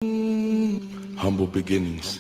Humble beginnings.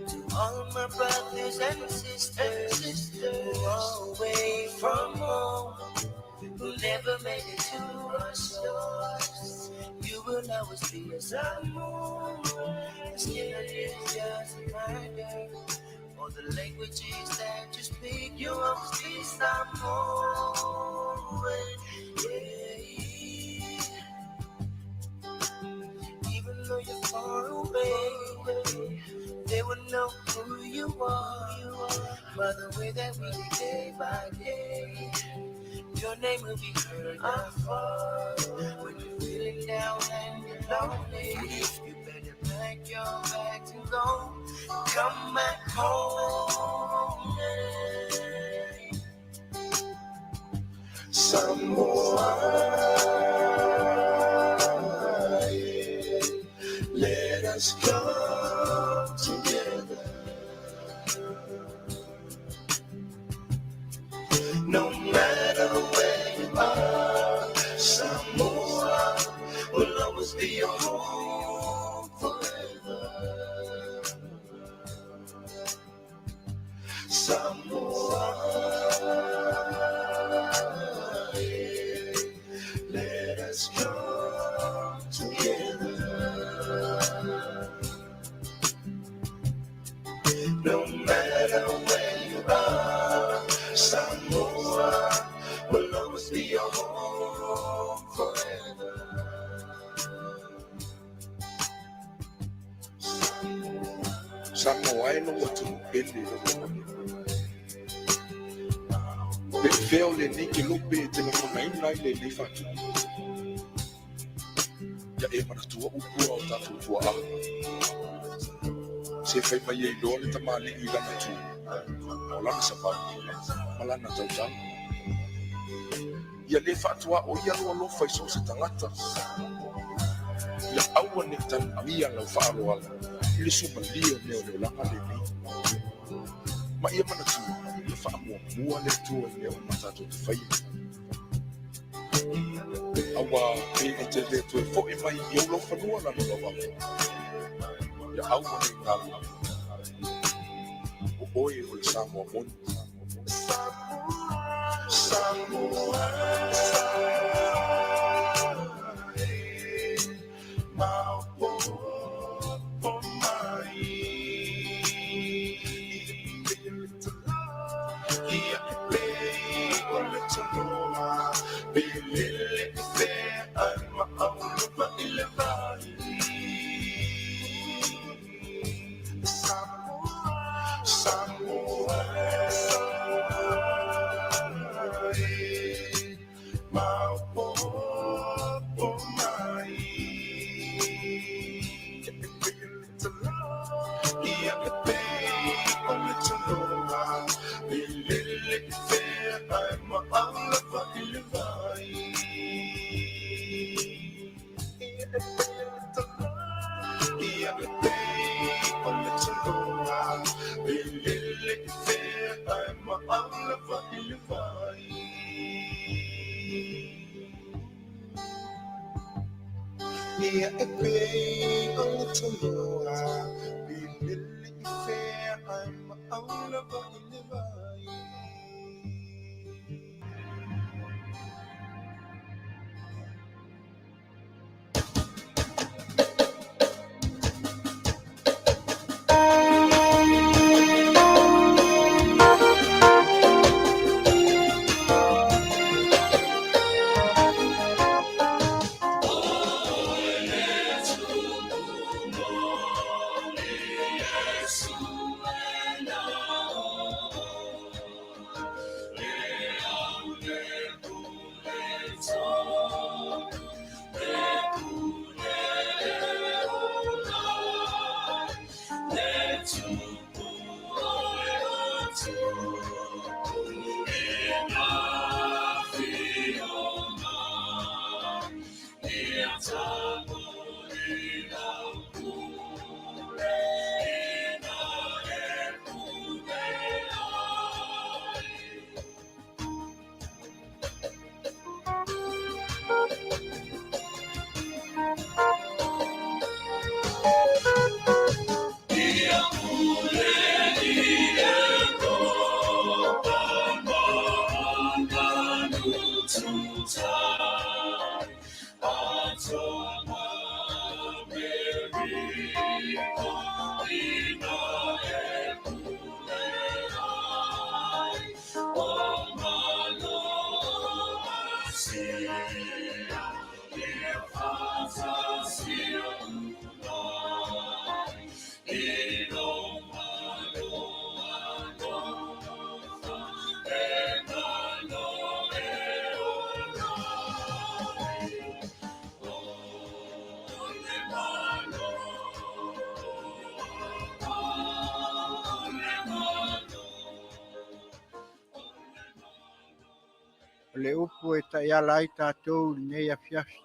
To all my brothers and sisters who are away from home, who never made it to our shores, you will always be a Samoan. The skin is just a reminder. All the languages that you speak, you always be Samoan. Yeah. Even though you're far away, they will know who you are by the way that we live day by day. Your name will be heard afar. When you're feeling down and you're lonely, you better pack your bags and go. Come back home. Yeah. Samoa, let us come together. No matter where you are, Samoa will always be your home forever. Samoa, let us come together. No matter where you are, Samoa will always be your home forever. Samoa e lou atunuu pele. Pe fea o lenei kelope e te lagonaina ai lenei faatupu? Ia e manatua upu a o tatou tuaa. Se fai mai ai loa le tamalii i lana tu, o lana savali, ma lana tautaga. Ia lē faatuaʻo ia lou alofa i so o se tagata. Ia aua neʻi tanuia lau faaaloalo i le suamalie o mea o le olaga lenei. Ma ia manatua, ia faamuamua le Atua i mea uma tatou te faia. Auā pe e te lē toe foʻi mai i ou laufanua lalolauafu, ia aua nei galo, o oe o le Samoa moni. Samoa, maopopo mai. Ia e o le toloa, pe lele i fea ai ma aulapa i le vai. Ia e pei o le tanoa, e lele i fea ae maau lava i le vai. Ia e pei o le tanoa, ia e pei o le tanoa, e lele i fea ae maau lava i le vai. Ia e pei o le tanoa, e lele i fea ae maau lava i le vai. O le upu e taiala ai tatou i lenei afiafi,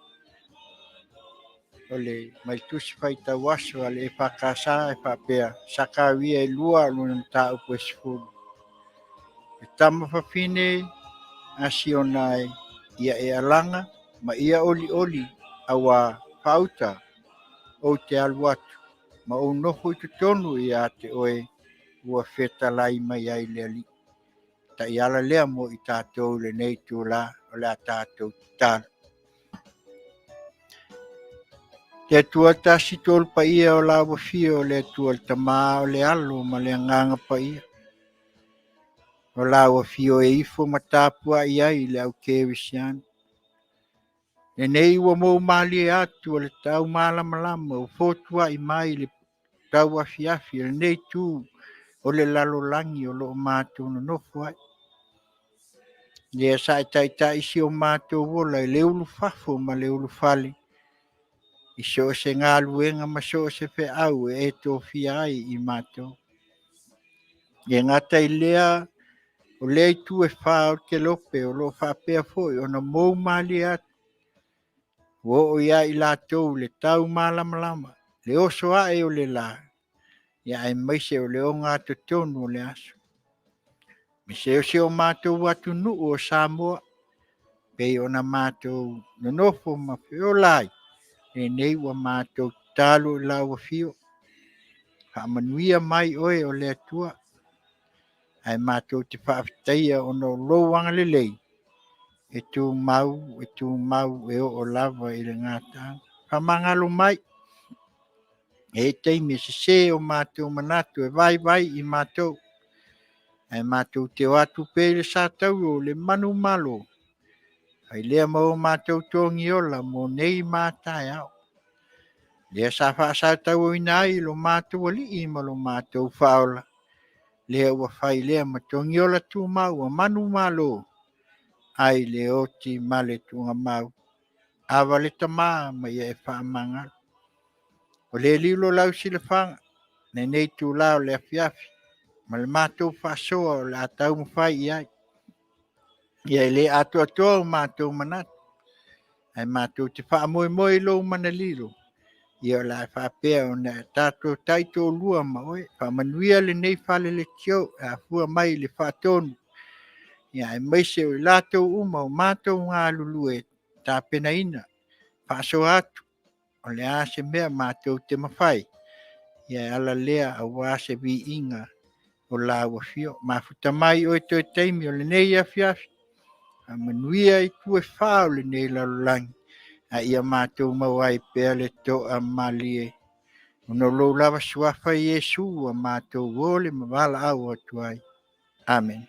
o le mai Tusi Faitau Aso a le EFKS e faapea, Sakaria 2 lona mataupu e 10. Le tama fafine a Siona e, ia e alaga ma ia olioli auā faauta ou te alu atu ma ou nofo i totonu ia te oe ua fetalai mai ai le Alii. Taiala lea mo i tatou i lenei itulā o le a tatou tatalo. Le Atua tasi tolu paia o la ua fia o le Atua le Tama o le Alo ma le Agaga Paia. O la ua fio e ifo ma tapuai ai le au kerisiano. Lenei ua mou malie atu o le tau malamalama ua fotuai mai le tau afiafi o lenei itu o le lalolagi o lo o matou nonofo ai. Lea sa e taitai si o matou ola i le ulufafo ma le ulufale, i so o se galuega ma so o se feau e e tofia ai i matou. E gata i lea, o lea itu e fa o le kelope o lo o faapea foi ona mou malie atu. Ua oo ia i latou le tau malamalama, le oso ae o le la, ia aemaise o le ogatotonu o le aso. Me se o si o matou atunuu o Samoa, pei ona matou nonofo ma feola ai, lenei ua matou tatalo i lau afio. Faamanuia mai oe o le Atua, ae matou te faafetaia ona o lou agalelei, e tumau, e tumau, e oo lava i le gataaga. Faamagalo mai, e i ai taimi e sese o matou manatu e vaivai i matou, ae matou te o atu pea i le satauro o le manumalo, fai lea ma o matou togiola mo nei ma a taeao. Lea sa faasatauaina ai lo matou Alii ma lo matou Faaola, lea ua fai lea ma togiola tumau ua manumalo ai le oti ma le tuugamau. Ava le Tama ma ia e faamagalo. O le lilo lau silafaga lenei itula o le afiafi ma le matou faasoa o le a taumafai i ai. Ia e le atoatoa o matou manatu, ae matou te faamoemoe i lou mana lilo, ia o le a faapea ona tatou taitoalua ma oe. Faamanuia lenei faleleitio e afua mai i le Faatonu, aemaise o i latou uma o matou galulue e tapenaina, faasoa atu, o le a se mea matou te mafai, ia e ala lea aua se viiga o lau afio. Mafuta mai oe i toe taimi o lenei afiafi, faamanuia itu e fa o lenei lalolagi, a ia matou maua ai pea le toamalie, ona o lou lava suafa Iesu ua matou ole ma valaau atu ai. Amene.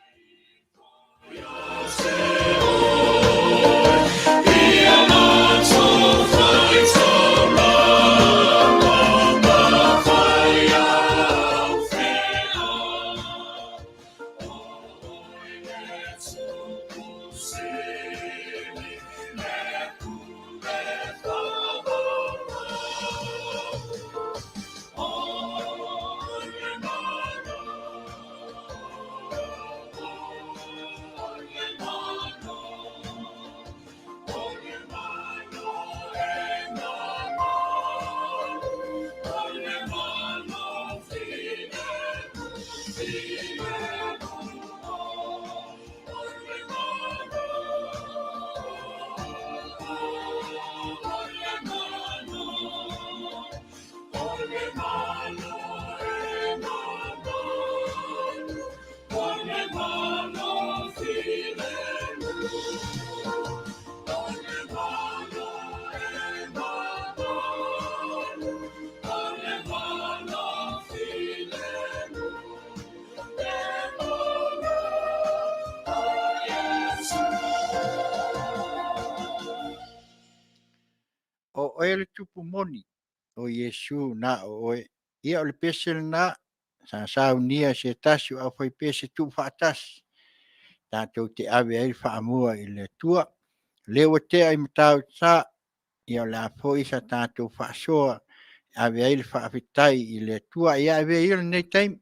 O oe le tupu moni, o Iesu na o oe. Ia o le pese lena sa saunia e se tasi o aufaipese tuufaatasi tatou te ave ai le faamua i le Atua. O lea ua tea i Matautu Sa, ia o le a foi sa tatou faasoa e ave ai le faafetai i le Atua. Ia avea ia lenei taimi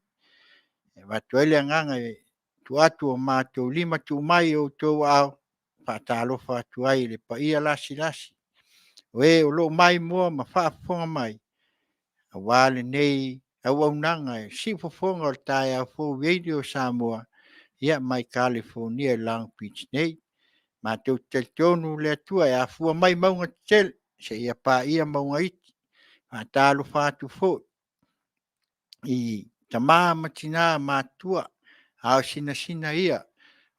e avatu ai le agaga e tuu atu o matou lima tuu mai i outou aao, e faatalofa atu ai i le paia lasilasi o e o lo o maimoa ma faafofoga mai aua lenei auaunaga i le siufofoga o le taeao fou Radio Samoa mai Kalifonia i Long Beach nei. Matou te talitonu le Atua e afua mai mauga tetele seia paia mauga iti. E faatalofa atu foi i tama ma tina matutua, a o sinasina ia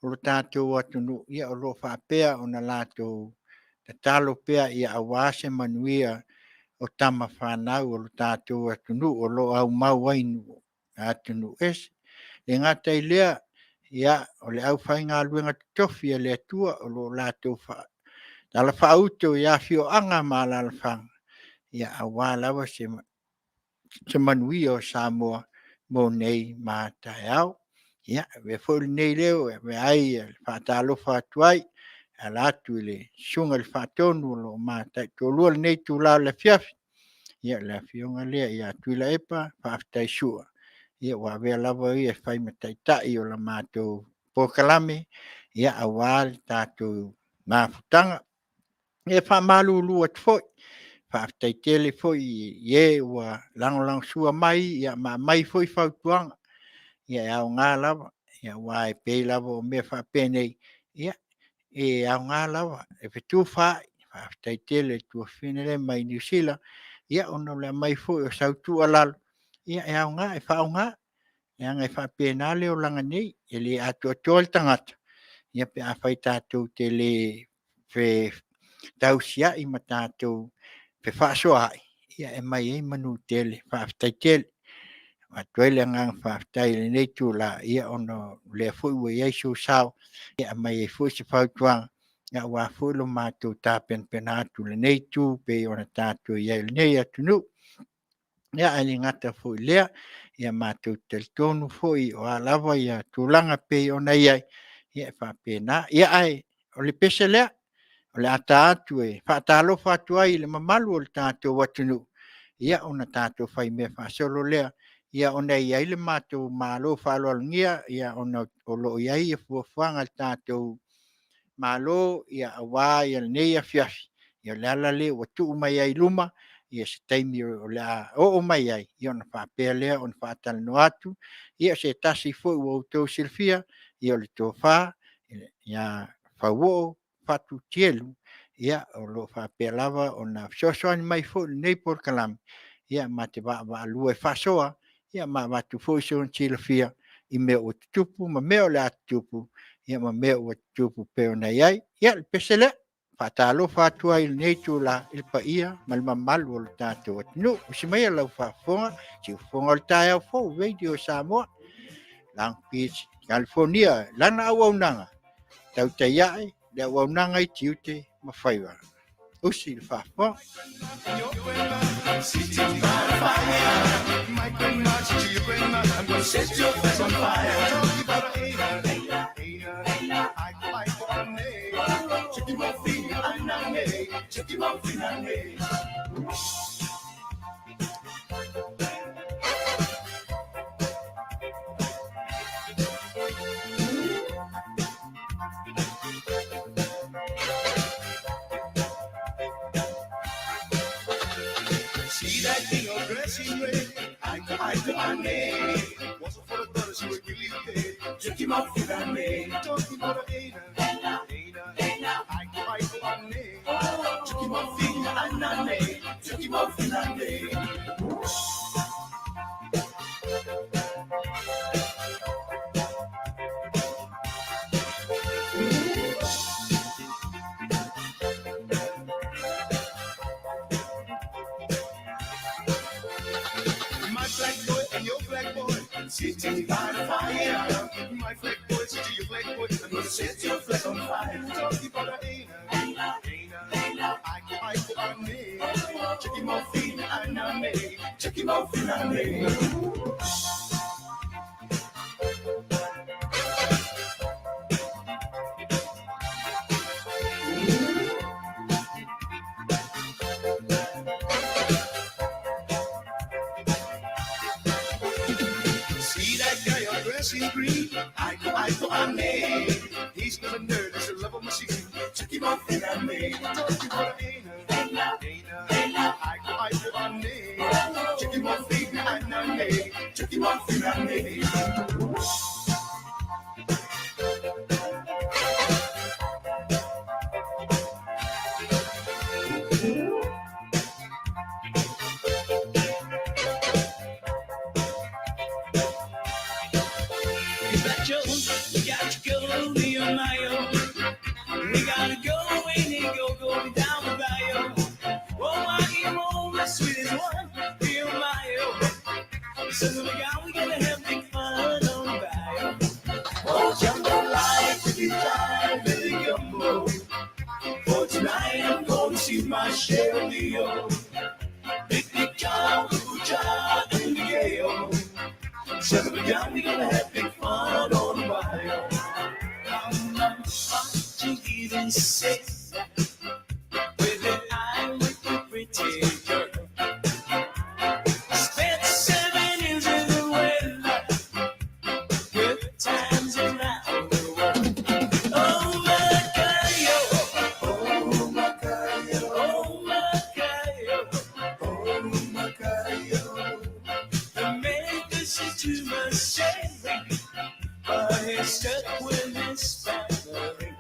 o le tatou atunuu o lo o faapea ona latou tatalo pea aua se manuia o tama fanau a lo tatou atunuu o lo o aumau ai i atunuu ese. E le gata i lea, o le aufaigaluega totofi a le Atua o lo o latou talafaauto i afioaga ma alaalafaga aua lava se manuia o Samoa mo nei ma a taeao. Ia, avea foi lenei leo e avea ai e faatalofa atu ai e ala atu i le Susuga i le Faatonu o lo o ma taitoalua i lenei itula o le afiafi, le Afioga lea ia Tuilaepa Faafetai Sua, ua avea lava o ia e fai ma taitai o le matou polokalame aua le tatou mafutaga. E faamalulu atu foi, faafetai tele foi i e ua lagolagosua mai ma aumai foi fautuaga, e aoga lava, aua e pei lava o mea faapenei, ia, e aoga lava e fetufaai. Faafetai tele i le tuafafine lea mai Niu Sila ona o le aumai foi o sau tuualalo, e aoga, e faaaoga, leaga e faapena le olaga nei, e le atoatoa le tagata pe afai tatou te le fetausiai ma tatou fefaasoaai, e aumai ai manutele. Faafetai tele. E avatu ai le agaga faafetai i lenei itula, ona o lea foi ua i ai sou sao e aumai ai foi se fautuaga aua foi lo matou tapenapena atu i lenei itu pei ona tatou i ai i lenei atunuu. Ia, ae le gata foi i lea, matou te talitonu foi o a lava tulaga e pei ona i ai, ia e faapena. Ae o le pese lea, o le a ta atu e faatalofa atu ai i le mamalu o le tatou atunuu. Ia, ona tatou faimea faasolo lea, ia ona e i ai le matou malo faaaloalogia ona o lo o i ai fuafuaga a le tatou Malo aua lenei afiafi. Ia o le ala lea ua tuu mai ai i luma se taimi o le a oo mai ai, ona faapea lea ona faatalanoa atu. Ia o se tasi foi ua outou silafia, o le Tofa ia Fauoo Fatu Tielu, o lo o faapea lava ona fesoasoani mai foi i lenei polokalame, ma te vaavaalua e faasoa ma avatu foi sona silafia i mea ua tutupu ma mea o le a tutupu, ma mea ua tutupu e pei ona i ai. Ia o le pese lea, e faatalofa atu ai i lenei itula i le paia ma le mamalu o le tatou atunuu. Usi maia lau faafofoga, siufofoga o le taeao fou, Radio Samoa, Long Beach, California, lana auaunaga, tautai ae le auaunaga i tiute ma faiva. Usi le faafofoga. See that thing all dressed in red. I go, ane. Wasn't for the daughter, she would kill you dead. Check him out, ane. Talking about a Ada, Ada, Ada. I go, ane. Check him out, ane. Check him out, ane. My black boy and your black boy sitting by the fire. My black boy, to your black boy, I'm gonna set your flesh on fire. Talking about a Ada, Ada, I go, ane. Check him out, ane. Check him out, ane. See that guy all dressed in green? I go, ane. He's not a nerd, he's a lover machine. Check him out, ane. Talking about a Ada, Ada, I go, ane. Check him out, ane. Check him out, ane. You got your, you got your girl, me and my own. We gotta go and you go, go down the bayou. Oh, I am all the sweetest one, me and my own. So we gotta have big fun on the bayou. Oh, jambalaya, to be jive, Billy Gumbo. For tonight, I'm gonna see my share of Leo. Big, big job, good job, in the gale. So we gonna have big fun on the bayou. I'm even sick with an eye with the pretty girl. Spent 7 years in the weather, good times around the world. Oh Macario, Oh, Macario, oh Macario, oh, Macario. the man does too much sharing, but he's stuck with his family.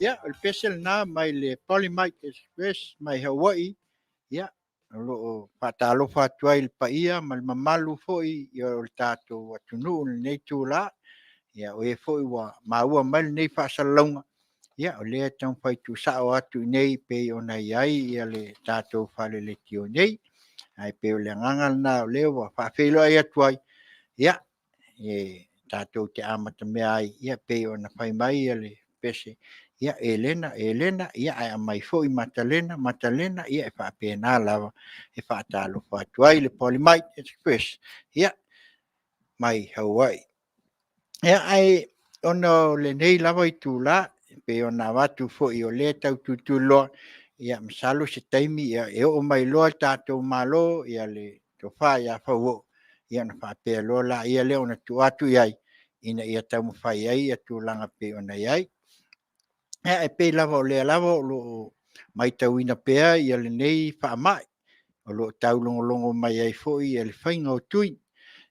Ia, o le pese lena mai le Polymite Express mai Hawaii. Ia, o lo o faatalofa atu ai i le paia ma le mamalu foi o le tatou atunuu i lenei itula. Ia, o e foi ua maua mai lenei faasalalauga, ia o lea e taumafai tuusao atu i inei e pei ona i ai le tatou fale leitio nei. Ae pei o le agaga lena o lea ua faafeiloai atu ai, ia, e tatou te amatamea ai e pei ona fai mai le pese, ia Elena Elena, ae aumai foi Matalena Matalena, ia e faapena lava. E faatalofa atu ai le Polymite Express mai Hawaii. Ia, ae ona o lenei lava itula e pei ona avatu foi o lea e tau tulituliloa, ia masalo o se taimi e oo mai loa le tatou Malo le Tofa ia Faualo, ia ona faapea loa lea ona tuu atu i ai ina ia taumafai ai tulaga e pei ona i ai. Ia, e pei lava o lea lava o lo o matauina pea lenei faamai, o lo o taulogologo mai ai foi le faiga o tui.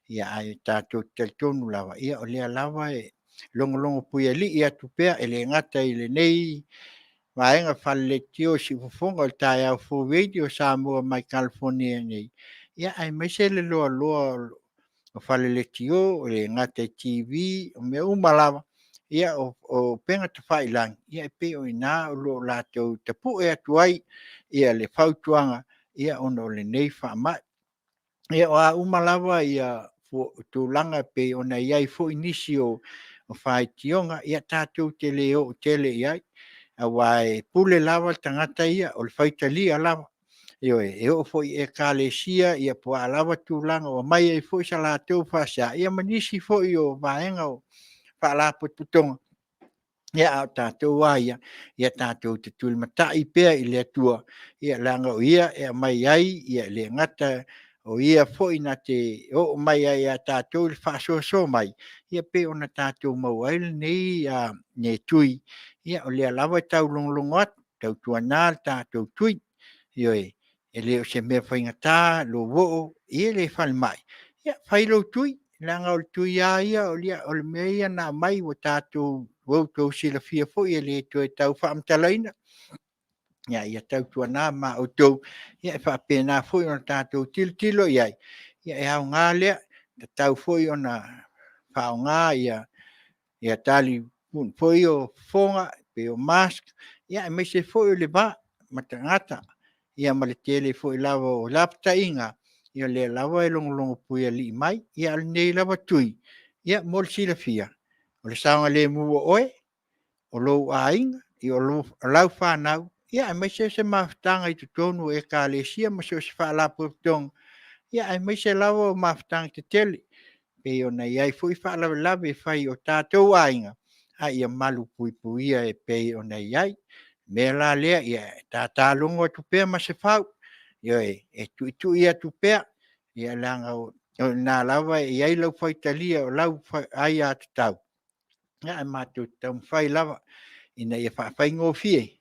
Ae tatou te talitonu lava, o lea lava e logologo puialii atu pea, e le gata i lenei vaega faale-Leitio i Siufofoga o le Taeao Fou Radio Samoa mai Kalifonia nei, aemaise le loaloa o faleleitio, e le gata i TV, o mea uma lava, o upega tafailagi, e pei o i ina o lo o latou tapue atu ai le fautuaga ona o lenei faamai. Ia, o a uma lava tulaga e pei ona i ai foi nisi o faitioga, ia tatou te le oo tele i ai, aua e pule lava le tagata ia, o le faitalia lava. Ioe. E oo foi i Ekalesia po o a lava tulaga o aumai ai foi sa latou faasea, ia ma nisi foi o vaega o faalapotopotoga, a o tatou lava ia, ia tatou tulimatai pea i le Atua, leaga o Ia e aumai ai, e le gata o Ia foi na te oo mai ai ia tatou le faasoasoa mai, e pei ona tatou maua ai lenei tui. Ia o lea lava e taulogologo atu, tautuana lo tatou tui. Ioe. E le o se mea faigata lou oo i le falemai, ia fai lou tui, leaga o le tui lava ia o le mea ia na aumai ua outou silafia foi e le toe tau faamatalaina. Ia tautuana ma outou, e faapena foi ona tatou tilotilo i ai, e aoga lea, e tatau foi ona faaaoga tali foi ia o fofoga pei o mask, aemaise foi o le va ma tagata, ia ma le tele foi lava o lapataiga, ia o lea lava e logologo puialii mai. A o lenei lava tui, ia mo le silafia, o le saogalemu o oe, o lou aiga, o lau fanau, aemaise o se mafutaga i totonu o Ekalesia ma so o se faalapotopotoga, aemaise lava o mafutaga tetele pei ona i ai foi faalavelave e fai o tatou aiga, a ia malupuipuia e pei ona i ai. O le mea la lea, ia tata logo atu pea Masefau, ioe, e tuitui atu pea, leaga o i ina lava e i ai lau faitalia, o lau aiatatau, ae matou te taumafai lava ina ia faafaigofie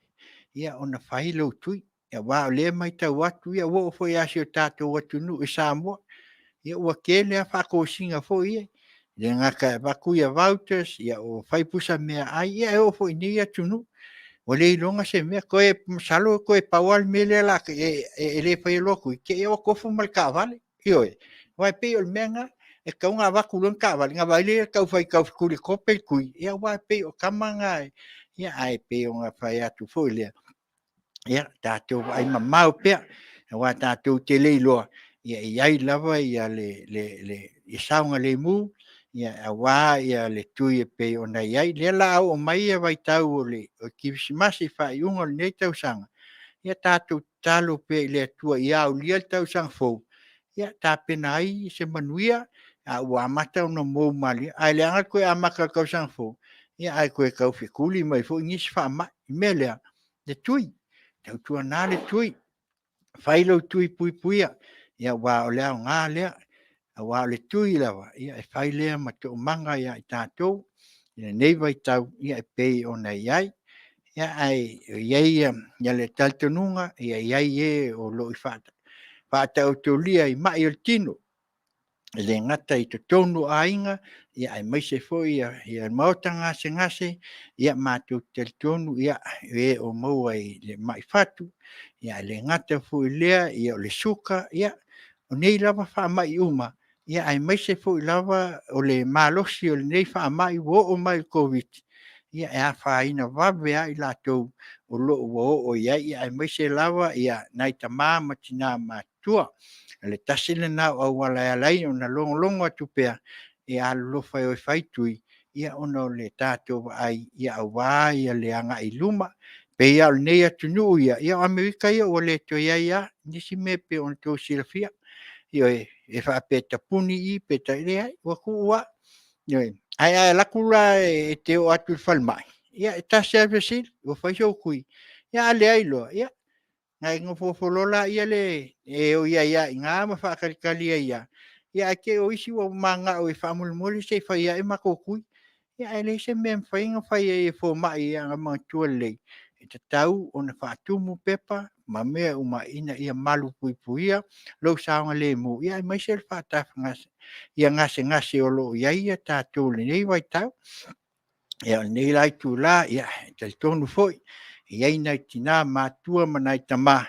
ona fai lou tui. Aua o lea e matau atu, ua oo foi lava i si o tatou atunuu i Samoa, ua tele lava faatosina foi ia, e le gata e avatu vouchers, o fai pusa meaai, ia e oo foi i inei atunuu ua le iloga se mea. Toe masalo toe pau lava le mea lea e le faia loa tui, te i lava ua tofu ma le taavale. Ioe. Aua e pei o le mea lena, e tatau ona avatu loa le taavale ona vaai lea e tau fetulitope le tui, aua e pei o tama na, ae pei ona fai atu foi lea, ia tatou vaai mamao pea, aua tatou te le iloa, e i ai lava le saogalemu aua le tui e pei ona i ai. O lea o le a oo mai le vaitau o le kerisimasi i le faaiuga o lenei tausaga, ia tatou tatalo pea i le Atua ia aulia le tausaga fou, ia tapena ai se manuia, a ua amata ona mou malie. Ae leaga le toe amata o le tausaga fou ae toe tau fetuli mai foi nisi faamai. O le mea lea, le tui, tautuana le tui, fai lou tui puipuia, aua o le aoga lea. Aua o le tui lava, e fai lea ma toomaga ia i tatou i lenei vaitau e pei ona i ai. Ae i ai le talitonuga, e i ai e o lo o i faataotolia i mai o le tino. E le gata i totonu o aiga, aemaise foi maota gasegase, matou te talitonu o e o maua i le mai fatu, ae le gata foi i lea o le suka, o nei lava faamai uma, aemaise foi lava o le malosi o lenei faamai ua oo mai i le Koviti-19, e afaina vave lava i latou o lo o ua oo i ai, aemaise lava nai tama ma tina matutua. O le tasi lena o auala e ala ai ona logologo atu pea, ia alolofa e o e fai tui, ona o le tatou vaai aua le agai i luma. E pei lava o lenei atunuu ia, o Amerika ia ua le toe i ai lava nisi mea e pei ona outou silafia. Ioe, e faapea e tapuni i, e leai ua tuu lava. Ioe, ae a alu atu la e te oo atu i le falemai, ia e tasi lava le fesili, ua fai sou tui? A leai loa, ia ona e nofonofo loa lea e o ai lava i ina ma faatalitali ai lava, ae te i o isi ua mananao faamolemole se i fai ane matou tui. Ae leai se mea e mafai ona fai ai e fomai, ia manatua lelei, e tatau ona faatumu pepa ma mea uma ina ia malupuipuia lou saogalemu, aemaise le gasegase o lo o i ai tatou i lenei vaitau. Ia, o lenei la itula, e talitonu foi e i ai nai tina matutua ma nai tama,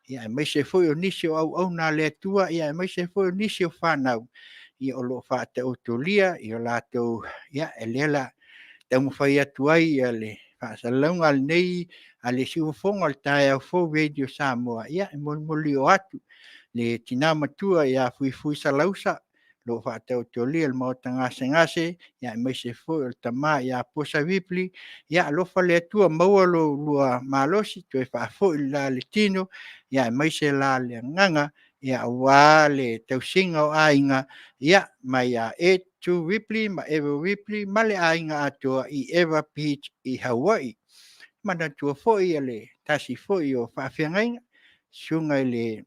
aemaise foi o nisi o auauna a le Atua, aemaise foi o nisi o fanau o lo o faataotolia o latou... Ia, o lea o le a taumafai atu ai le faasalalauga a le siufofoga o le taeao fou a le Radio Samoa, e molimoli atu le tina matua ia Fuifui Salausa o lo o faataotolia i le maota gasegase, aemaise foi o le tama ia Posa Ripley. Ia alofa le Atua maua lo oulua malosi toe faafoi le la o le tino, aemaise la o le agaga aua le tausiga o aiga mai ia Ed Tu Ripley ma Errol Ripley ma le aiga atoa i Eva Beach i Hawaii. Manatua foi le tasi foi o faafeagaiga, le susuga i le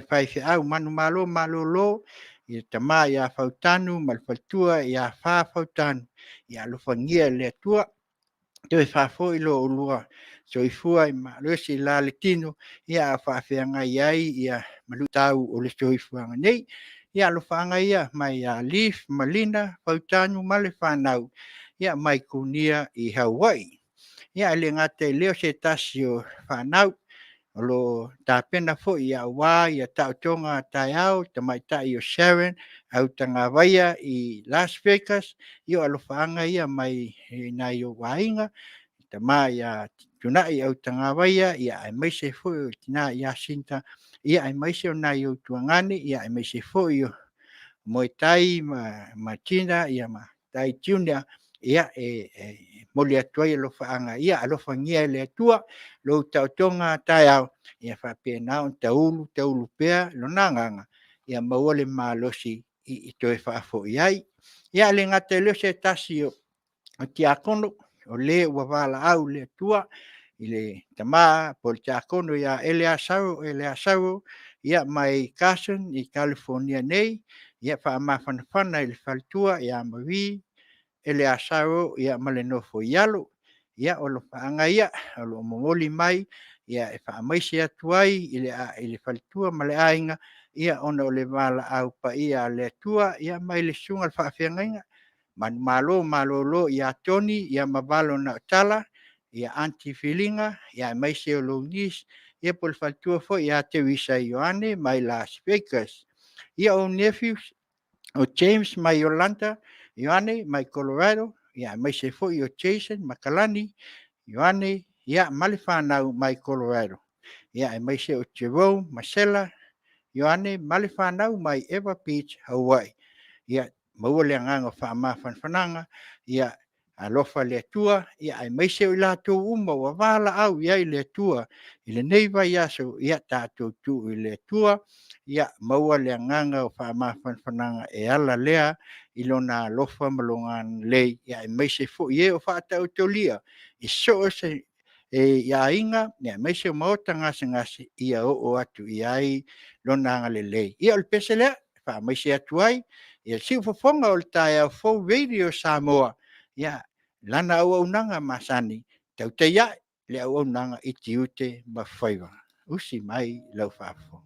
faifeau manumalo malolo, le tama ia Fautanu ma le faletua ia Fa Fautanu, ia alofagia e le Atua toe faafoi lo oulua soifua malosi i le la o le tino a o faafeagai ai ma luitau o le soifuaga nei. Ia alofaaga ia mai ia Leif ma Lina Fautanu ma le fanau mai Kunia i Hawaii. Ia, e le gata i lea o se tasi o fanau o lo o tapena foi aua taotoga a taeao, le tamaitai o Sharon Autagavaia i Las Vegas. Ia o alofaaga ia mai nai ou aiga, le tama ia Tunai Autagavaia, aemaise foi o le tina ia Jacinta, aemaise o nai ou tuagane, aemaise foi o Moetai ma Tina ma Tai Junior. E momoli atu ai alofaaga, ia alofagia e le Atua le taotoga a taeao, ia faapena ona taulu taulu pea Lona Agaga ia maua le malosi e toe faafoi ai. Ia, e le gata i lea o se tasi o tiakono o le ua valaau e le Atua i le tama po o le tiakono ia Eleasaro Eleasaro mai Carson i Kalifonia nei. Ia faamafanafana i le faletua ia Marie Eleasaro ma le nofo i alo. Ia, o alofaaga ia o lo o momoli mai e faamaise atu ai i le faletua ma le aiga ona o le valaau paia a le Atua mai le susuga i le faafeagaiga manumalo malolo ia Tony ma Valo Nautala, Aunty Filiga, aemaise o lou niece po o le faletua foi ia Teresa Ioane mai Las Vegas. Ia, o ou nephews, o James ma Yolanda Ioane mai Colorado, aemaise foi o Jason ma Kalani Ioane ma le fanau mai Colorado, aemaise o Jerome ma Sela Ioane ma le fanau mai Ewa Beach Hawaii. Ia maua le agaga o le faamafanafanaga, ia alofa le Atua, aemaise o i latou uma ua valaau i ai le Atua i lenei vaiaso, ia tatou tuu i le Atua, ia maua le agaga o le faamafanafanaga e ala lea i Lona alofa ma Lona agalelei, aemaise foi e o faataotolia i so o se aiga aemaise o maota gasegase, ia oo atu i ai Lona agalelei. Ia o le pese lea e faamaise atu ai i le siufofoga o le taeao fou Radio Samoa, i lana auaunaga masani, tautai ae le auaunaga i tiute ma faiva. Usi mai lau faafofoga.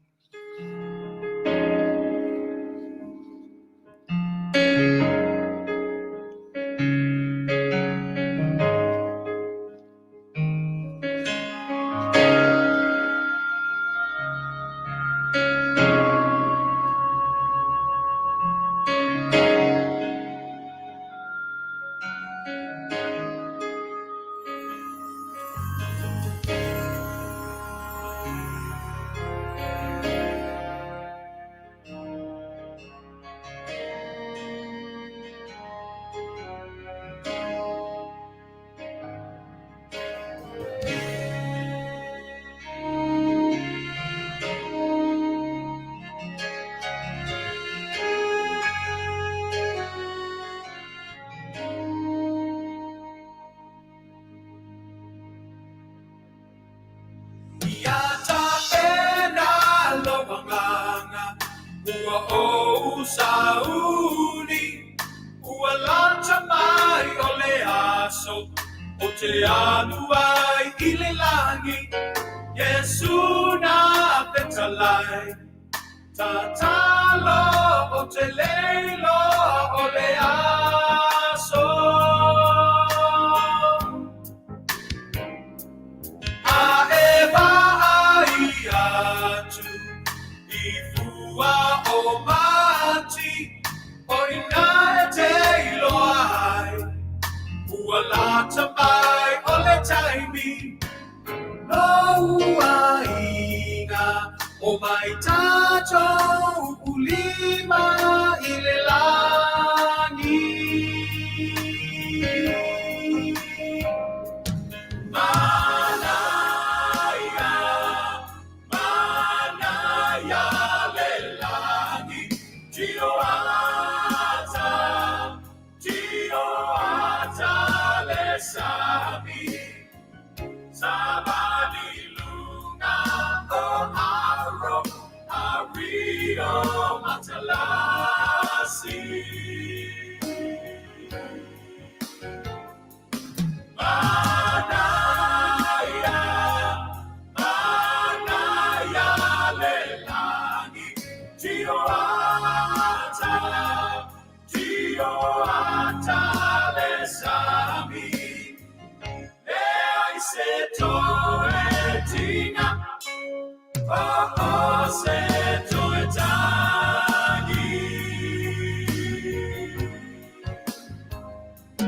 Sauni ua lata mai o le aso o te alu ai i le lagi Iesu na fetalai tatalo o te le iloa o le aso A e vaai atu i fua o mati o ina e te iloa ai ua lata mai o le taimi lou aiga omai tatou ulima i le lagi. Manaia, manaia le lagi, tio ata, tio ata le sami. Savali lunga o aro, ario matalasi. Manaia, manaia le lagi, tio ata, tio ata le sami. Leai se toe tiga, oh oh se toe tagi.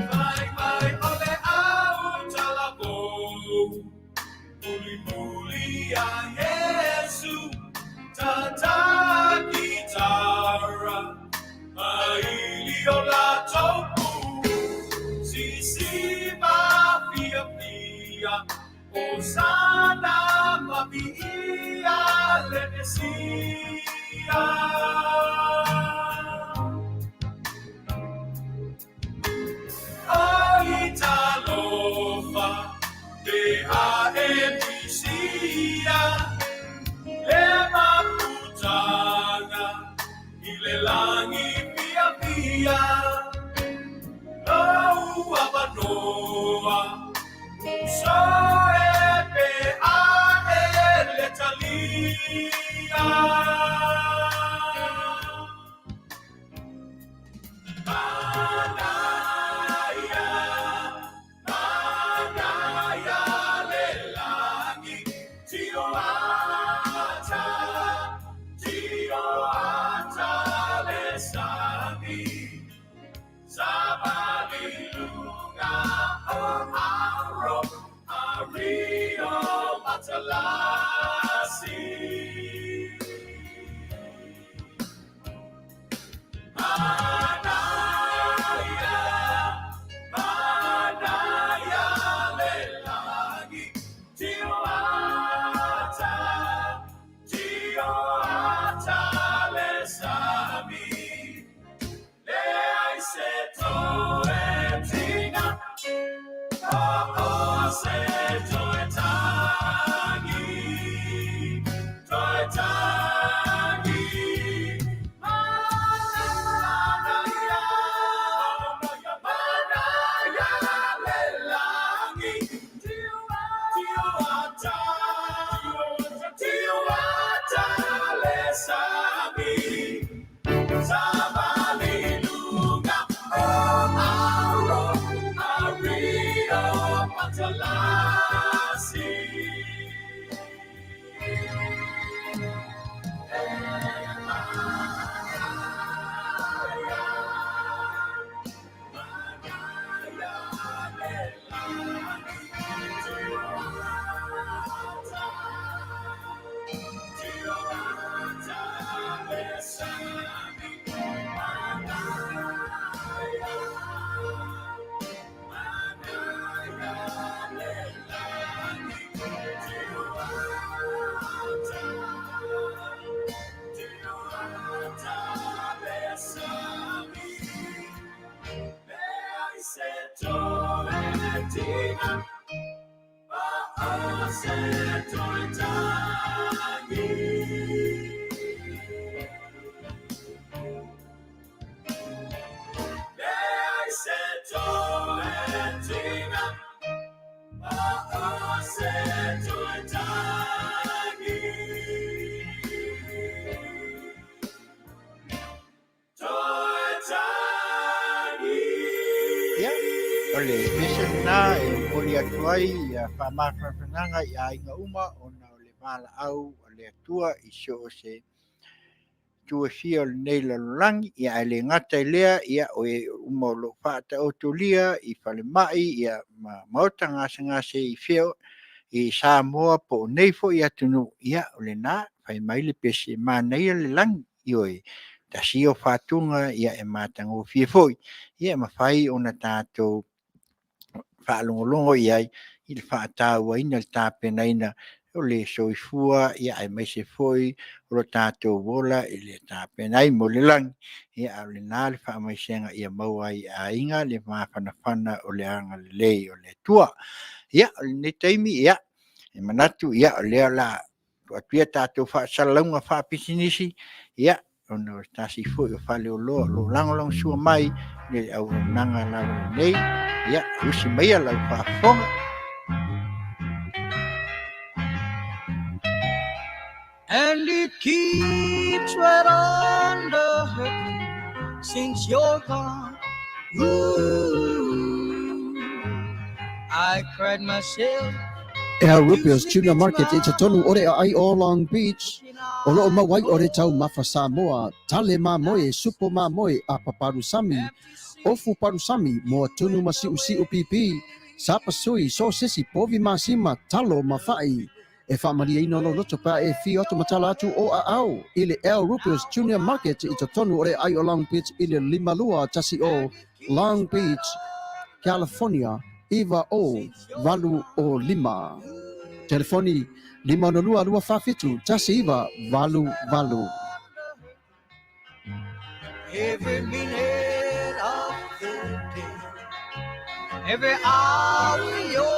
Fai mai o le au talavou, mulimuli a Iesu, tata kitara, maili o latou pu, sisi ma fiafia, Hosana ma viia le Mesia. Ai talofa, te a e pisia, le mafutaga i le lagi fiafia. Lou avanoa, uso e pe a e le talia. Manaia, manaia le lagi, tio ata, tio ata le sami. Savali lunga o aro, ario matalasi. Manaia, manaia le lagi, tio ata, tio ata le sami. Leai se toe tiga, oh oh se toe tagi, toe tagi. Manaia, manaia le lagi, tio ata, tio ata le sami. Savali lunga o aro, ario matalasi. Manaia, le lagi, tio ata, tio ata le sami. Manaia, manaia le lagi, tio ata, tio ata le sami. Leai se toe tiga, oh oh se toe tagi. lena e momoli atu ai ia faamafanafanaga i aiga uma ona o le valaau a le Atua i so o se itu e fia o lenei lalolagi, ia ae le gata i lea, ia o e uma o lo o faataotolia i falemai ia ma maota gasegase i fea i Samoa po o nei foi atunuu, ia o lena, fai mai le pese, manaia le lagi, ioe, tasi ia o fatuga e matagofie foi, ia e mafai ona tatou faalogologo i ai i le faatauaina i le tapenaina o le soifua aemaise foi o lo tatou ola i le tapena ai mo le lagi, a o lena le faamaisega ia maua ai e aiga le mafanafana o le agalelei o le Atua. Ia, o lenei taimi, e manatu o lea o le a tuu atu ia tatou faasalalauga faapisinisi, ona o se tasi foi o faleoloa o lo o lagolagosua mai i le auaunaga lava lenei. Ia, usi maia lau faafofoga. And it keeps right on the hurting since you're gone. Ooh, I cried myself. Al Rupio's Tuna Market i totonu o le aai o Long Beach, o loo mau ai o le taumafa Samoa, tale mamoe, supo mamoe, apa palusami, ofu palusami, moa tunu ma siusiu pipi, sapasui, sosesi, povi masima, talo ma fa'i. E faamalieina lou loto pe a e afio atu ma tala atu o aao i le Al Rupio's Junior Market i totonu o le aai o Long Beach i le 5210 Long Beach, California 90805. Telefoni 562 247 1988. Every minute of the day, every hour you're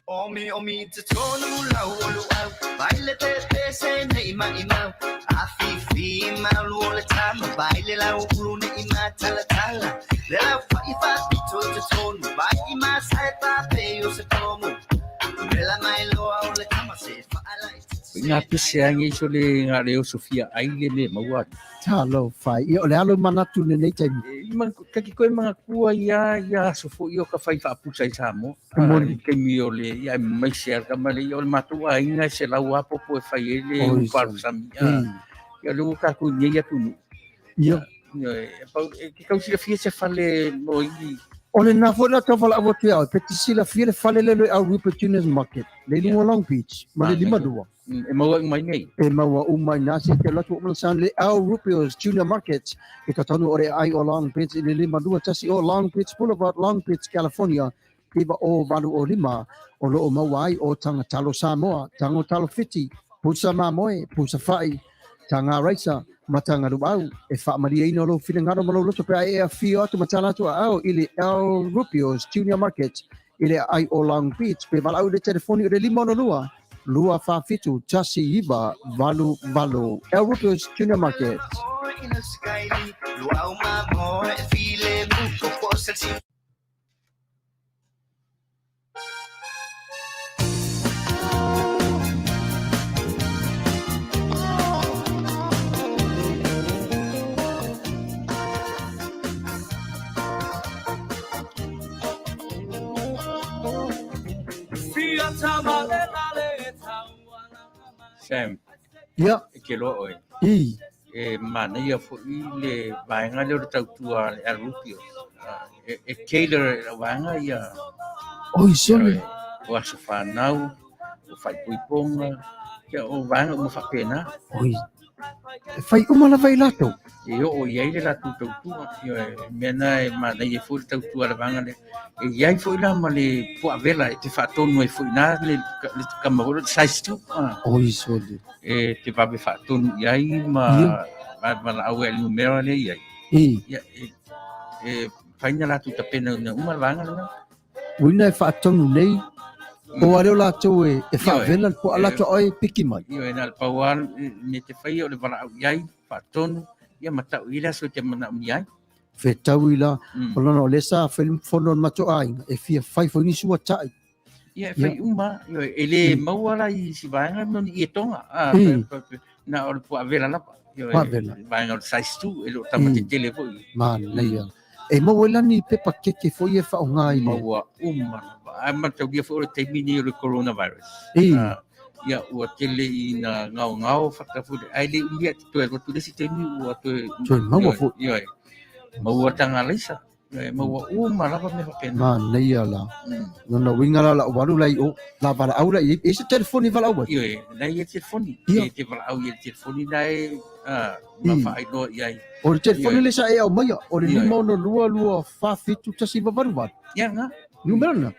Omi omi te tonu lau o luau Baile te te se nei mai mau A fi fi mau lu o le tama Baile lau ulu nei ma tala tala Le lau fa i fa pito te tonu Vai i ma sai pa pe o se tomu Le la mai loa o le tama se fa ala i te Ngā pese angi so le ngā reo Sofia ai le me maua atu. Talofa. Ia, o le alo manatu lenei taimi. E, ma, kaki koe mga kua ia, ia aso fo i o ka whai whaapusa i Samoa. Moni. I keimi o le, ia mai se ar kama le, ia o le mātou a inga se lau apopo e whai e le uparu sami. Ia le uka ku nei atu nu. Ia. Ia, e, pau, e, ki kau silafia se fale mo i. O le nā foi la tau whala awa te au, pe te silafia le fale le le au Rupert Junior's Market, le lunga Long Beach, ma le lima lua. E maua uma i nei. E maua uma i nā se te lotu o san le au Rupio's Junior Market, i totonu o le ai o Long Beach i le 52 tasi o Long Beach Boulevard, Long Beach, California, 9 o 8 o 5, o loo maua ai o tanga talo Samoa, tango talo Fiti, pusa mamoe, pusa fa'i, tanga raisa, ma tanga luau, e faamalieina lou finagalo ma lou loto pe a e afio atu ma tala atu aao i le Al Rupio's Junior Market i le aai o Long Beach pe valaau i le telefoni o le 562 247 1988. Al Rupio's Junior Market. Sam, Ia. e ke loa oe. I. E manaia fo'i le vaega lea o le tautua a le Alupio. E tailor e lau vaega ia. Oi, sole. O aso whanau, o whaipoiponga, ia o vaega uma faapena. Oi. E whai uma lava i latou. E oo i ai le latou tautua. Ia, e mea na e manaia foi le tautua a le vaega lea. E i ai foi la ma le puavela e te faatonu ai foi na le kama foi le size 2. Oi, sole. E te vave faatonu i ai ma ma valaau e le numera lea i ai. Ia, e whaina latou tapena ina uma le vaega lena. Uina e faatonu nei, O a lea o latou e e faavela le puaa latou oe piki mai. Ioe, na o le pau lava le mea e te faia o le valaau i ai, faatonu, ia ma tau i ai le aso e te manaomia ai. Fetaui la, o lona o lea sa fai le fono a le matou aiga e fia fai foi nisi ua tai. Ia, e fai uma, ioe, e le maua la i isi vaega mo ni ietoga, na o le puaa vela lava. Ioe, Puaa vela. Vaega o le size 2, e le o tama tetele foi. Manaia. E maua ai la ni pepa keke foi e faaaoga i le. Maua uma lava. Ae mataulia foi o le taimi lenei o le coronavirus. Ia, ua tele ina gaogao fata foi, ae le umi ae toe alu atu i le isi taimi ua toe. Toe maua foi. Ioe, maua taga alaisa. E maua uma lava mea faapena. Manaia la. Lona uiga la lau alu la i o, la valaau la i ai. E i ai se telefoni e valaau ai? Ioe, na i ai telefoni. E te valaau i ai le telefoni na e ma faailoa i ai. O le telefoni le sa e aumaia, o le 562 247 1988. Ia na. Numera na.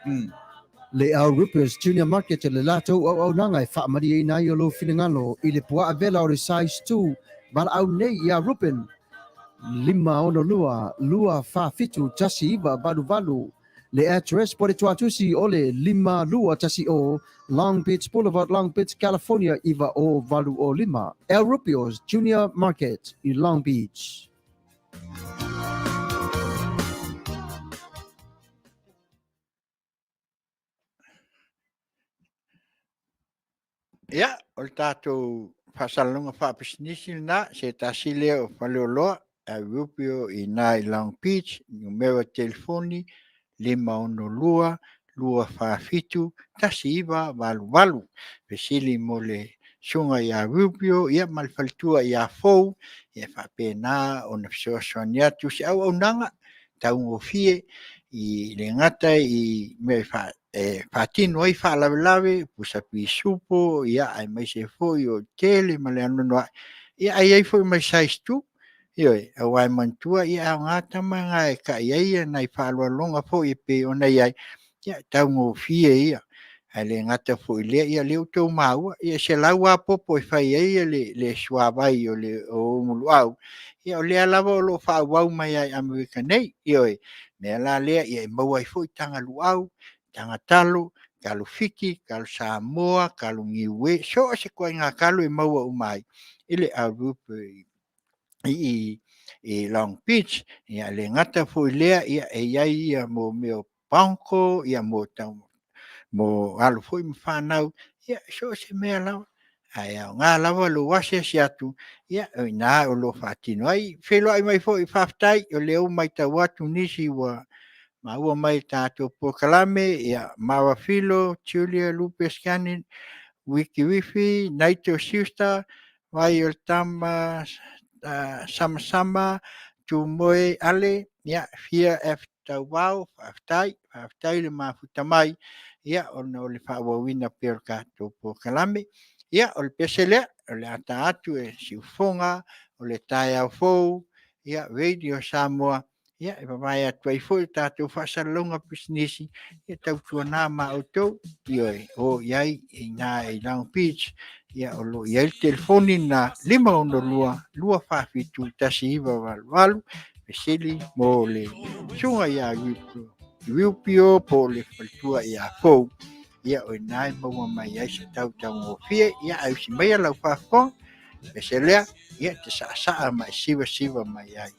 Le Al Rippers Junior Market le latou auaunaga e faamalieina ai o lou finagalo i le puaa vela o le size 2 valaau nei ia Ruben 562 247 1988. Le address po le tuatusi o le 5210 Long Beach Boulevard, Long Beach, California 90805. El Rubio's Junior Market i Long Beach. Ia, o le tatou faasalalauga faapisinisi lena, se tasi lea o faleoloa a Rupio i ina i Long Beach, numera telefoni 562 247 1988. Fesili mo le susuga ia Rupio ia ma le faletua ia Fou, ia faapena ona fesoasoani atu se auaunaga taugofie i le gata i mea e faatino ai faalavelave, pusa pisupo, ia aemaise foi o le tele ma le anoanoai. Ia ae i ai foi ma le size 2. Ioe, aua e manatua e aoga tama na e tai ai nai faaaloaloga foi e pei ona i ai, ia e taugofie ia. Ae le gata foi i lea, ia o lea ua outou maua, e 100 lava popo e fai ai le suavai o Uluau, ia o lea lava o lo o faaauau mai lava i Amerika nei. Ioe, o le mea la lea, e maua ai foi taga luau, taga talo, talo Fiti, talo Samoa, talo Niue, so o se ituaiga talo e maua uma ai i le Au Group i Long Beach. Ia e le gata foi i lea, e i ai ia mea o panko, ia mo alo foi ma fanau, ia so o se mea lava. Ae aoga lava lou asiasi atu, ia o i ina o lo o faatino ai. Feiloai mai foi, faafetai o lea ua matau atu nisi ua maua mai i le tatou polokalame, ia Mara Filo, Julia Lupe Scanlan, Wikiriwhi, Naito Schuster, Vai o le Tama, Samasama, Tumoe Ale, ia, Fia F. Tauvao, faafetai, faafetai le mafuta mai, ia, ona o le faaauauina pea o le tatou polokalame. Ia, o le pese lea, o le a ta atu e siufofoga o le taeao fou, ia, Radio Samoa, ia, e vavae atu ai foi le tatou faasalalauga pisinisi, ia tautuana ma outou, ioe, o i ai i ina i Long Beach, ia, o lo o i ai le telefoni lena, 562 247 1988, fesili mo le susuga ia Riupio po o le faletua ia Fou, ia o ina e maua mai ai se tautaugofie, ia ae usi maia lau faafofoga, pese lea, ia te saasaa ma e sivasiva mai ai.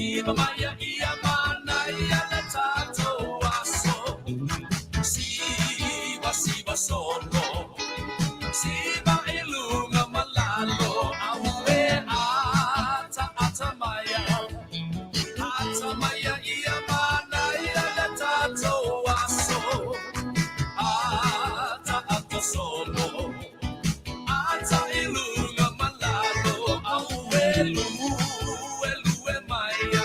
Siva maya ia manaia le tatou aso. Siva, siva solo. Siva i luga ma lalo. Auē ata ata maia. Ata maia ia manaia le tatou aso. Ata ata solo. Ata i luga ma lalo. Auē lue lue maia.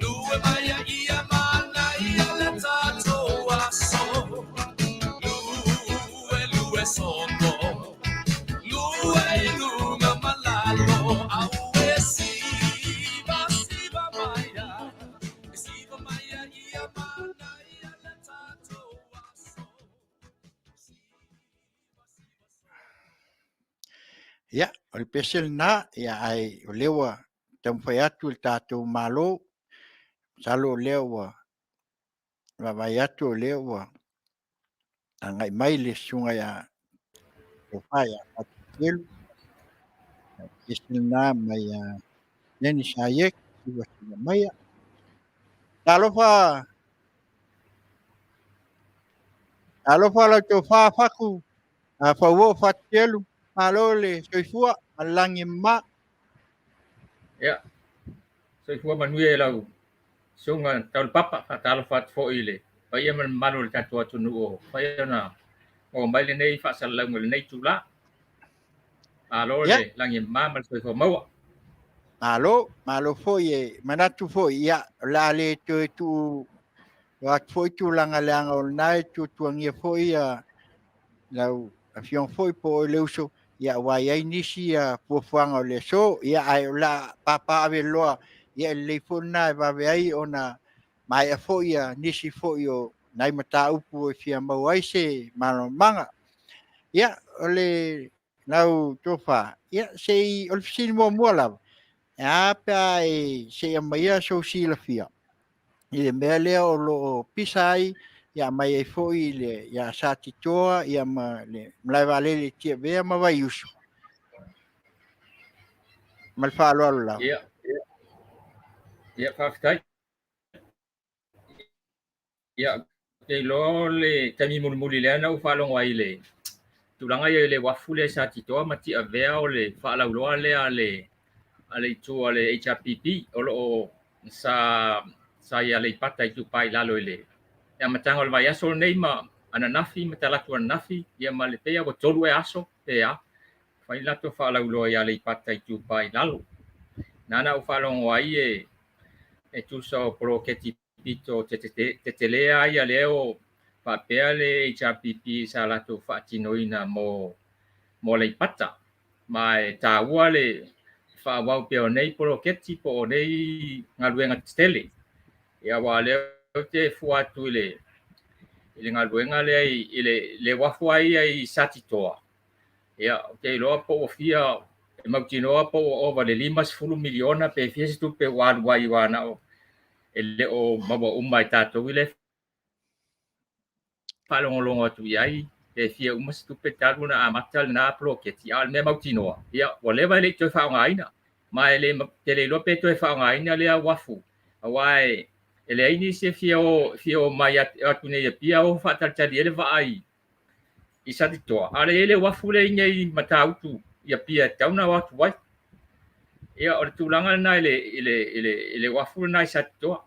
Lue maia ia manaia le tatou aso. Lue lue solo. Lue i luga ma lalo. Auē siva siva maia. Siva maia ia manaia le tatou aso. Ia, o le pese lena, ia ae o lea ua taumafai atu le tatou Malo, masalo o lea ua vaavaai atu o lea ua agai mai le susuga ia Tofa ia Fatikelu. O le pese lena mai ia Dennis Hayek, ua sila maia. Talofa, talofa lau tofa Faku, a fauo Fatikelu, malo le soifua, ma le lagi e mama. Ia, soifua manuia i lau susuga Taulapapa, faatalofa atu foi i le paia ma le mamalu o le tatou atunuu o mafai ona maua mai lenei faasalalauga i lenei itula. Malo le lagi e mama ma le soifua maua. Malo, malo foi e manatu foi, ia, o le a le toe tuu atu foi tulaga leaga o lena e tuatuagia foi ia lau afioga foi po o le uso, ia aua e i ai nisi ia fuafuaga o le aso, ia ae o le a papaaave loa, ia e lelei foi lena e vave ai ona maea foi ia nisi foi o nai mataupu e fia maua ai se malamalamaaga. Ia, o le lau tofa, ia se i, o le fesili muamua lava, e a pe a e se i aumaia sou silafia i le mea lea o lo o pisa ai, ia aumai ai foi le ia Satitoa ia ma le malae vaalele i Tiavea ma Vaiusu. Ma le faaaloalo lava. Ia, ia faafetai. Ia, ou te iloa o le taimi mulimuli lea na ou faalogo ai i le tulaga ia i le uafu lea i Satitoa ma Tiavea o le faalauiloa lea a le a le itu a le HRPP o lo o sa sa i Aleipata Itupa i Lalo i le amataga o le vaiaso lenei ma ananafi ma talaatu ananafi ia ma le pei lava ua tolu ea aso pe a fai le latou faalauiloa i Aleipata Itupa i Lalo. Na na ou faalogo ai e e tusa o poloketi pito tetele lava ia lea o faapea le HRPP sa latou faatinoina mo mo Aleipata. Ma e taua le faaauau pea o nei poloketi po o nei galuega tetele. Ia aua o lea ou te fua atu i le i le galuega lea i le le uafu lava ia i Satitoa, Ia, ou te iloa po ua fia, e mautinoa po ua ova i le $50 miliona pe fia se tupe ua alu ai aua na o e le o maua uma e tatou i le faalogologo atu i ai pe fia uma se tupe talu ona amata lena poloketi. A o le mea mautinoa, ia, ua leva e le i toe faaaogaina, ma e le, te le iloa pe toe faaaogaina lea uafu, aua e leai nisi e fia o, fia o mai atu nei i Apia o faatalitali ai le vaa i i Satitoa, a o lea e i ai le uafu lea i inei i Matautu i Apia e tatau ona o atu ai. Ia, o le tulaga lena i le, i le, i le, i le uafu lena i Satitoa.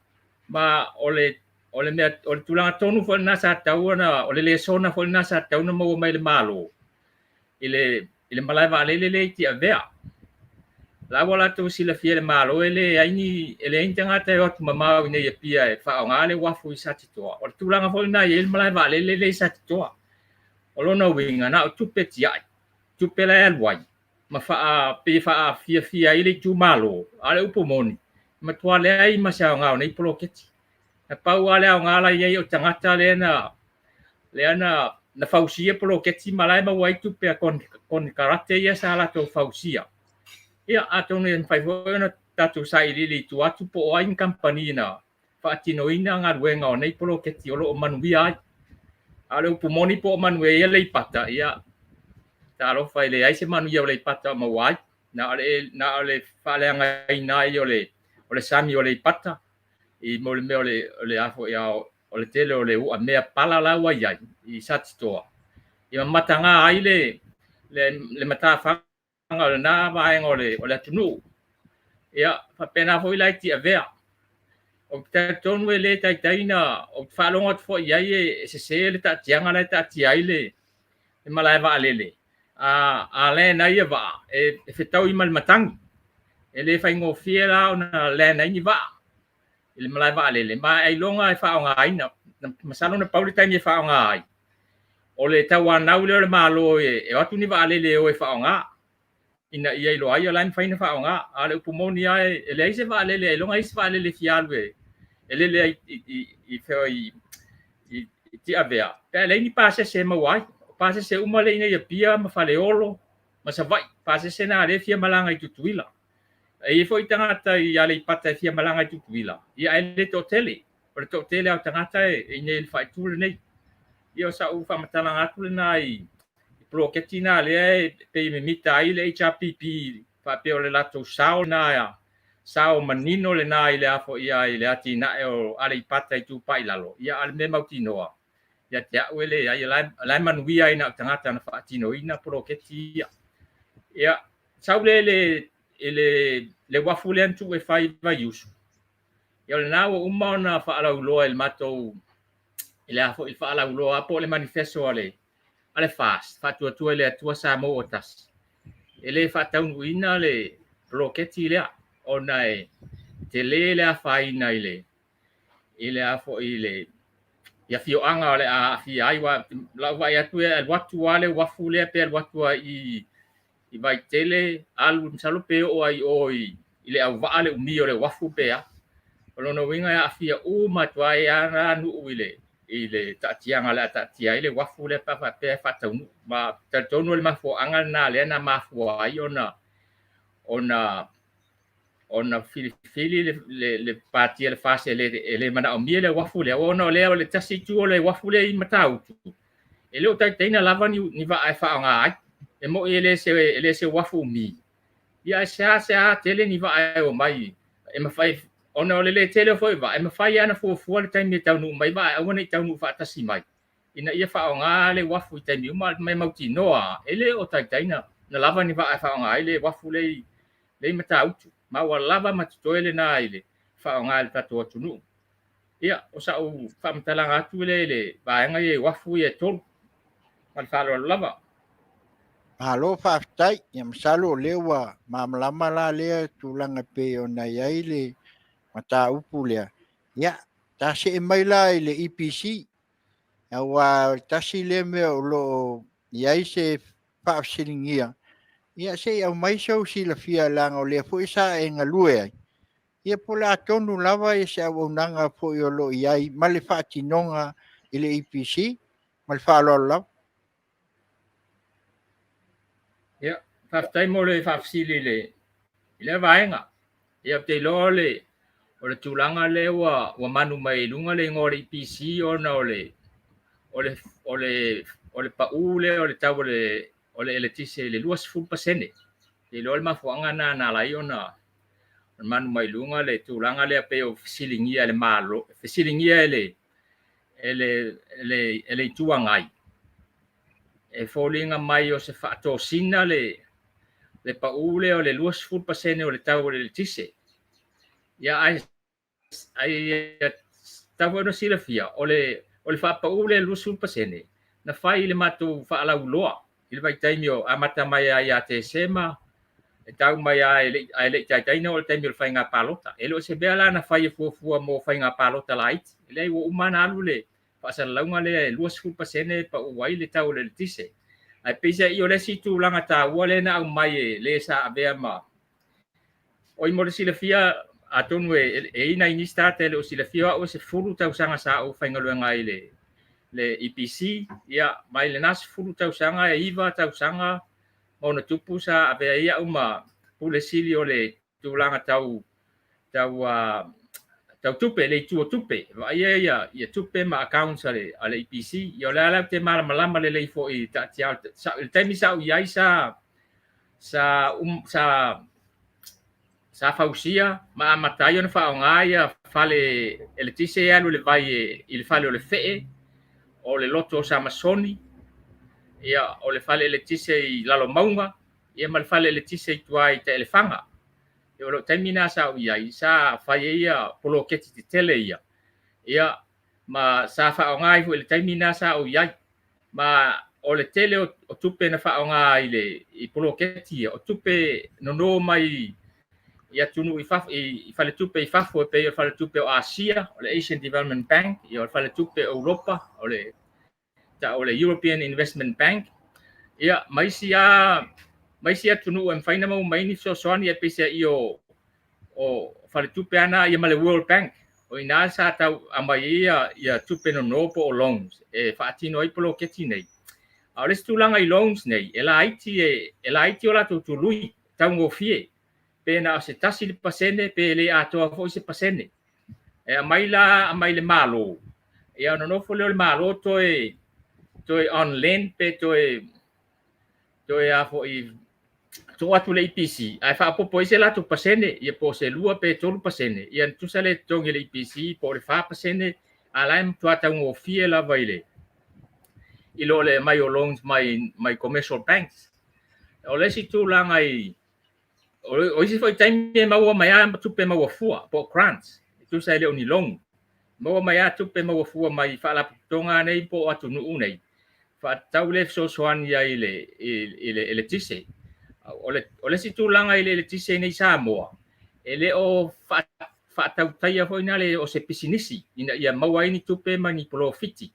Ma o le, o le mea, o le tulaga tonu foi lena sa tatau ona, o le lesona foi lena sa tatau ona maua mai e le Malo i le, i le malae vaalele lea i Tiavea. La ua latou silafia e le Malo e leai ni, e leai ni tagata e o atu mamao i inei i Apia e faaaoga le uafu i Satitoa. O le tulaga foi lena e i ai le malae vaalele lea i Satitoa. O lona uiga, na o tupe tiai, tupe la e alu ai, ma faa, pei e faafiafia ai le itumalo, a o le upu moni, e matua leai ma se aoga o nei poloketi. Na pau lava le aoga la e i ai o tagata lea na, lea na, na fausia poloketi ma la e maua ai tupe a konekarate ia sa latou fausia. Ia, atonu e mafai foi ona tatou sailiili i tua atu po o ai ni kamupani na faatinoina galuega o nei poloketi o lo o manuia ai. A o le upu moni po o manuia ai Aleipata, ia, talofa e leai se manuia o Aleipata o maua ai. Na o le, na o le faaleagaina ai o le, o le sami o Aleipata i mo le mea o le o le a foi a o le tele o le u'a mea pala la ua i ai i Satitoa ia ma matagā ai le le le matafaga o lena vaega o le o le atunuu. Ia faapena foi la i Tiavea. Ou te talitonu e le taitai na ou te faalogo atu foi i ai e sese le taatiaga la e taatia ai le le malae vaalele. A a land ai ia vaa e fetaui ma le matagi. E le faigofie la ona land ai ni vaa i le malae vaalele ma ailoga e faaaogaina. Masalo na pau le taimi e faaaoga ai o le tauanau lea o le Malo e o atu ni vaalele e o e faaaoga ina ia iloa ai o la e mafai ona faaaoga. A o le upu moni lava e leai se vaalele ailoga e i ai se vaalele e fia alu e lele ai i Tiavea pe a leai ni pasese e maua ai. O pasese uma lea i inei i Apia ma Faleolo ma Savaii, pasese na lea e fia malaga i Tutuila. E i ai foi tagata i Aleipata e fia malaga i Tutuila, ia ae le toatele. O le toatele lava o tagata e i inei i le faaitu lenei. Ia o sau faamatalaga atu lena i poloketi na lea e pei e mimita ai le HRPP faapea o le latou sao lena, sao manino lena i le a foi i le atinae o Aleipata Itupa i Lalo. Ia a o le mea mautinoa ia te au e leai, o la e manuia ai na o tagata na faatinoina poloketi ia. Ia sau lea i le uafu lea na tuu e fai i Vaiusu, ia o lena ua uma ona faalauiloa i le matou i le a foi faalauiloa po o le manifesto a le FAST, Faatuatua i le Atua Samoa ua Tasi, e le faataunuuina le poloketi lea ona e tele le afaina i le a foi i le i afioaga o le a aafia ai. Aua lau vaai atu e alu atu lava le uafu lea pe alu atu lava i Vaitele, alu masalo pe oo ai i o i Leauvaa le umi o le uafu pe a. O lona uiga e aafia uma atu ai lava nuu i le taatiaga o le a taatia ai le uafu lea pe a faapea e faataunuu. Ma talitonu o le mafuaaga lena lea na mafua ai ona filifili le patia le FAST e le manaomia le uafu lea, ona o lea o le tasi itu o le uafu lea i Matautu, e le o taitaina lava ni vaa e faaaoga ai. E moi e le se uafu umi, ia ae sea tele ni vaa e omai e mafai, ona o le le tele foi o vaa, e mafai lava ona fuafua le taimi e taunuu mai vaa e aua ne i taunuu faatasi mai, ina ia faaaoga le uafu i taimi uma. Mai mautinoa e le o taitaina na lava ni vaa e faaaoga ai le uafu lea i Matautu, ma ua lava ma totoe lena i le faaaoga e le tatou atunuu. Ia, o sau faamatalaga atu lea i le vaega ia i uafu ia e tolu. Ma le faaaloalo lava. Malo faafetai. Ia masalo o lea ua malamalama la lea tulaga pei ona i ai le mataupu lea. Ia, ta see mai la i le EPC. Aua o le tasi lea mea o lo o i ai se faafesiligia, ia se i aumai sou silafia leaga o lea foi sa e galue ai, ia po o le a tonu lava se auaunaga foi o lo o i ai ma le faatinoga i le EPC. Ma le faaaloalo lava. Ia, faafetai mo le faafesili i lea vaega. Ia, ou te iloa o le tulaga lea ua manu mai i luga le igoa o le EPC ona o le pau lea o le tau o le eletise i le 20%. Ou te iloa le mafuaaga lena na ala ai ona manu mai i luga le tulaga lea pei o fesiligia e le Malo, fesiligia e le Itu Agai, e foliga mai o se faatosina le pau lea o le 20% o le tau o le eletise. Ia, ai tatau foi ona silafia, o le faapau lea 20% na fai i le matou faalauiloa i le vaitaimi o amata mai ai ia Tesema, e tau mai ae le i taitai ona oo i le taimi o le faiga palota. E le o se mea la na fai e fuafua mo faiga palota laiti. E leai, ua uma ona alu le faasalalauga lea e 20% e pau ai le tau o le eletise. Ae peiseai o le isi tulaga taua lea na aumai e le sa avea ma oi mo le silafia, atonu e i ai nai nisi tagata e le o silafia, o au e 10 tausaga sa ou faigaluega ai i le EPC, ia mai lena 10 tausaga e 9 tausaga ma ona tupu sa avea ai au ma pule sili o le tulaga tau tupe, le itu o tupe, vaaia ia tupe ma accounts a le EPC. Ia o le ala ou te malamalama lelei foi i taatia i le taimi sa ou i ai sa Sa fausia ma amata ai ona faaaoga ia fale eletise e alu i le vai i le fale o le Fee, o le loto o Samasoni, ia o le fale eletise i Lalomauga, ia ma le fale eletise i tua i Taelefaga. Ia o lou taimi lena sa ou i ai, sa fai ai ia poloketi tetele ia, ia ma sa faaaoga ai foi i le taimi lena sa ou i ai. Ma o le tele o tupe na faaaoga i le i poloketi ia, o tupe nono mai i atunuu i fafo, i faletupe i fafo e pei o le faletupe o Asia, o le Asian Development Bank, ia o le faletupe o Europa, o le tau o le European Investment Bank, ia ma isi a ma isi atunuu e mafai ona maua mai ni fesoasoani e peiseai o o faletupe ana ia ma le World Bank. O i ina sa tau aumai ai ia, ia tupe nono po o loans e faatino ai poloketi nei. A o le isi tulaga i loans nei, e laiti e, e laiti o latou tului, taugofie, pe na o se 1% pe le atoa foi se pasene. E aumai la, aumai le Malo, ia ona nofo lea o le Malo toe toe on lend pe toe toe a foi tuu atu le EPC ae faaopoopo ai se latou pasene, ia po o se 2 pe 3%, ia na tusa le totogi e le EPC po o le 4%, a la e matua taugofie lava i le i lo le aumai o loans mai mai commercial banks. O le isi tulaga i o isi foi taimi e maua mai lava tupe maua fua po o grants, e tusa e le o ni loan. Maua mai lava tupe maua fua mai faalapotopotoga nei po o atunuu nei, faatatau le fesoasoani ai i le, i le eletise. O le, o le isi tulaga i le eletise nei i Samoa, e le o faatautaia foi na le o se pisinisi ina ia maua ai ni tupe ma ni polofiti.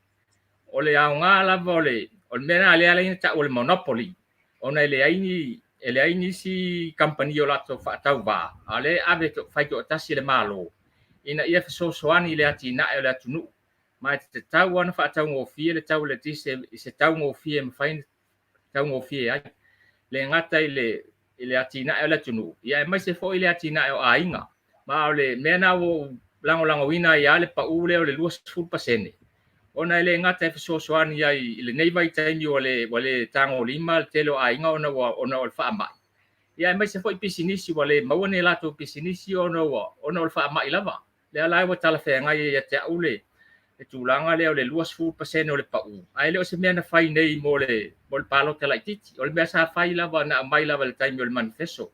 O le aoga lava o le, o le mea lena lea e tau o le monopoly, ona e leai ni, e leai nisi kamupani o latou faatauvā, a o lea e ave fai toatasi e le Malo ina ia fesoasoani i le atinae o le atunuu. Ma e tatau lava ona faataugofie le tau o le eletise i se taugofie e mafai ona taugofie ai, le gata i le, i le atinae o le atunuu, ia aemaise foi le atinae o aiga. Ma o le mea lena ua ou lagolagoina ai lava le pau lea o le 20%, ona e le gata e fesoasoani ai i lenei vaitaimi ua le, ua le tagolima le tele o aiga ona ua, ona o le faamai, ia aemaise foi pisinisi ua le maua ni latou pisinisi ona ua, ona o le faamai lava. Lea la ua talafeagai ai ia te au le, le tulaga lea o le 20% o le pau, ae le o se mea na fai nei mo le, mo le palota laitiiti. O le mea sa fai lava na aumai lava i le taimi o le manifeso.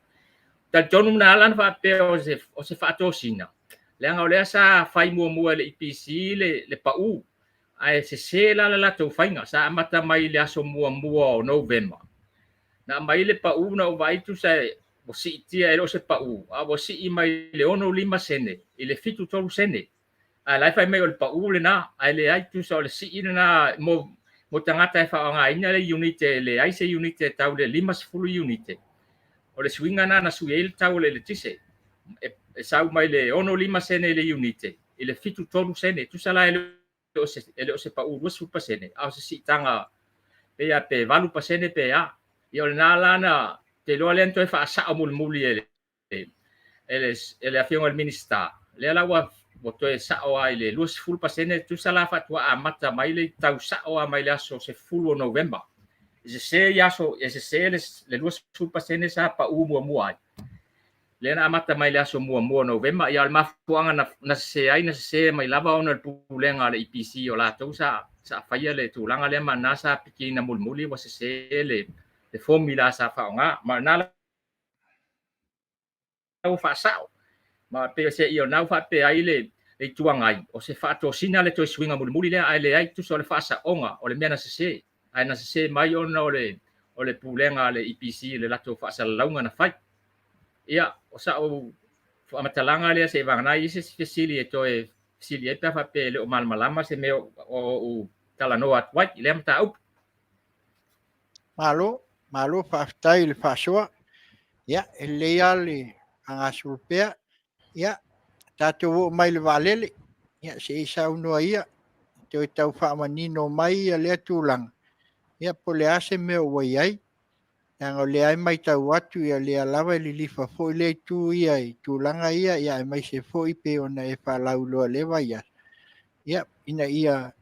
Talitonu na ala ona faapea o se, o se faatosina, leaga o lea sa fai muamua e le EPC le, le pau, ae sese la le latou faiga. Sa amata mai i le aso muamua o Novema. Na aumai le pau na ou vaai tusa e ua siitia e le o se pau, a ua sii mai le 65 sene i le 73 sene. Ae la e fai mai o le pau lena, ae leai tusa o le sii lena mo, mo tagata e faaaogaina le iunite, e leai se iunite e tau le 50 iunite. O le suiga lena na sui ai le tau o le eletise. E, e sau mai le 65 sene i le iunite i le 73 sene. Tusa la e le o se, e le o se pau 20%, a o se siitaga pei a pe 8% pe a. Ia o lena la na, te iloa lea na toe faasao mulimuli e le, e le, e le afioga i le Minisita, lea la ua, ua toe sao lava i le 20%, tusa la faatoa amata mai le tau sao lava mai le aso 10 o Novema. E sese i aso, e sese le, le 20% sa pau muamua ai. Lea na amata mai le aso muamua o Novema, ia o le mafuaaga na, na sese ai, na sese mai lava ona o le pulega a le EPC o latou sa, sa faia le tulaga lea ma na sa pikiina mulimuli ua sese le, le formula sa faaaoga. Ma o lena la ua faasao. Ma pei o se ia o lena ua faapea ai le, le Itu Agai, o se faatosina le toe suiga mulimuli lea, ae leai tusa o le faasaoga o le mea na sese, ae na sese mai ona o le, o le pulega a le EPC i le latou faasalalauga na fai. Ia, o sa'u faamatalaga lea seia vagana ai se isi fesili e toe fesili ai pe a faapea e le o malamalama se mea o ou talanoa atu ai i lea mataupu. Malo, malo faafetai i le faasoa. Ia, e lelei lava le agasolo pea. Ia, tatou oo mai i le vaalele. Ia, se i saunoa ia, toe tau faamanino mai ia lea tulaga. Ia, po o le a se mea ua i ai. Leaga o lea e matau atu, ia lea lava e lilifa foi le itu ia i tulaga ia, ia aemaise foi pei ona e faalauiloa i lea vaiaso. Ia, ina ia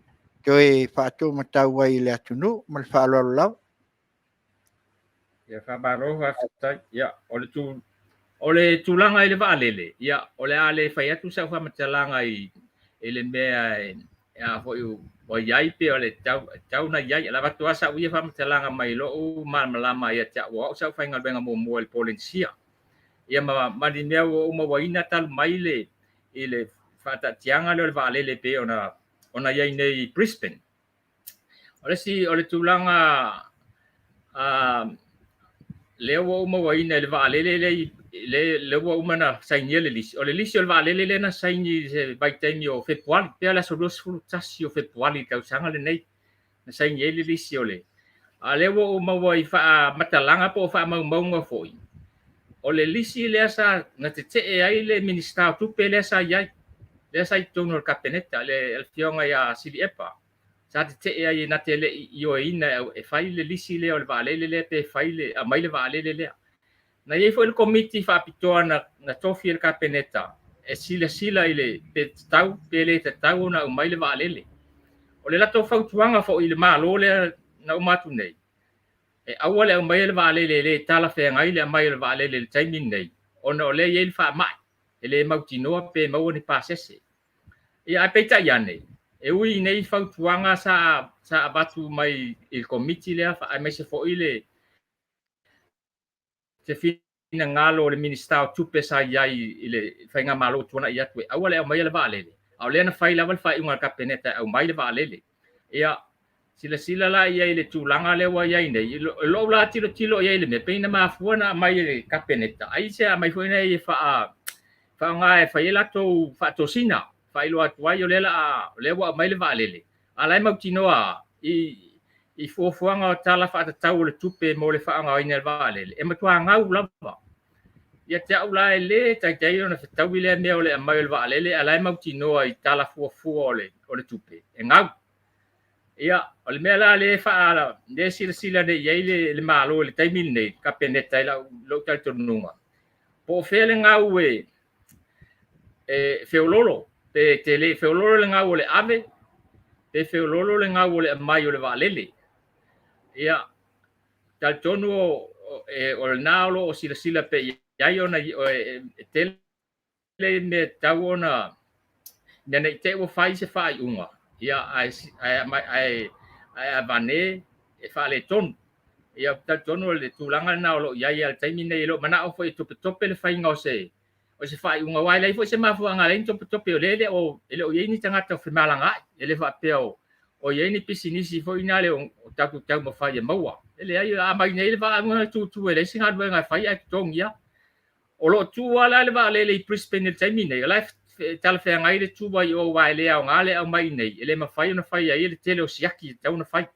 toe faataumatau ai i le atunuu ma le faaaloalo lava. Ia, faamalo faafetai. Ia, o le tu O le tulaga i le vaalele, ia, o le a le fai atu sau faamatalaga i i le mea e a foi ua i ai pe o le tatau ona i ai. E avatu lava sau ia faamatalaga mai lou malamalama ia te au, o au sa ou faigaluega muamua i le Polenisia. Ia ma ni mea ua ou mauaina talu mai le i le faataatiaga lea o le vaalele pei ona i ai nei i Brisbane. O le isi, o le tulaga lea ua ou mauaina i le vaalele lea ua uma ona sainia le lisi. O le lisi o le vaalele lea na saini i se vaitaimi o Fepuari, pei o le aso 21 o Fepuari i le tausaga lenei na saini ai le lisi o le. A o lea ua ou maua i faamatalaga po o faamaumauga foi, o le lisi lea sa na tetee ai le Minisita o Tupe lea sa i ai, lea sa i totonu o le Kapeneta, le Afioga ia Sili Epa, sa tetee ai na te le i ioeina e fai le lisi lea o le vaalele lea pe fai le aumai le vaalele lea. Na i ai foi le komiti faapitoa na tofi e le Kapeneta e silasila i le pe tatau pe le tatau ona aumai le vaalele. O le latou fautuaga foi i le Malo lea na uma atu nei, e aua le aumaia le vaalele e le talafeagai le aumai o le vaalele i le taimi lenei, ona o lea e i ai le faamai, e le mautinoa pe maua ni pasese. Ia, ae peitai ane, e ui i nei fautuaga sa avatu mai i le komiti lea, aemaise foi le finagalo o le Minisita o Tupe sa i ai i le faigamalo tuanai atu e aua le aumaia le vaalele, a o lea na fai lava le faaiuga a le Kapeneta e aumai le vaalele. Ia, silasila la i ai i le tulaga lea ua i ai nei, i lou la tilotilo i ai i le mea, pei na mafua ona aumai e le Kapeneta, ai se aumai foi nei e faaaoga e fai ai latou faatosina, faailoa atu ai o lea o lea ua aumai le vaalele, a o la e mautinoa i fuafuaga o tala faatatau o le tupe mo le faaaogaina o le vaalele, e matua gau lava. Ia te au la e le taitai ona fetaui lea mea o le aumai o le vaalele, a o la e mautinoa i tala fuafua o le tupe, e gau. Ia, o le mea la lea silasila nei i ai le Malo i le taimi lenei, Kapeneta i lou talitonuga, po o fea le gau e feololo, pe te le feololo le gau o le ave, pe feololo le gau o le aumai o le vaalele. Ia, talitonu o lena o lo o silasila pe i ai ona e tele mea tatau ona ina ne i te i ua fai se faaiuga, ia, ae avane e faaletonu. Ia, talitonu o le tulaga lena o lo o i ai i le taimi lenei, e le o manao foi e topetope le faiga o se faaiuga, aua e leai foi se mafuaaga e ala ai ona topetope, o lea e le o i ai ni tagata o femalagaai, e le faapea o i ai ni pisinisi foi na le o tatou taumafai e maua. E leai, a aumai nei le vaa tutu e leai se galuega e fai ae totogi lava. O lo o tu lava la le vaalele i Brisbane i le taimi nei, o la e talafeagai le tu ai o, aua e le aoga le aumai i nei, e le mafai ona fai ai le tele o siaki e tatau ona fai,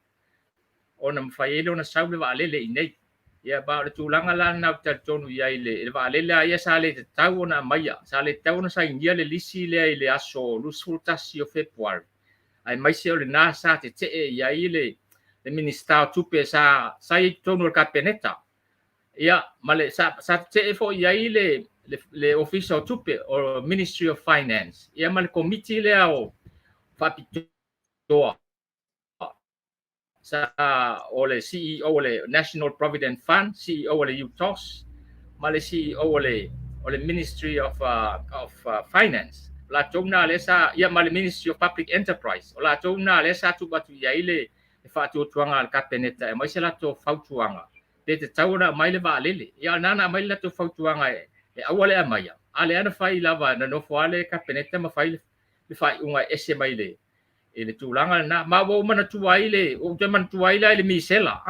ona mafai ai lea ona sau le vaalele i nei. Ia, ma o le tulaga la lena ou te talitonu i ai i le vaalele lava ia sa le tatau ona aumaia, sa le tatau ona sainia le lisi lea i le aso 21 o Fepuari, aemaise o lena sa tetee i ai le Minisita o Tupe sa i ai i totonu o le Kapeneta. Ia, ma le sa tetee foi i ai le Ofisa o Tupe, o Ministry of Finance, ia ma le komiti lea o faapitoa sa o le CEO o le National Provident Fund, CEO o le UTOS, ma le CEO o le Ministry of Finance. O latou na lea sa, ia ma le Ministry of Public Enterprise, o latou na lea sa tuu atu i ai le faatuatuaga a le Kapeneta e aumai se latou fautuaga pe tatau ona aumai le vaalele. Ia, o lena na aumai le latou fautuaga e aua le aumaia, a lea na fai lava, na nofo lava le Kapeneta ma fai le faaiuga e ese mai i le tulaga lena. Ma ua ou manatua ai le, ua ou toe manatua ai la i le misela.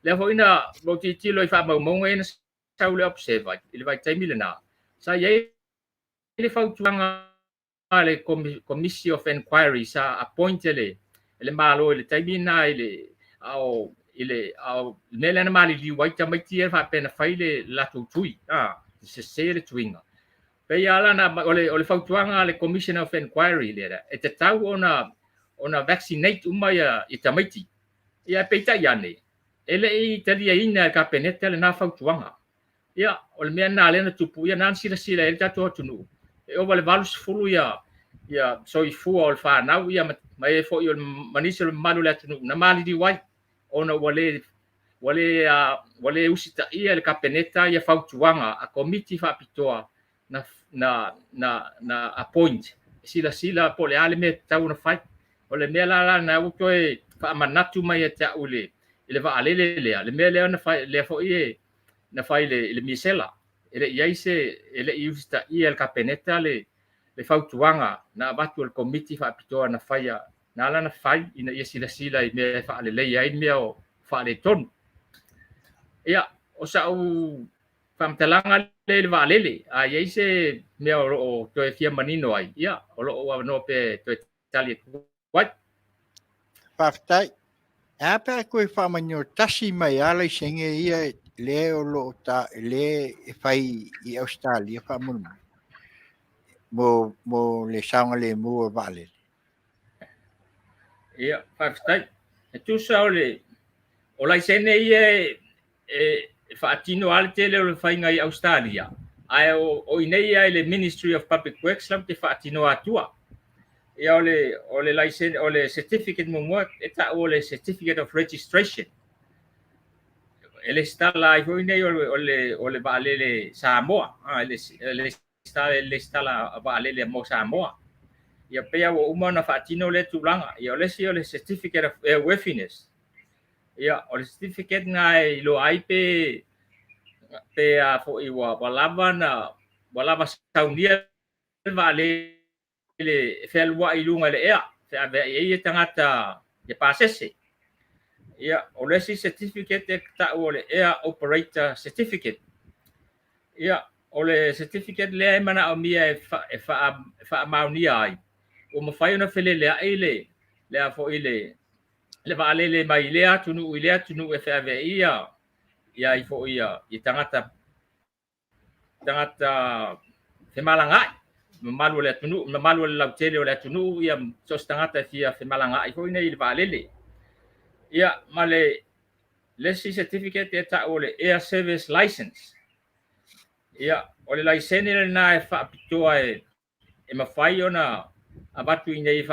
Lea foi na ou tilotilo i faamaumauga ia na sau le Observer i le vaitaimi lena, sa i ai le fautuaga a le Commission of Inquiry sa appoint e le Malo i le taimi lena i le ao mea lea na maliliu ai tamaiti ia faapea na fai le latou tui, sese le tuiga. Pei lava la o le fautuaga a le Commission of Inquiry lea, e tatau ona vaccinate uma ia tamaiti. Ia, peitai ane, e le i taliaina e le Kapeneta lena fautuaga. Ia, o le mea lena lea na tupu, ia na silasila ai le tatou atunuu, e ova le 80 ia soifua o le fanau, ia ma e foi o ma nisi o le mamalu o le atunuu na maliliu ai, ona ua Ua le ua le usitaia e le Kapeneta ia fautuaga a Komiti Faapitoa na na na na appoint e silasila po o le a le mea e tatau ona fai. O le mea la lena ua toe faamanatu mai ia te au i le i le vaalele lea, le mea lea na fai lea foi e na fai i le misela. E le i ai se e le i usitaia e le Kapeneta le le fautuaga na avatu e le Komiti Faapitoa na faia na ala ona fai ina ia silasila i mea e faaleleia ai mea o faaletonu. Ia, o sa'u faamatalaga lea i le vaalele, a i ai se mea o lo o toe fia manino ai, ia, o lo o avanoa pea e toe tali atu ai. Faafetai. E a pe a toe faamanino tasi mai lava laisene ia le o lo o ta, le e fai i Ausetalia faamolemole mo le saogalemu o vaalele. Ia, faafetai. E tusa o le o laisene ia e faatino lava le tele o le faiga i Ausetalia, ae o i inei lava i le Ministry of Public Works latou te faatinoa atua. Ia o le laisene, o le certificate muamua e ta'u o le Certificate of Registration. E lesitala ai foi nei o le vaalele Samoa, e lesitala a vaalele mo Samoa. Ia pei ua uma ona faatino lea tulaga. Ia o le isi o le Certificate of Airworthiness. Ia o le certificate na e iloa ai pe a foi ua lava na ua lava saunia le vaalele e fealuai i luga i le ea, feaveai ai tagata e pasese. Ia o le isi certificate e ta'u o le Air Operator Certificate. Ia o le certificate lea e manaomia e faamaonia ai ua mafai ona feleleai le a foi le vaalele mai lea atunuu i lea atunuu e feaveai ia ai foi ia tagata femalagaai, mamalu o le atunuu, mamalu o le lautele o le atunuu, ia so o se tagata e fia femalagaai foi nei i le vaalele. Ia ma le isi certificate e ta'u o le Air Service License. Ia o le laisene lena e faapitoa e mafai ona avatu i nei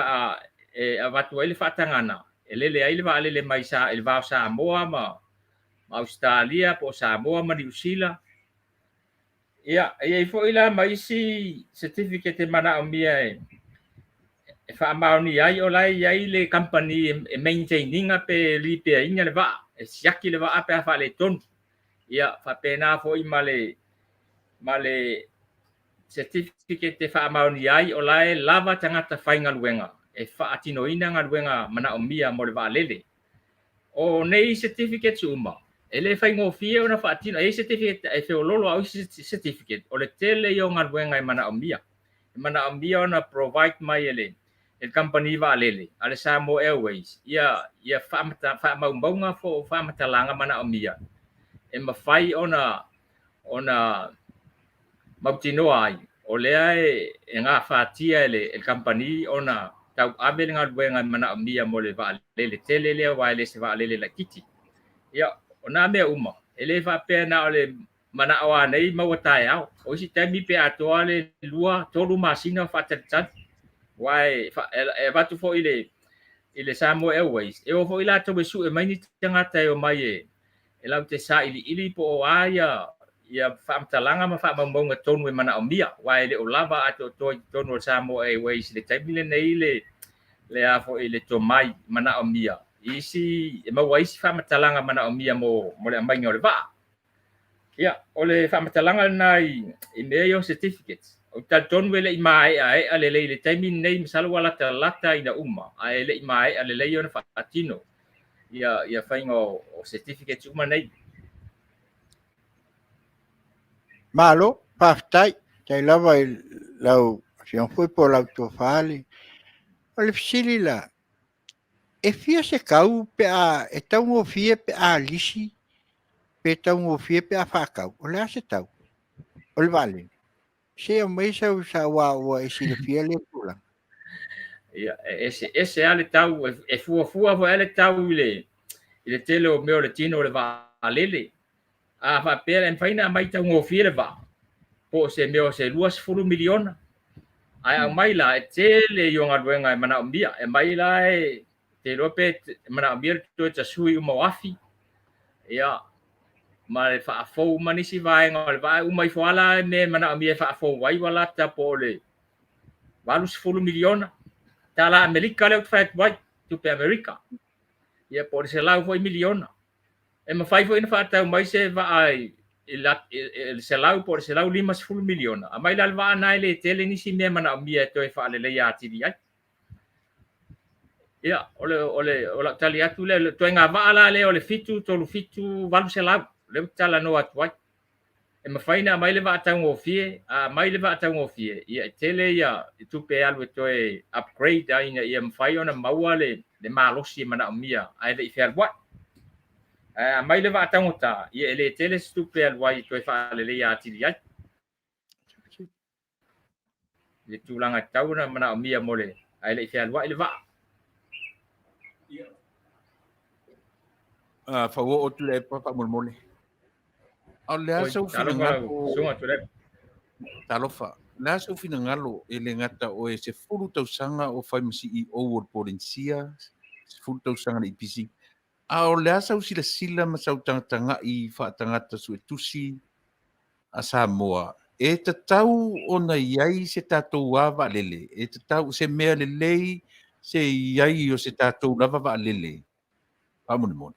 e avatu ai le faatagana e lele ai le vaalele mai sa i le va o Samoa ma Ausetalia po o Samoa ma Niu Sila. Ia, e i ai foi la ma isi certificate e manaomia e faamaonia ai o la e i ai le kamupani e maintain ina pe lipeaina le vaa, e siaki le vaa pe a faaletonu. Ia faapena foi ma le certificate e faamaonia ai o la e lava tagata faigaluega e faatinoina galuega manaomia mo le vaalele. O nei certificates uma, e le faigofie ona faatino. E i ai certificate e feololo, a o isi certificate, o le tele ia o galuega e manaomia. E manaomia ona provide mai e le kamupani vaalele a le Samoa Airways ia faamaumauga po o faamatalaga manaomia e mafai ona mautinoa ai o lea e gafatia e le kamupani ona tauave le galuega e manaomia mo le vaalele tele lea, aua e le se vaalele laitiiti. Ia, o na mea uma, e le faapea na o le manao anei maua taeao. O isi taimi pe atoa le 2, 3 masina o faatalitali. Aua e avatu foi i le Samoa Airways, e o foi latou e sue mai ni tagata e omai e latou te sailiili po o a ia faamatalaga ma faamaumauga tonu e manaomia, aua e le o lava atoatoa i totonu o le Samoa Airways i le taimi lenei le a foi le tomai manaomia isi e maua isi faamatalaga manaomia mo le aumaiga o le vaa. Ia, o le faamatalaga lena i mea ia o certificates. Ou te talitonu e le i maeaea lelei i le taimi lenei, masalo ua latalata ina uma, ae le i maea lelei ona faatino ia faiga o certificates uma nei. Malo, faafetai. Tai lava i lau afioga foi po o lau tofa le. O le fesili la, e fia se tau pe a e taugofie pe a lisi pe taugofie pe a faatau? O le a se tau o le vaalele? Se aumai sau saua ua e silafia lea tulaga. Ia, e ese ese lava le tau, e fuafua foi lava le tau i le tele o mea o le tino o le vaalele. A faapea e mafai ona aumai taugofie le vaa, po o se mea o se 20 miliona. Ae aumai la, e tele i o galuega e manaomia. E aumai la e te iloa pe manaomia le toe tasui uma o afi. Ia, ma le faafou uma nisi vaega o le vaa, e uma ifo lava la le mea e manaomia e faafou ai ua lata po o le $80 miliona tala Amerika lea ou te fai atu ai, tupe Amerika. Ia po o le 100 foi miliona. E mafai foi ona faatau mai se vaa i le 100 po o le $150 miliona. Aumai la le vaa lena e le tele nisi mea e manaomia e toe faaleleia atili ai. Ia, o le o le o lau tali atu lea, o le ituaiga vaa la lea o le 7 3 7 800 lea ou te talanoa atu ai. E mafai ona aumai le vaa taugofie, a aumai le vaa taugofie, ia e tele ia tupe e alu e toe upgrade ai ina ia mafai ona maua le malosi e manaomia ae le i fealuai. Ae a aumai le vaa taugata, ia e le tele se tupe e alu ai e toe faaleleia atili ai i le tulaga e tatau ona manaomia mo le ae le i fealuai le vaa. Fauoo Tuilaepa faamolemole. A o le a sou finagalo? Talofa. O le a sou finagalo e le gata o e 10 tausaga o fai ma CEO o le Polenisia, 10 tausaga le EPC. A o le a sau silasila ma sau tagatagai faatagata suetusi a Samoa, e tatau ona i ai se tatou a vaalele, e tatau se mea lelei se i ai o se tatou lava vaalele faamolemole.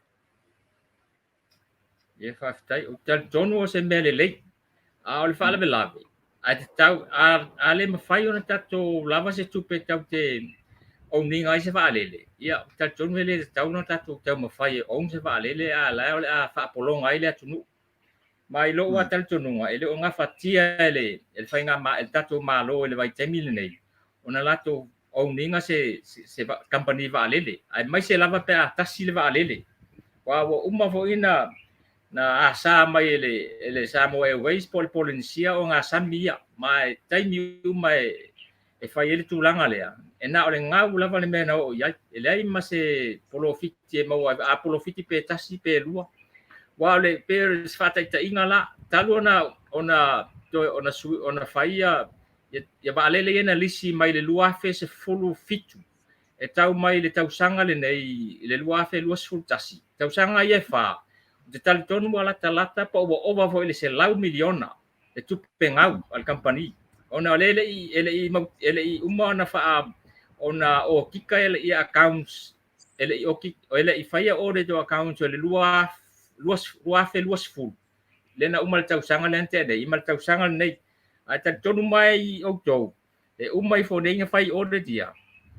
Ia faafetai. Ou te talitonu o se mea lelei. A o le faalavelave, ae tatau, a le mafai ona tatou lava se tupe tatou te own ina ai se vaalele, ia, ou te talitonu e le tatau ona tatou taumafai e own se vaalele, a la o le a faapologa ai le atunuu. Ma i lou talitonuga, e le o gafatia e le faiga e le tatou Malo i le vaitaimi lenei, ona latou own ina se kamupani vaalele, aemaise lava pe a tasi le vaalele. Aua ua uma foi na asa mai e le Samoa Airways po o le Polynesia o gasami ia. Ma e taimi uma e fai ai le tulaga lea, e na o le gau lava le mea na oo i ai. E leai ma se polofiti e maua, a polofiti pe tasi pe lua. Aua o le pe o le faataitaiga la, talu ona fai ia vaalele ia na lisi mai le 2017, e tau mai le tausaga lenei i le 2021, tausaga ia e 4, ou te talitonu ua latalata po ua ova foi i le 100 miliona le tupe gau a le kamupani. Ona o lea e le i uma ona ona okika ia accounts, e le i faia audit o accounts o le 2020, lea na uma le tausaga lea na tea nei, ma le tausaga lenei. Ae talitonu mai outou, e uma ifo nei na fai audit ia,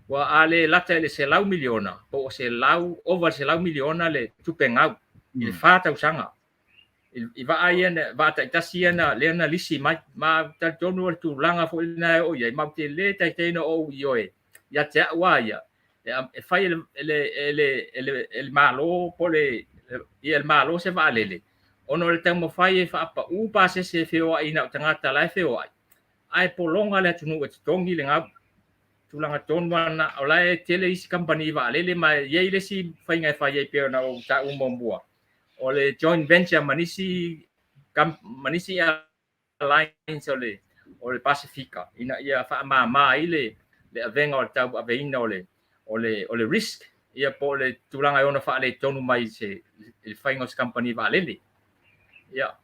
ua a le lata i le 100 miliona, po o 100, over 100 miliona le tupe gau i le 4 tausaga. I vaa ia, vaa taitasi ia na, lea na lisi mai. Ma talitonu o le tulaga foi lena e oo i ai, ma ou te le taitai ona ou ioe ia te au a ia, e fai e le Malo po le ia le Malo se vaalele, ona o le taumafai e faapau pasese e feoai na o tagata la e feoai, ae pologa le atunuu e totogi le gau. Tulaga tonu lava o la e tele isi kamupani vaalele, ma e i ai le isi faiga e fai ai pei ona ou taua muamua, o le joint venture ma nisi airlines o le Pasifika ina ia faamama ai le avega o le tauaveina o le risk ia po o le tulaga e ono faaletonu mai se i le faiga o se kamupani vaalele. Ia,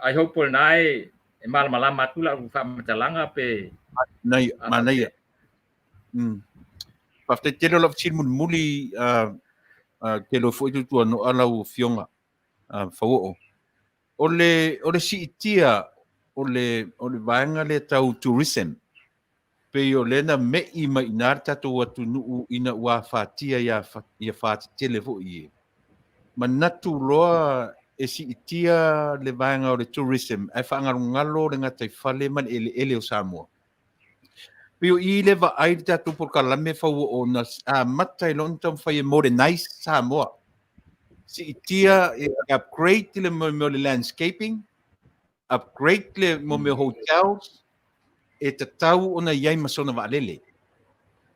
I hope o lena e malamalama atu lau faamatalaga pe. Manaia, manaia. Faafetai tele o lau fesili mulimuli, tele foi tutuanoa lau afioga Fauoo. O le siitia o le vaega lea tau tourism, pei o lea na me'i mai ina le tatou atunuu ina ua afatia ia fatetele foi e. Manatu loa e siitia le vaega o le tourism ae faagalogalo le gataifale ma le eleele o Samoa. Pei o i le vaai le tatou polokalame Fauoo na amata i loa ona taumafai e modernize Samoa. Siitia e upgrade le mea o le landscaping, upgrade le mea hotels, e tatau ona i ai ma sona vaalele.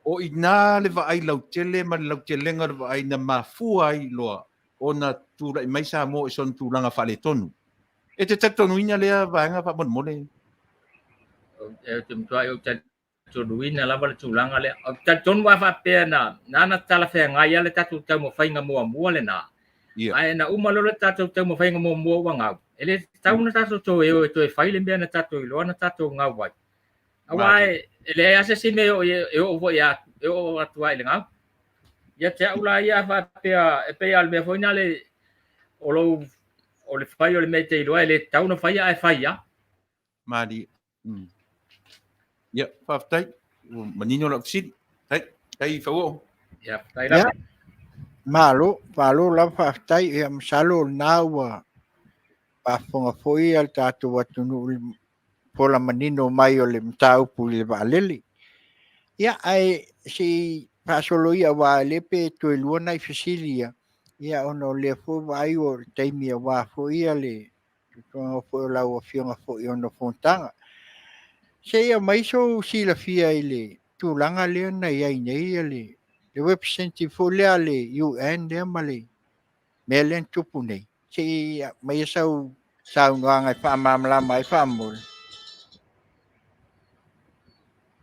O ina le vaai lautele ma le lautelega o le vaai na mafua ai loa ona tulai mai Samoa i sona tulaga faaletonu. E te talitonuina lea vaega faamolemole? E te matuai ou talitonuina lava le tulaga lea. Ou te talitonu a faapea na na talafeagai lava le tatou taumafaiga muamua lena. Ae na uma loa le tatou taumafaiga muamua ua gau, e le tatau ona tatou toe o e toe fai le mea na tatou iloa na tatou gau ai. Aua e leai lava se isi mea e oo foi e oo atu ai i le gau. Ia te au la ia a faapea e pei lava o le mea foi lena o lou o le fai o le mea e te iloa e le tatau ona faia ae fai lava. Malie. Ia, faafetai. Ua manino lau fesili. Tai, tai fauoo. Ia, faafetai lava. Malo, malo lava faafetai. Ia, masalo o lena ua faafofoga foi le tatou atunuu i le fola manino mai o le mataupu i le vaalele. Ia, ae se i faasolo ia aua le pe toe lua nai fesili ia, ia ona o lea foi vaai o le taimi aua foi ia le tulaga foi o lau afioga foi ona o fonotaga. Se i aumai sou silafia i le tulaga lea na i ai nei le representative foi lea a le UN lea ma le mea lea na tupu nei. Se i aumaia sau saunoaga e faamalamalama ai faamolemole.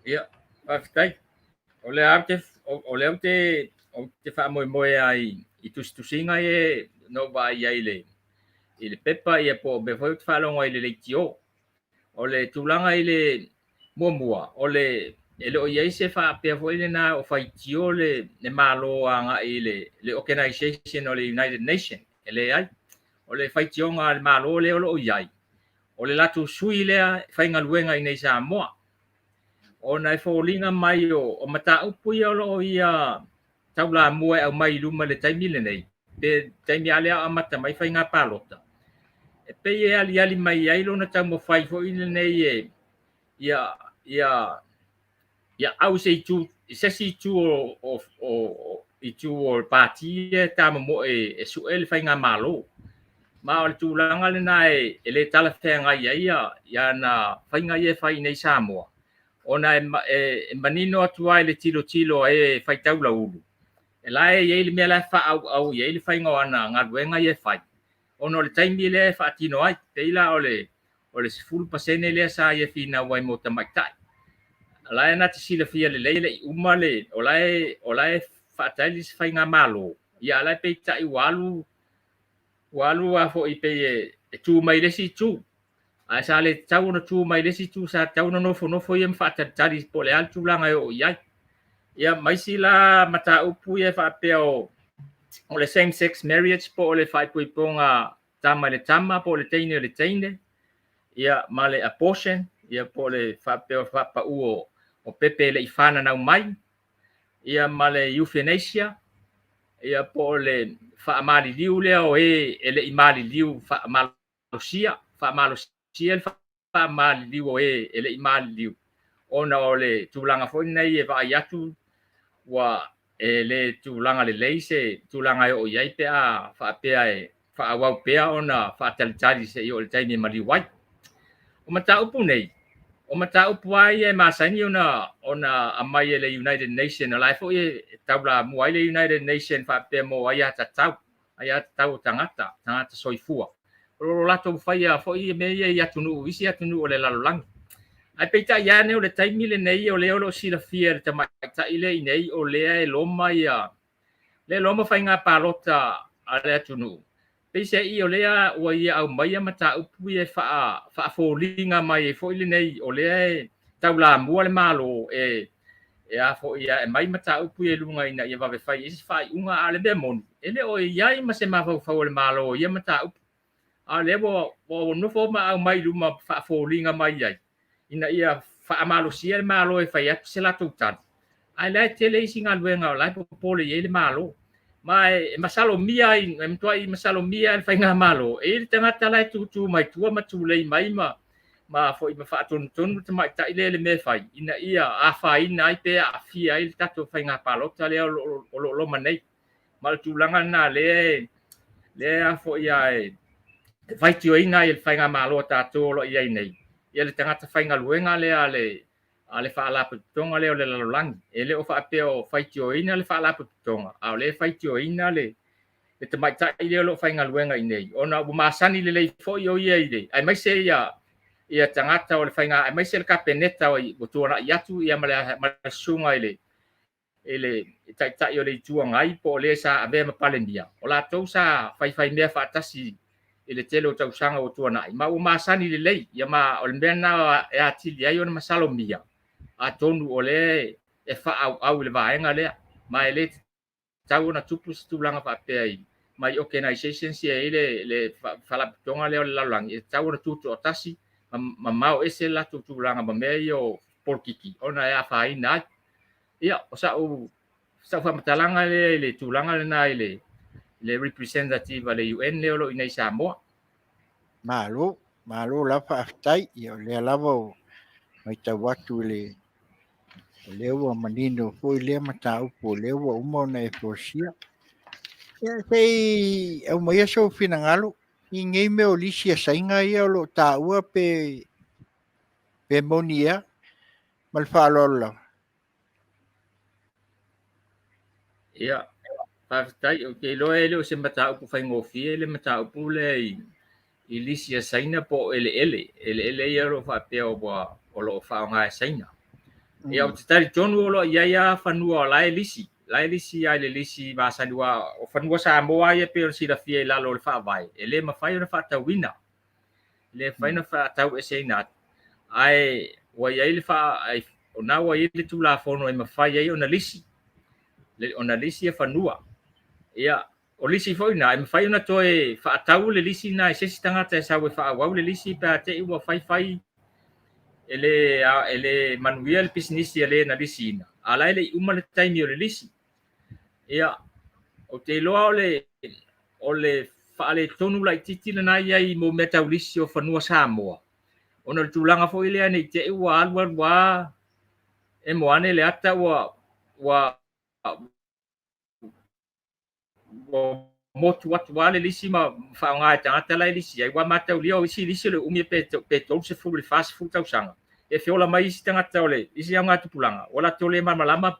Ia, faafetai. O lea ou te, o lea ou te, ou te faamoemoe ai i tusitusiga ia na ou vaai ai i le pepa ia po o mea foi ou te faalogo ai i le leitio. O le tulaga i le muamua, o le e le o i ai se faapea foi lena o faitio le, le Malo agai i le, le Organization o le United Nation. E leai. O le faitioga a le Malo lea o lo o i ai, o le latou sui lea e faigaluega i inei i Samoa. Ona e foliga mai o, o mataupu ia o lo o ia taulamua e aumai i luma i le taimi lenei, pe taimi lava lea o amata mai faiga palota, e pei e aliali mai ai lona taumafai foi lenei e ia ia ia au se itu i se isi itu o, o, o, itu o le pati e tamomoe e su'e le faigamalo. Ma o le tulaga lena e, e le talafeagai ai ia, ia ana faiga ia e fai nei Samoa, ona e, e, e manino atu ai le tilotilo a e faitau laulu, e la e i ai le mea la e faaauau i ai le faiga o ana galuega ia e fai, ona o le taimi lea e faatino ai, pei la o le o le 10% lea sa ia finau ai mo tamaitai. La e na te silafia lelei e le i uma le, o la e, o la e faatali se faigamalo, ia a la e peitai ua alu, ua alu a foi pei e, e tu mai le isi itu. Ae sa le tatau ona tu mai le isi itu, sa tatau ona nofonofo ia ma faatalitali po o le a le tulaga e oo i ai. Ia ma isi la mataupu ia e faapea o, o le same sex marriage po o le faaipoipoga tama i le tama po o le teine i le teine, ia ma le abortion, ia po o le faapea o le faapau o, o pepe e le i fananau mai, ia ma le euthanasia, ia po o le faamaliliu lea o e e le i maliliu faamalosia, faamalosia le faamaliliu o e e le i maliliu, ona o le tulaga foi lenei e vaai atu ua e le tulaga lelei se tulaga e oo i ai pe a faapea e faaauau pea ona faatalitali seia oo i le taimi e maliu ai. O mataupu nei, o mataupu lava ia e masani ona ona aumai e le United Nation, o la e foi e taulamua ai le United Nation faapea mo aiatatau, aiatatau o tagata, tagata soifua. O lo latou faia foi mea ia i atunuu, isi atunuu o le lalolagi. Ae peitai ane o le taimi lenei o lea o lo o silafia e le tamaitai lea i inei o lea e loma ia lea e loma faiga palota a le atunuu. Peiseai o lea ua ia aumaia mataupu ia e faafoliga mai ai foi lenei o lea e taulamua le Malo e e a foi e aumai mataupu ia i luga ina ia vave fai ai se faaiuga. A o le mea moni, e le o i ai ma se mafaufau o le Malo i ia mataupu. A o lea ua, ua nofo ma aumai i luma faafoliga mai ai ina ia faamalosia le Malo e fai atu se latou tali. Ae la e tele isi galuega o la e popole i ai le Malo. Ma e masalomia ai, e matuai masalomia ai le faigamalo, e i ai le tagata la e tutu mai tua ma tulei mai ma ma foi ma faatonutonu le tamaitai lea i le mea e fai, ina ia afaina ai pe aafia ai le tatou faiga palota lea o lo o loma nei. Ma o le tulaga lena lea lea foi a e faitioina ai e le faigamalo a tatou o lo o i ai nei, ia le tagata faigaluega lea a le a le faalapotopotoga lea o le lalolagi. E le o faapea o faitioina le faalapotopotoga, a o lea e faitioina le le tamaitai lea o lo o faigaluega i inei, ona ua masani lelei foi o ia i le, aemaise ia ia tagata o le faiga, aemaise le Kapeneta ua tuanai atu ia ma le, ma le susuga i le i le Taitai o le Itu Agai po o le sa avea ma Palemia, o latou sa faifaimea faatasi i le tele o tausaga ua tuanai, ma ua masani lelei. Ia ma o le mea lena e atili ai ona masalomia, atonu o lea e faaauau i le vaega lea, ma e le tatau ona tupu se tulaga faapea i mai organizations ia e i ai le faalapotopotoga lea o le lalolagi, e tatau ona tutoatasi ma mamao ese le latou tulaga ma mea ia o polokiki ona e afaina ai. Ia, o sa'u faamatalaga lea i le tulaga lena i le representative a le UN lea o lo o i inei i Samoa. Malo, malo lava faafetai. Ia, o lea lava ua matau atu i le o lea ua manino foi lea mataupu o lea ua uma ona e folasia. Ia, se i aumaia sou finagalo i nei mea o lisi a Saina ia o lo o taua pe moni ea ma le faaaloalo lava. Ia, faafetai. Ou te iloa e le o se mataupu faigofie le mataupu lea i lisi a Saina po o eleele. Eleele ia o lo o faapea o lo o faaaoga e Saina. Ia, ou te talitonu o lo o i ai lava fanua o la e lisi. La e lisi lava i le lisi masani, aua o fanua Samoa ia pei ona silafia i lalo o le faavae, e le mafai ona faatauina. E le mafai ona faataueseina atu, ae ua i ai le o na ua i ai le Tulafono e mafai ai ona lisi, ona lisi fanua. Ia, o lisi foi na, e mafai ona toe faatau le lisi na e se isi tagata e sau e faaauau le lisi pe a te i ua faifai e le manuia le pisinisi a le na lisiina, a la e le i uma le taimi o le lisi. Ia, ou te iloa o le faaletonu laitiiti lena i ai mo mea tau lisi o fanua Samoa, ona o le tulaga foi lea ne i te i ua alu alu lava emo ane le ata ua motu atu lava le lisi ma faaaoga e tagata la e lisi ai. Ua mataulia o isi lisi o le umi pe 30 i le 40 tausaga e feola mai isi tagata o le isi augatupulaga ua latou le malamalama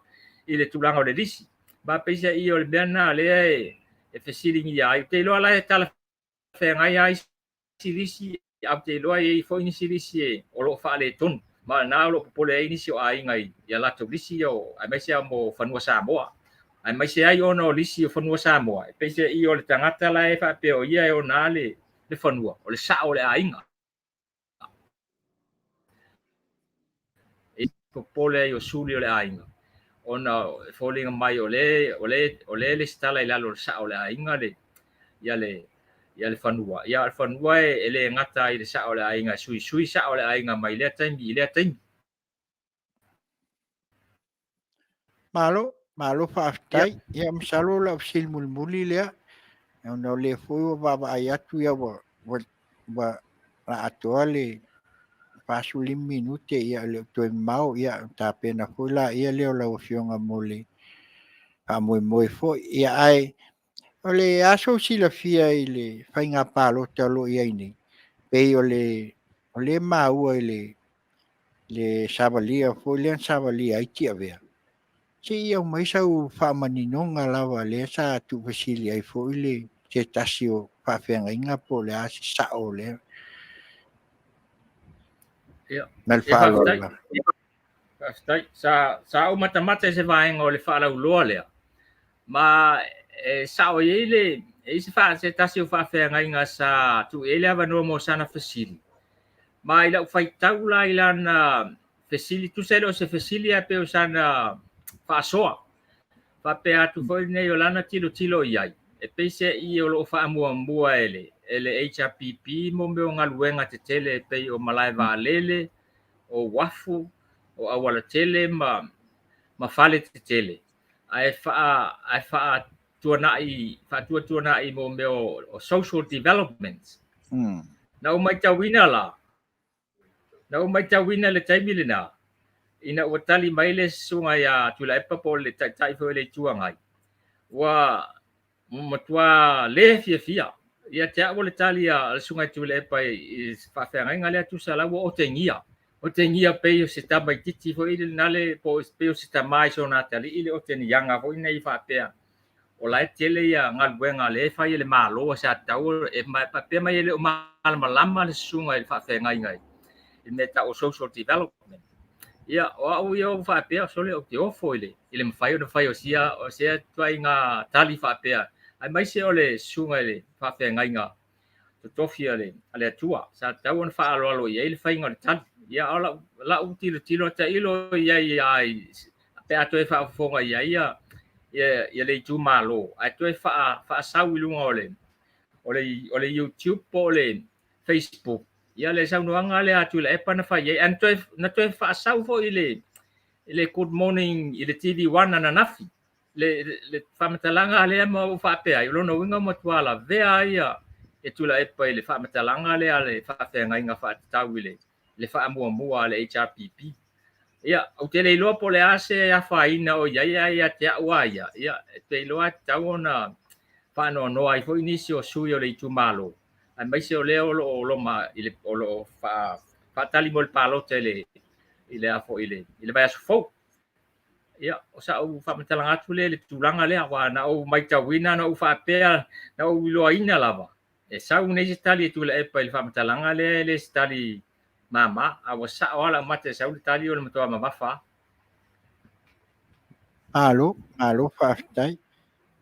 i le tulaga o le lisi. Ma peiseai o le mea lena lea e fesiligia ai. Ou te iloa la e talafeagai lava isi lisi, ae ou te iloa e i ai foi nisi lisi o lo o faaletonu. Ma na o lo o popole ai nisi o aiga i a latou lisi, aemaise lava mo fanua Samoa. Aemaise ai ona o lisi o fanua Samoa, e peiseai o le tagata la e faapea o ia e ona le fanua, o le sao o le aiga. E popole ai o suli o le aiga, ona e foliga mai o le lesitala i lalo o le sao o le aiga le fanua. Ia, o le fanua e le gata ai le sao o le aiga, e suisui sao o le aiga mai lea taimi i lea taimi. Malo, malo faafetai. Ia, masalo o lau fesili mulimuli lea, ona o lea foi ua vaavaai atu ia ua la atoa le 45 minute, ia le toe mamao, ia tapena foi la ia lea o lau afioga mo le faamoemoe foi. Ia, ae o le aso silafia i le faiga palota o lo o i ai nei, pei o le maua i le savalia foi lea na savalia ai Tiavea, se i aumai sau faamaninoga lava lea sa tuufesili ai foi le se tasi o faafeagaiga po o le a se sao lea. Ma le faaaloalo. Faafetai. Sa ou matamata i se vaega o le faalauloa lea, ma e sao i ai le e se tasi o faafeagaiga sa tuu i ai le avanoa mo sana fesili. Ma i lau faitau la i lana fesili, tusa e le o se fesili ae pei o sana faasoa. Faapea atu foi nei o lana tilotilo i ai, e peiseai o lo o faamuamua e le HRPP mo mea o galuega tetele e pei o malae vaalele, o uafu, o aualatele ma fale tetele. Ae faatuatuanai mo mea o social development. Na ou matauina le taimi lena, ina ua tali mai le susuga ia Tuilaepa po o le Taitai foi o le Itu Agai, ua matua le fiafia. Ia te au o le tali a le susuga i Tuilaepa i faafeagaiga lea tusa la ua otegia. Otegia pei o se tamaitiiti foi lena le po pei o se tama i sona atalii le otegiaga foi nei faapea. O la e tele ia galuega lea e fai e le Malo sa tatau e faapea mai e le o malamalama le susuga i le faafeagaiga i mea tau o social development. Ia, o au ia ua faapea, sole ou te ofo i le, i le mafai ona fai o sia, o sea ituaiga tali faapea, aemaise o le susuga i le faafeagaiga totofi a le, a le Atua, sa tatau ona faaaloalo i ai le faiga o le tali. Ia, o lau, lau tilotilo tailo i ai a i, pe a toe faafofoga i ai ia, ia, ia le itumalo, ae toe faa, faasau i luga o le, o le, o le YouTube po o le Facebook, ia le saunoaga lea a Tuilaepa na fai ai, ae na toe, na toe faasau foi i le, i le Good Morning i le TV1 ananafi, le, le, le faamatalaga lea ma ua faapea ai, o lona uiga ua matua lavea ai ia, ia Tuilaepa i le faamatalaga lea a le faafeagaiga faatatau i le, le faamuamua a le HRPP. Ia, ou te le iloa po o le a se afaina o i ai, ae ia te au lava ia, ia, ou te iloa e tatau ona faanoanoa ai foi nisi o sui o le itumalo, aemaise o lea o lo o loma i le, o lo o faatali mo le palota i le, i le a foi i le, i le vaiaso fou. Ia, o sa'u faamatalaga atu lea i le tulaga lea, aua na ou matauina, na ou faapea, na ou iloaina lava, e sau nei se tali e Tuilaepa i le faamatalaga lea, e le se tali mama, a ua sa'o lava lau mata e sau le tali o le matua mamafa lava. Malo, malo faafetai.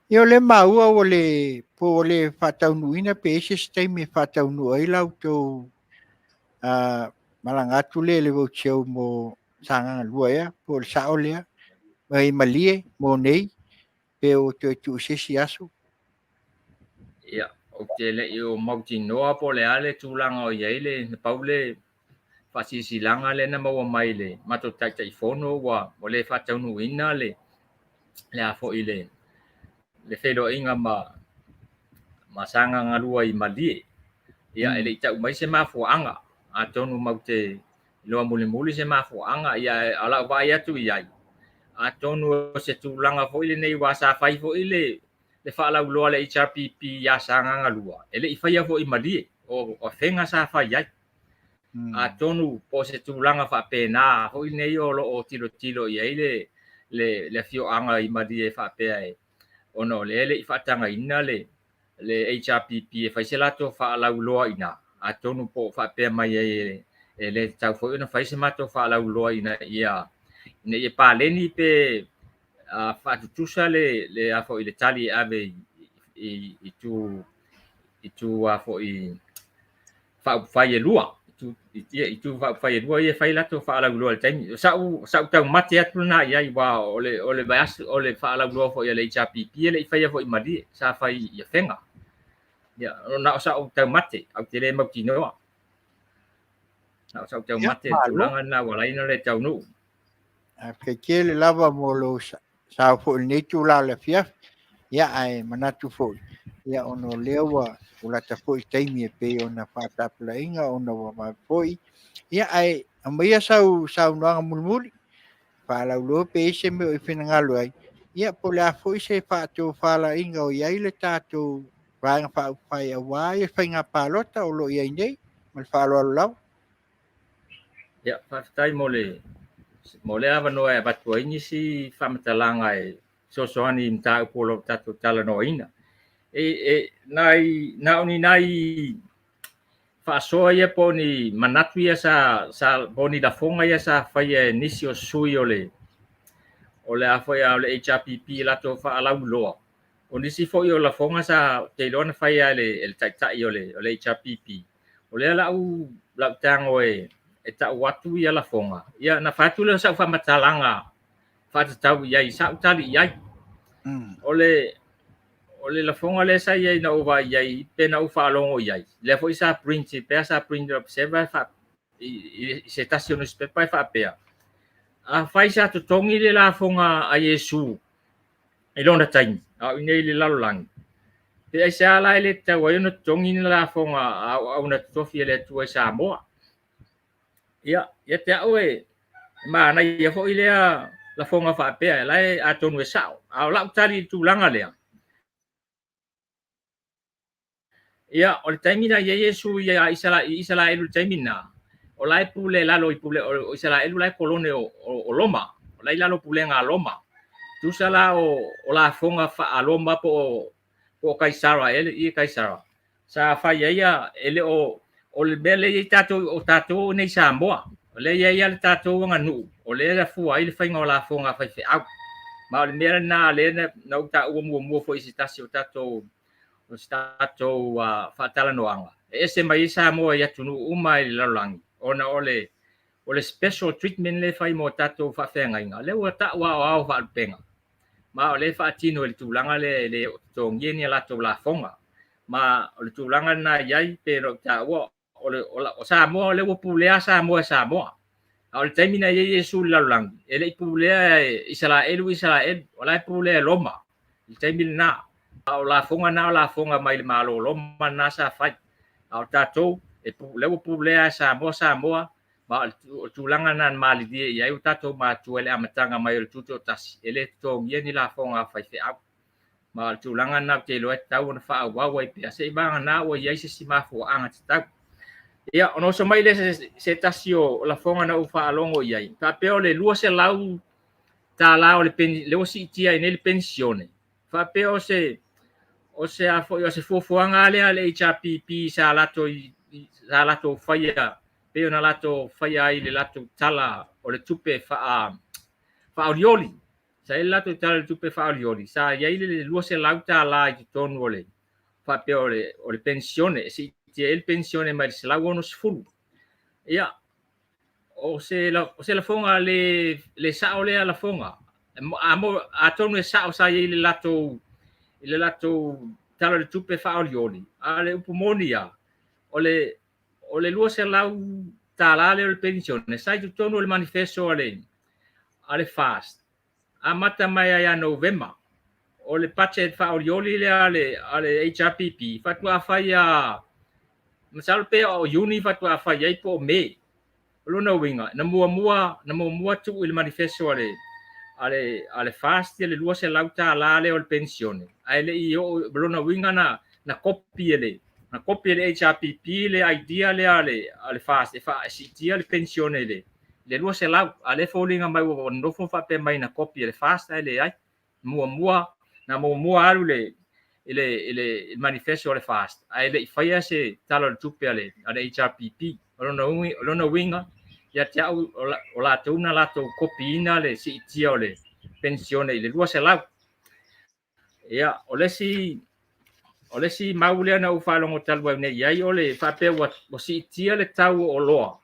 Ia o lea maua ua le, po ua le faataunuuina pe i ai se isi taimi e faataunuu ai la outou malaga atu lea i le roadshow mo Sagaga 2 ea, po o le sao lea, mai Malie mo nei, pe ua toe tuu i se isi aso? Ia, ou te le i o mautinoa po o le a le tulaga o i ai le, na pau le faasilasilaga lea na maua mai le matou Taitaifono ua le faataunuuina le, le a foi le, le feiloaiga ma, ma Sagaga 2 i Malie. Ia, e le i tau mai se mafuaaga, atonu matou te iloa mulimuli se mafuaaga, ia, a o lau vaai atu i ai, atonu o se tulaga foi lenei, aua sa fai foi le, le faalauiloa a le HRPP ia Sagaga 2, e le i faia foi i Malie, o Afega sa fai ai. Atonu po o se tulaga faapena foi lenei o lo o tilotilo i ai le, le, le afioaga i Malie faapea e, ona o lea e le i faatagaina le, le HRPP e fai se latou faalauiloa i ina, atonu po o faapea mai ai e le tatau foi ona fai se matou faalauiloa ina ia ina ia paleni pe faatutusa le le a foi le tali e ave i i i tu i tu a foi faaupufai e lua i tu faaupufai e lua ia e fai latou faalauiloa i le taimi. O sa'u sa'u taumate atu lena i ai, aua o le o le vaiaso o le faalauiloa foi a le HRPP e le i faia foi i Malie, sa fai i Afega. Ia, na o sa'u taumate, ae ou te le mautinoa. Na o sa'u taumate i le tulaga lena ua ala ai ona le taunuu. Faafetai tele lava mo lou sao foi i lenei itula o le afiafi. Ia, ae manatu foi, ia, ona o lea ua lata foi le taimi e pei ona faatapulaaina ona ua vave foi. Ia, ae aumaia sau saunoaga mulimuli, faalauiloa pe i ai se mea o e finagalo ai, ia, po o le a foi se faatofalaiga o i ai le tatou Vaega Faaupufai aua le faiga palota o lo o i ai nei. Ma le faaaloalo lava. Ia, faafetai mo le mo le avanoa e avatu ai nisi faamatalaga e fesoasoani i mataupu o lo o tatou talanoaina. E, e, nai, na o ni nai faasoa ia po o ni manatu ia sa, sa po o ni lafoga ia sa faia e nisi o sui o le o le a foi a o le HRPP i latou faalauiloa. O nisi foi o lafoga sa ou te iloa na faia e le, e le taitai o le, o le HRPP. O lea lau lau tago e e tau atu ia lafoga, ia na fai atu lea o sa'u faamatalaga faatatau i ai, sa'u tali i ai. O le o le lafoga lea sa i ai na ou vaai i ai pe na ou faalogo i ai, lea foi sa print pe sa print Observer fa i, i se tasi o newspaper e faapea, afai sa totogi le lafoga a Iesu i lona taimi, a o i inei i le lalolagi, pe aisea la e le tatau ai ona totogi ni lafoga a auauna totofi a le Atua i Samoa. Ia, ia te au e manaia foi lea lafoga faapea, la e atonu e sa'o, a o lau tali i le tulaga lea, Ia, o le taimi na i ai Iesu i Isaraelu i le taimi lena, o la e pule lalo i pule o Isaraelu la e kolone o, o, o Roma, o la i lalo pulega a Roma. Tusa la o, o lafoga faa-Roma po o, po o Kaisara, e i Kaisara. Sa fai ai ia, e le o, o le mea lea i ai tatou, o tatou nei Samoa. O lea e i ai lava le tatou aganuu, o lea e afua ai le faiga o lafoga a faifeau. Ma o le mea lena lea na ou taua muamua foi i se tasi o tatou o se tatou faatalanoaga, e ese mai ai Samoa i atunuu uma i le lalolagi, ona o le o le special treatment lea e fai mo tatou faafeagaiga, lea ua tau aoao faalupega, ma o lea e faatino i le tulaga lea e le o totogia ni a latou lafoga. Ma o le tulaga lena e i ai, pei ona ou taua, o, le, o, o Samoa, o lea ua pulea Samoa e Samoa. A o le taimi na i ai Iesu i le lalolagi, e le i pulea e Isaraelu Isaraelu, o la e pulea e Roma i le taimi lena. A o lafoga na o lafoga mai le Malo o Roma na sa fai. A o tatou, e, lea ua pulea e Samoa Samoa, ma o le tulaga lena na malilie i ai o tatou matua i le amataga mai o le Tutoatasi, e le totogia ni lafoga a faifeau. Ma o le tulaga lena ou te iloa e tatau ona faaauau ai pea, seiavagana ua i ai se isi mafuaaga tatau. Ia, ona oso mai lea se tasi o lafoga na ou faalogo i ai, faapea o le $200 o le lea ua siitia ai nei le penisione, faapea o se o se a foi o se fuafuaga lea a le HRPP sa latou faia, pei ona latou faia ai i le latou tala o le tupe faaolioli. Sa i ai le latou tala o le tupe faaolioli, sa i ai le $200 i totonu o le faapea o le penisione, e siitia ai le penisione mai le 160. Ia, o se lafoga le sao lea lafoga. Atonu e sao sa i ai i le latou tala o le tupe faaolioli, a o le upu moni lava, o le $200 lea o le penisione, sa i totonu o le manifesto a le FAST, amata mai ia Novema. O le budget faaolioli lea a le HRPP, faatoa fai ia, masalo pe o Iuni faatoa fai ai po o Me. O lona uiga, na muamua tuu i le manifesto a le FAST le $200 lea o le penisione, ae le i oo. O lona uiga na kopi e le HRPP le idea lea a le FAST e siitia le penisione i le 200, a o lea e foliga mai ua nonofo faapea mai na kopi e le FAST, ae leai. Na muamua alu i le manifesto a le FAST, ae le i faia se tala o le tupe a le HRPP. O lona uiga, ia te au, o latou na latou kopiina le siitia o le penisione i le 200. Ia, o le isi mau lea na ou faalogo talu ai nei i ai, o le faapea ua siitia le tau o oloa,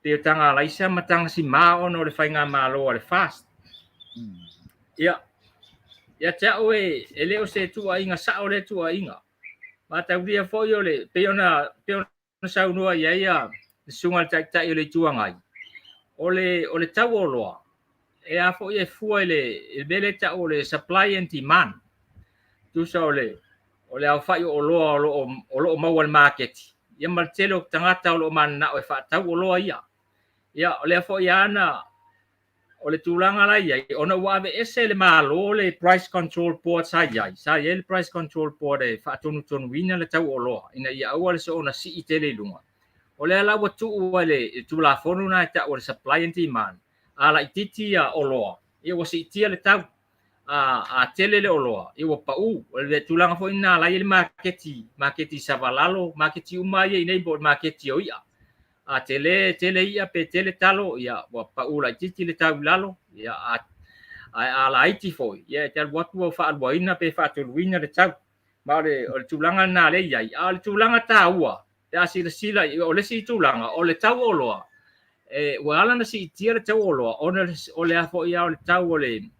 pe o taga alaisa ma taga sima ona o le faigamalo a le FAST. Ia, ia te au e le o se tuuaiga sao lea tuuaiga. Mataulia foi o le, pei ona saunoa i ai le susuga i le Taitai o le Itu Agai, o le tau o oloa, e a foi e fua i le mea lea e tau o le supply and demand. Tusa o le aofai o oloa o lo o maua i le maketi, ia ma le tele o tagata o lo o mananao e faatau oloa ia. Ia, o lea foi ana o le tulaga la i ai, ona ua aveese le Malo le Price Control Board sa i ai. Sa i ai le Price Control Board e faatonutonuina le tau o oloa, ina ia aua le soona sii tele i luga. O lea la ua tuu ai le Tulafono na e tau o le supply and demand, a laitiiti ia oloa, ia ua siitia le tau. A tele le oloa, ia ua pau. O le tulaga foi lena la i ai le maketi, maketi savalalo, maketi uma ia i nei po o le maketi o i'a. A tele tele i'a pe tele talo, ia ua pau laitiiti le tau i lalo, ia a laiti foi, ia e te alu atu ua faaluaina pe faatoluina le tau. Ma o le tulaga lena lea i ai. A o le tulaga taua, pe a silasila, o le isi tulaga, o le tau o oloa, ua ala ona siitia le tau o oloa, ona o le a foi o le tau o le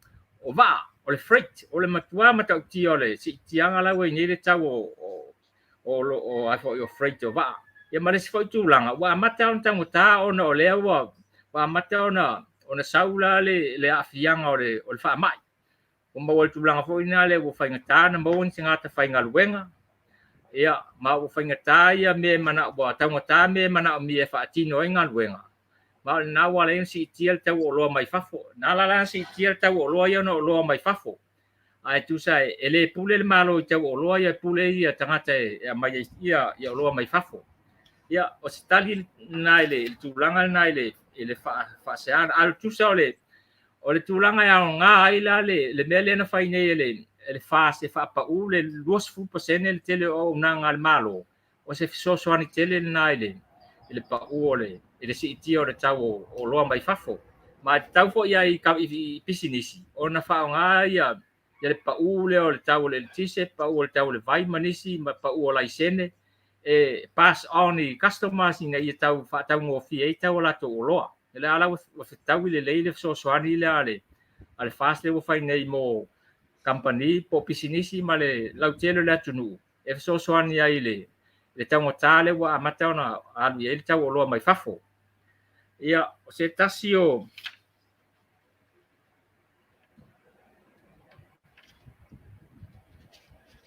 o vaa, o le freight, o le matua matautia o le siitiaga la ua i nei le tau o a foi o freight o vaa. Ia ma le isi foi tulaga, ua amata ona taugata ona o lea ua amata ona sau la le aafiaga o le faamai. Ua maua le tulaga foi lena lea ua faigata ona maua ni tagata faigaluega, ia, ma ua faigata ia mea e manao, ua taugata mea e manaomia e faatino ai galuega. Ma o lena ua ala ai ona siitia le tau o oloa mai fafo. Na ala la ona siitia le tau o oloa ia ona o oloa mai fafo. Ae tusa e le pule le Malo i tau o oloa ia, pule ia tagata e aumai ai ia oloa mai fafo. Ia, o se tali lena i le tulaga lena i le faaseana. A o le tusa o le tulaga e aoga ai la le mea lea na fai nei e le FAST e faapau le 20% le tele o auaunaga a le Malo, o se fesoasoani tele lena i i le pau o le i le siitia o le tau o oloa mai fafo. Ma e tatau foi ai i pisinisi ona faaaoga ia le pau lea o le tau o le eletise, pau o le tau o le vai ma nisi ma pau o laisene e pass on i customers ina ia tau faataugofie ai tau o latou oloa. O lea la ua fetaui lelei le fesoasoani lea a le FAST lea ua fai nei mo kamupani po o pisinisi ma le lautele o le atunuu e fesoasoani ai i le taugata lea ua amata ona alu i ai le tau oloa mai fafo. Ia, o se tasi o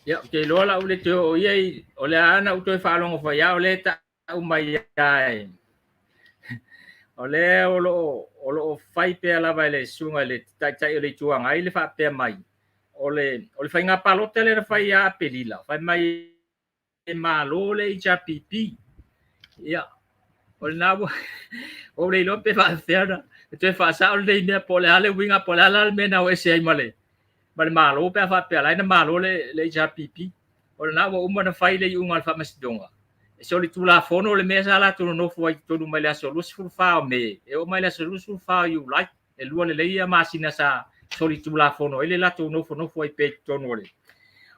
Ia, ou te iloa la ule toe o ia i, o le a na ou toe faalogo foi ia, o le ta'u mai ia e. O lea o lo o fai pea lava e le susuga i le Taitai o le Itu Agai le faapea mai, o le faiga palota lea na fai ia Aperila, fai mai e malo le HRPP. Ia, o lena ua ua ou le iloa pe faapefea ona toe faasao lenei mea po o le a le uiga po o le a la le mea na o ese ai ma le Malo pe a faapea la na malo le HRPP. O lena ua uma ona fai le iuga a le Faamasinoga e solitulafono le mea sa latou nonofo ai i totonu mai le aso 24 o Me e oo mai le aso 24 o Iulai. E lua lelei ia masina sa solitulafono ai le latou nofonofo ai pea i totonu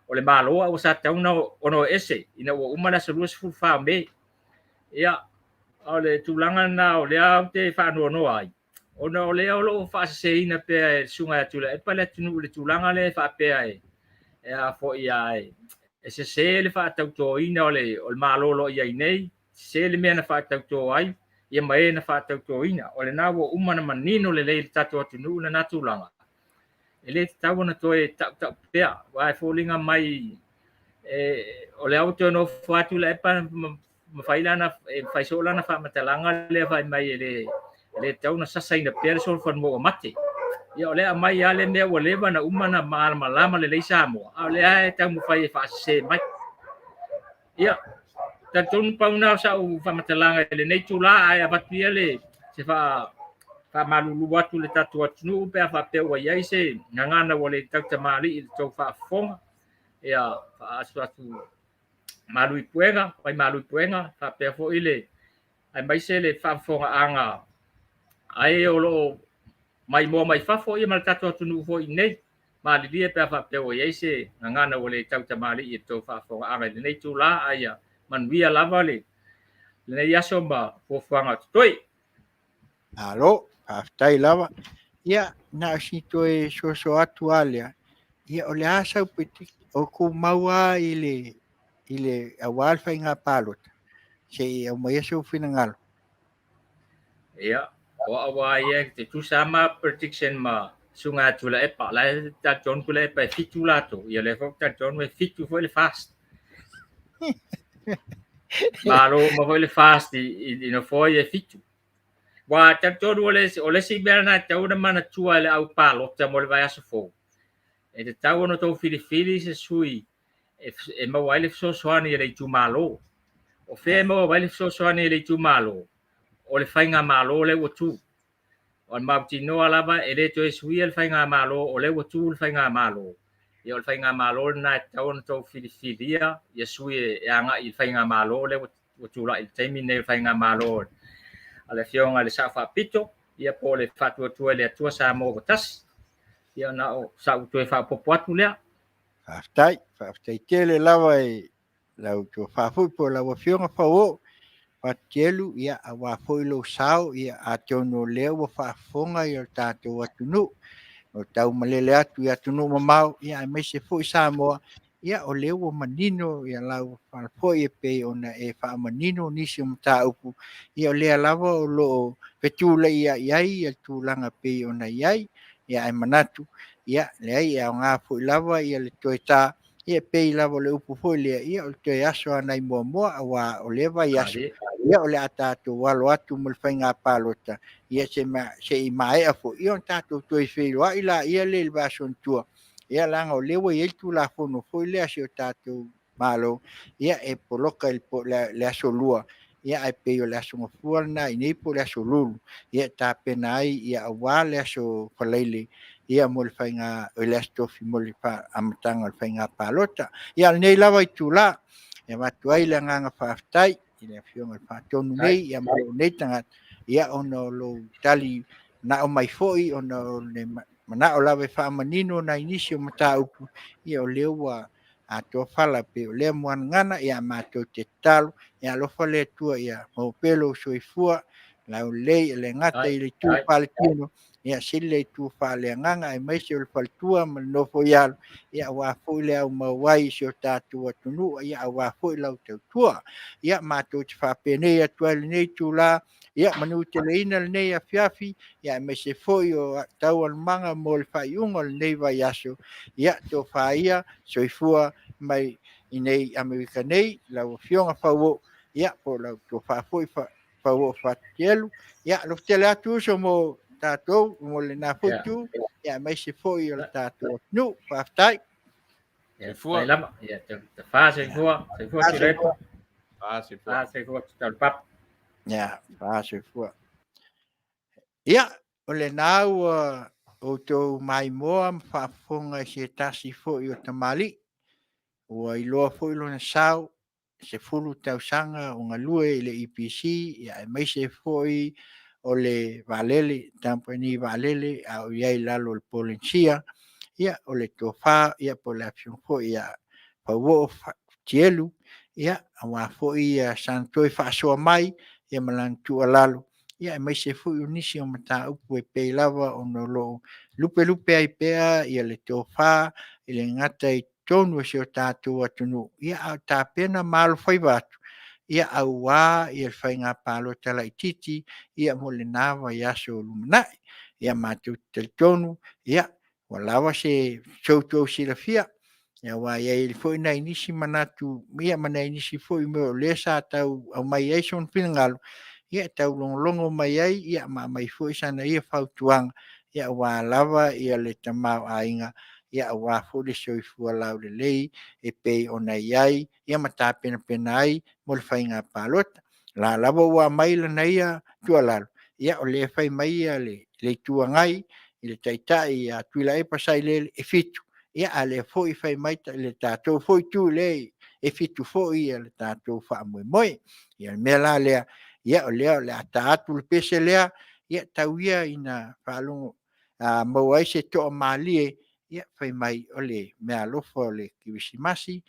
o le Malo, a ua sa tatau ona o ese ina ua uma le aso 24 o Me. Ia, o le tulaga lena o lea ou te faanoanoa ai, ona o lea o lo o faaseseina pea e le Susuga ia Tuilaepa le atunuu i le tulaga lea e faapea e a foi a e sese le faatautoina o le Malo o lo o i ai nei, sese le mea na faatauto ai, ia ma e na faatautoina. O lena ua uma ona manino lelei le tatou atunuu lena tulaga, e le tatau ona toe tautau pea, aua e foliga mai o lea ua toe nofo atu Tuilaepa ma fai lana, e fai soo lana faamatalaga lea fai mai e le tatau ona sasaina pea le solofanua ua mate. Ia o lea aumai lava le mea ua leva na uma na malamalama lelei Samoa, a o lea e taumafai e faasese mai. Ia, talitonu pau na o sau faamatalaga i lenei itula, ae avatu ia le se faamalulu atu le tatou atunuu pe a faapea ua i ai se gagana ua le tautamalii i le tou faafofoga. Ia, faaasu atu malu i puega, fai malu i puega, faapea foi le aemaise le faafofogaaga a e o lo o maimoa mai fafo ia ma le tatou atunuu foi nei. Malilie pe a faapea ua i ai se gagana ua le tautamalii i le tou faafofogaaga i lenei itula, ae ia manuia lava lenei aso ma fuafuaga o totoe. Malo, faafetai lava. Ia, na o si toe soso atu lava lea, ia o le a sau o tumau lava i le aua le faiga palota, se i aumaia sou finagalo. Ia, o au lava ia te tusa ma prediction ma Susuga ia Tuilaepa, la e talitonu Tuilaepa e 7 latou, ia lea foi ou te talitonu e 7 foi le FAST. Malo uma foi le FAST i nofoa ia e 7. Ua talitonu o le isi mea lena e tatau ona manatua e le au palota mo le vaiaso fou, e tatau ona outou filifili se sui e maua ai le fesoasoani a le itumalo. O fea e maua ai le fesoasoani a le itumalo? O le faigamalo lea ua tu. O le mautinoa lava e le toe suia le faigamalo, o lea ua tu le faigamalo. Ia o le faigamalo lena e tatau ona outou filifilia ia sui e agai i le faigamalo lea ua tulai i le taimi lenei, o le faigamalo a le Afioga i le Sao Faapito, ia po o le Faatuatua i le Atua Samoa ua tasi. Ia na o sau toe faaopoopo atu lea. Faafetai, faafetai tele lava i lau tofa foi po o lau Afioga Fauoo Faatuielu, ia aua foi lou sao, ia atonu o lea ua faafofoga i o tatou atunuu, o taumalele atu i atunuu mamao, ia aemaise foi Samoa, ia o lea ua manino ia lau foi e pei ona e faamanino nisi o mataupu, ia o lea lava o lo o fetulai i ai ia tulaga pei ona i ai, ia ae manatu, ia leai e aoga foi lava ia le toe ta, ia pei lava o le upu foi lea, ia o le toe aso a nai muamua, aua o lea vai aso, ia o le a tatou alo atu mo le faiga palota, ia se i maea foi, ia ona tatou toe feiloai la ia le vaiaso i tua, ia leaga o lea ua i ai le Tulafono foi lea a si o tatou Malo, ia e poloka i le aso 2, ia ae pei o le aso Gafua lena i inei po o le aso Lulu, ia e tapena ai ia aua le aso Faraile, ia mo le faiga, o le aso Tofi mo le amataga o le faiga palota. Ia o lenei lava itula, e avatu ai le agaga faafetai. i le Afioga i le Faatonu nei, ia ma lou nei tagata, ia ona o lou tali manao mai foi ona o le manao lava e faamanino nai nisi o mataupu, ia o lea ua atoa fala pei o lea muanagana, ia matou te tatalo, ia alofa le Atua ia maua pea lou soifua laulelei, e le gata i le itu faaletino, ia sili le itu faaleagaga aemaise o le faletua ma le nofo i alo, ia aua foi le aumau ai i si o tatou atunuu, ia aua foi lau tautua. Ia matou te faapenei atu ai lenei itula, ia manuteleina lenei afiafi, ia aemaise foi o taualumaga mo le faaiuga o lenei vaiaso, ia tofa ia soifua mai i nei Amerika nei, lau Afioga Fauoo, ia po o lau tofa foi Fauoo Fatielu, ia alofa tele atu uso mo tatou, mo lena foi itu, ia aemaise foi o le tatou atunuu. Faafetai. Soifua. Lava. Ia, fa soifua, soifua Tuilaepa. Fa soifua. Fa soifua Taulapapa. Ia, fa soifua. Ia, o lena ua outou maimoa ma faafofoga i se tasi foi o tamalii, ua iloa foi lona sao, 10 tausaga o galue i le EPC, ia aemaise foi o le vaalele, kamupani vaalele, a o i ai i lalo o le Polenisia, ia o le tofa, ia po o le afioga foi ia Fauoo Tielu, ia aua foi sana toe faasoa mai, ia ma lana tuualalo, ia aemaise foi o nisi o mataupu e pei lava ona o lo o lupelupe ai pea ia le tofa e le gata i totonu o si o tatou atunuu, ia a o tapena ma alofaiva atu, ia aua ia le faiga palota laitiiti ia mo lena vaiaso o lumanai. Ia matou te talitonu, ia ua lava se outou silafia, aua e i ai foi nai nisi manatu ia ma nai nisi foi mea o lea sa tau aumai ai sona finagalo, ia e taulogologo mai ai, ia ma aumai foi sana ia fautuaga, ia aua lava ia le tamaoaiga, ia aua foi le soifua laulelei e pei ona i ai ia ma tapenapena ai mo le faiga palota. O la lava ua aumai lana ia tuualalo, ia o lea e fai mai le Itu Agai i le Taitai ia Tuilaepa Sailele e 7, ia a o lea foi e fai mai le tatou foi itu lea e 7 foi le tatou faamoemoe. Ia o le mea la lea, ia o lea o le a ta atu le pese lea, ia tau ia ina faalogo maua ai se toamalie, ia fai mai o le meaalofa o le Kerisimasi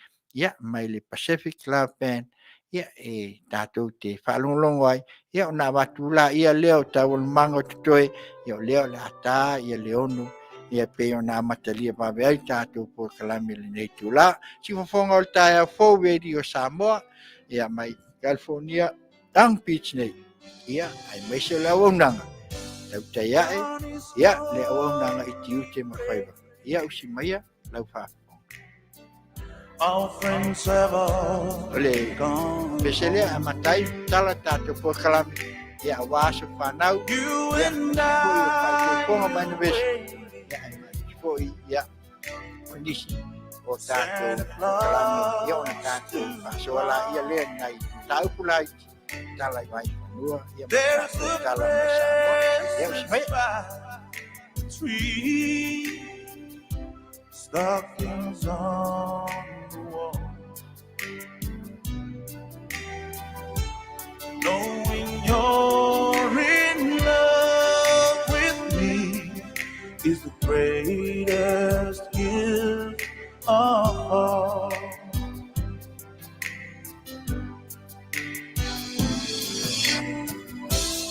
mai le Pacific Love Band, ia e tatou te faalogologo ai, ia ona avatu laia lea o taualumaga o totoe, ia o lea o le a ta ia le 6, ia pei ona amatalia vave ai tatou polokalame i lenei itula. Siufofoga o le taeao fou Radio Samoa, ia mai California, Long Beach nei, ia aemaise o le auaunaga, tautai ae, ia le auaunaga i tiute ma faiva. Ia usi maia lau faafofoga. Our friends have all O le gone. pese lea, amata ai tala tatou polokalame, ia aua aso fanau, You ia and foi o I faaipoipoga ma anniversary, wait. ia aemaise foi, ia o nisi o tatou Santa polokalame, ia ona Claus tatou to faasoa laia lea nai mataupu laiti, tala i Vaifanua, ia ma There's tatou a tala mai Samoa. Ia usi present maia. by the tree. Stockings on the wall. Knowing you're in love with me is the greatest gift of all.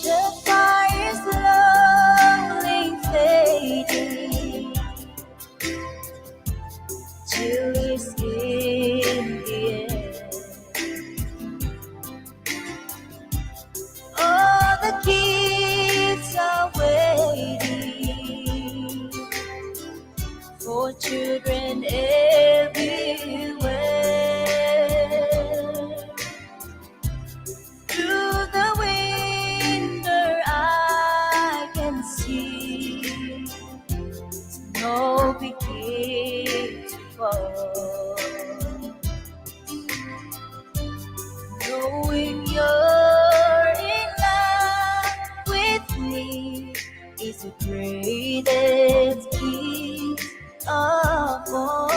The fire is slowly fading. Chill is in the air. All the kids are waiting for children everywhere. Through the window I can see snow begin to fall. Knowing you're in love with me is the greatest gift of all.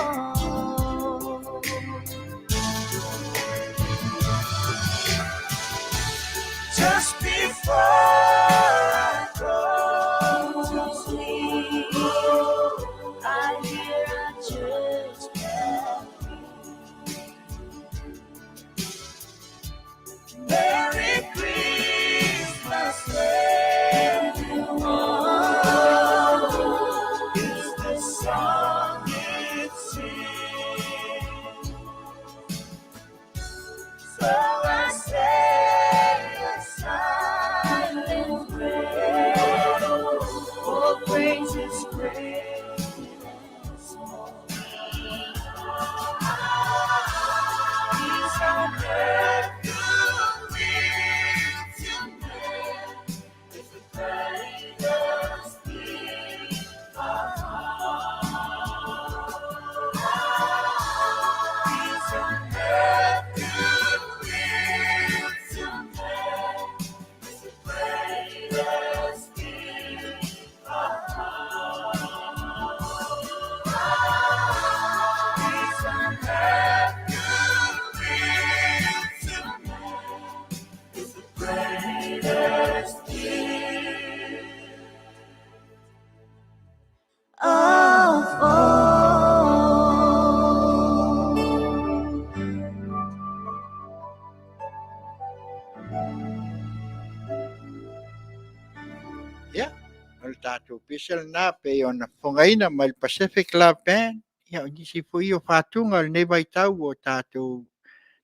pese lena pei ona fofogaina mai le Pacific Love Band. Ia, o nisi foi ia o fatuga o lenei vaitau ua tatou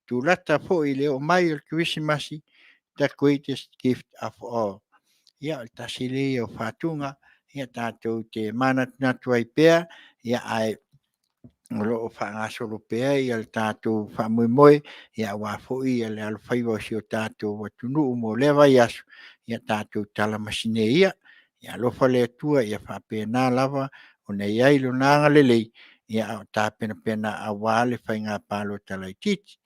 tulata foi i le oo mai o le Kerisimasi, the greatest gift of all. Ia, o le tasi lea o fatuga ia tatou te manatunatu ai pea, ia ae o lo o faagasolo pea le tatou faamoemoe aua foi le alofaiva o si o tatou atunuu mo lea vaiaso, ia tatou talamasinei ia. Ia alofa le Atua ia faapena lava ona i ai Lona agalelei a o tapenapena aua le faiga palota laitiiti.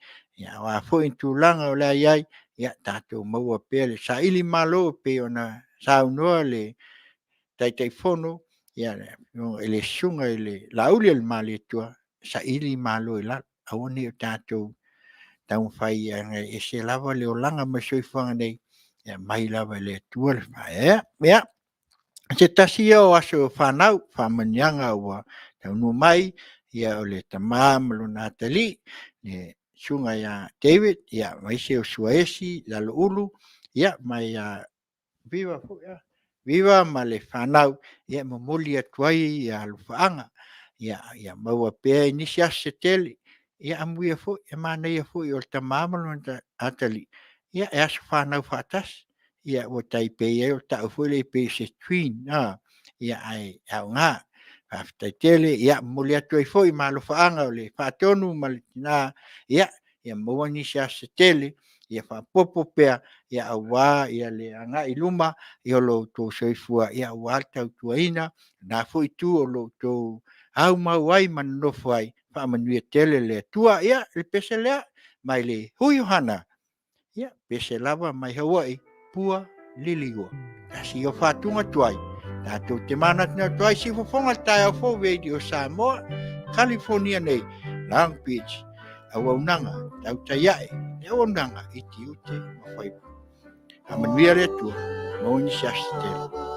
A o a foi tulaga o le a i ai, ia tatou maua pea le sailimalo pei ona saunoa le Taitaifono, le Susuga ia Laaulialemalietoa, saili malo i lalo, aua ne i o tatou taumafai leaga e ese lava le olaga mai le soifuaga nei, e aumai lava e le Atua le faaeaea. Ia, o se tasi ia o aso fanau, faamanuiaga ua taunuu mai, o le tama ma lona atalii, le susuga ia David aemaise o Suaesi Laloulu ma ia Viva ma le fanau, e momoli atu ai alofaaga, ia maua pea i nisi aso se tele. Ia amuia foi, e manaia foi o le tama ma lona atalii, e aso fanau faatasi. Ia ua tai pei o taua foi lea pei o se twin, ae aoga. Faafetai tele. E momoli atu ai foi ma alofaaga o le faatonu ma le tina, ia maua nisi aso se tele ia faaopoopo pea aua le agai i luma o lo outou soifua aua le tautuaina o lena foi itu o lo o outou aumau ai ma nonofo ai, faamanuia tele le Atua. Ia, o le pese lea mai le Hui Ohana, pese lava mai Hawaii, Pua Lilehua. Tasi ia o fatuga tuai tatou te manatunatu ai. Siufofoga i le taeao fou Radio Samoa, Kalifonia nei, Long Beach, auaunaga tautai ae, le auaunaga i tiute ma faiva. Faamanuia le Atua, maua nisi aso se tele.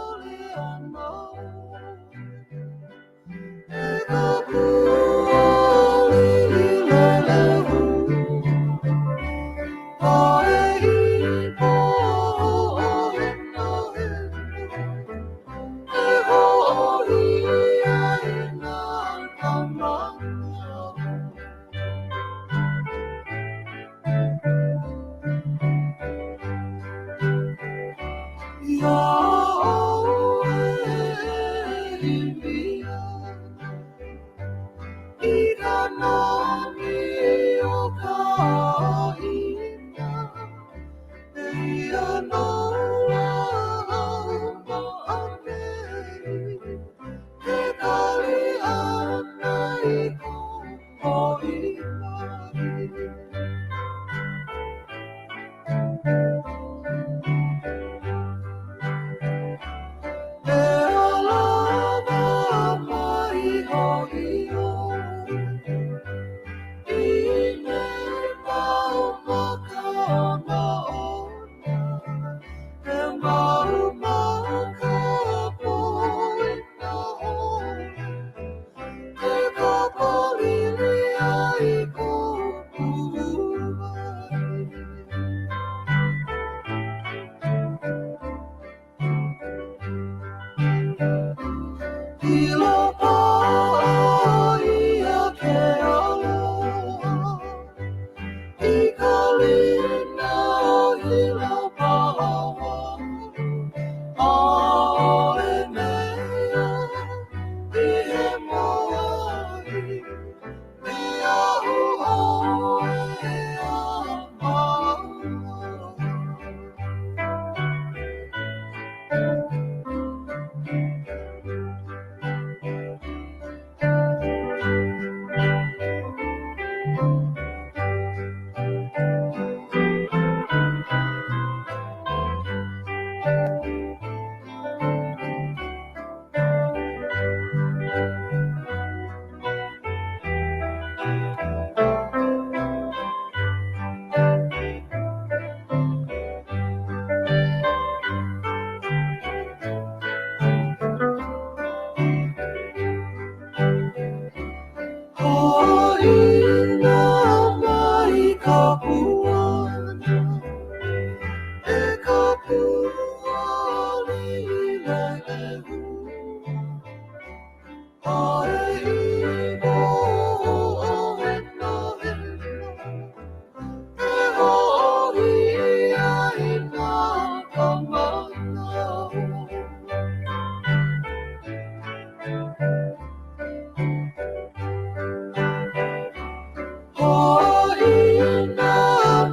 Ho'ina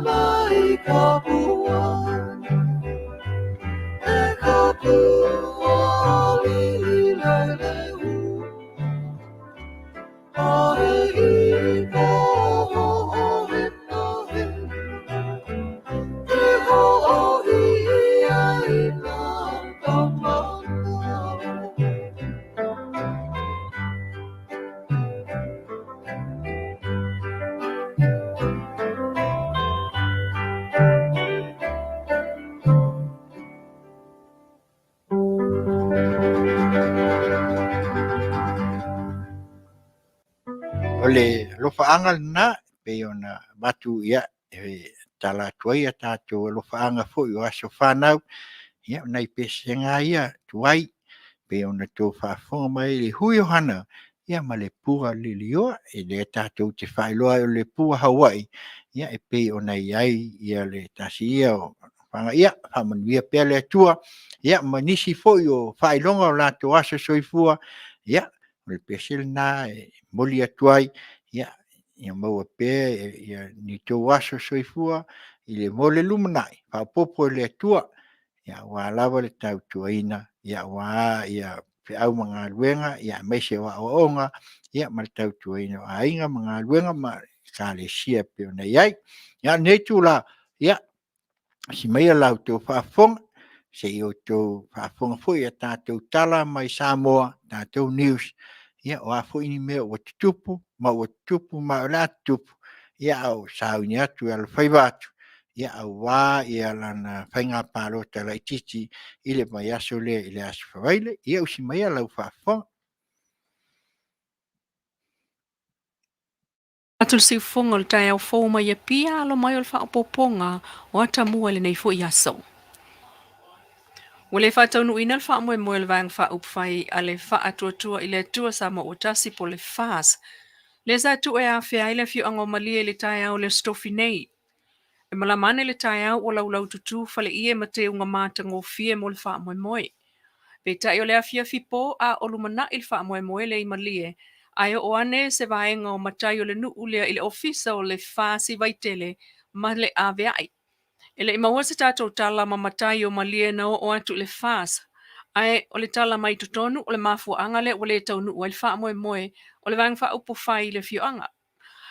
mai ka pua, e ka pua lili lele ua. Ae i ka ho'ohenahe, e ho'oia i nā kamanao. O le alofaaga lena pei ona avatu ia e tala atu ai a tatou alofaaga foi o aso fanau, ia o nai pesega lava ia tuai pei ona outou faafofoga mai i le Hui Ohana ma le Pua Lilioa, lea tatou te faailoa ai o le Pua Hawaii e pei ona i ai le tasi ia o fana. Ia faamanuia pea le Atua ma nisi foi o faailoga o latou aso soifua, ia o le pese lena e momoli atu ai, ia maua pea ni outou aso soifua mo le lumanai, faaopoopo e le Atua aua lava le tautuaina aua feau ma galuega aemaise o aoaoga ma le tautuaina o aiga ma galuega ma Ekalesia e pei ona i ai. A o lenei itula, ia, lasi maia la outou faafofoga, se i outou faafofoga foi i a tatou tala mai Samoa, tatou news, o a foi ni mea ua tutupu ma ua tutupu ma o le a tutupu, a o sauni atu e alofaiva atu aua lana faiga palota laitiiti i le vaiaso lea i le Aso Faraile. Ia usi maia lau faafofoga. Atu le siufofoga o le taeao fou mai Apia, alo mai o le faaopoopoga o atamua i lenei foi aso. Ua le faataunuuina le faamoemoe o le Vaega Faaupufai a le Faatuatua i le Atua Samoa ua Tasi po o le FAST, lea sa tuu e afea ai le afioaga o Malie i le taeao o le Aso Tofi nei. E malama ane le taeao ua laulaututu faleie ma teuga matagofie mo le faamoemoe. Peitai o le afiafi po a o lumanai le faamoemoe lea i Malie, ae oo ane se vaega o matai o le nuu lea i le ofisa o le FAST i Vaitele ma le aveai. E le i maua se tatou tala ma matai o Malie na oo atu i le FAST, ae o le tala mai totonu o le mafuaaga lea ua le taunuu ai le faamoemoe o le Vaega Faaupufai i le afioaga.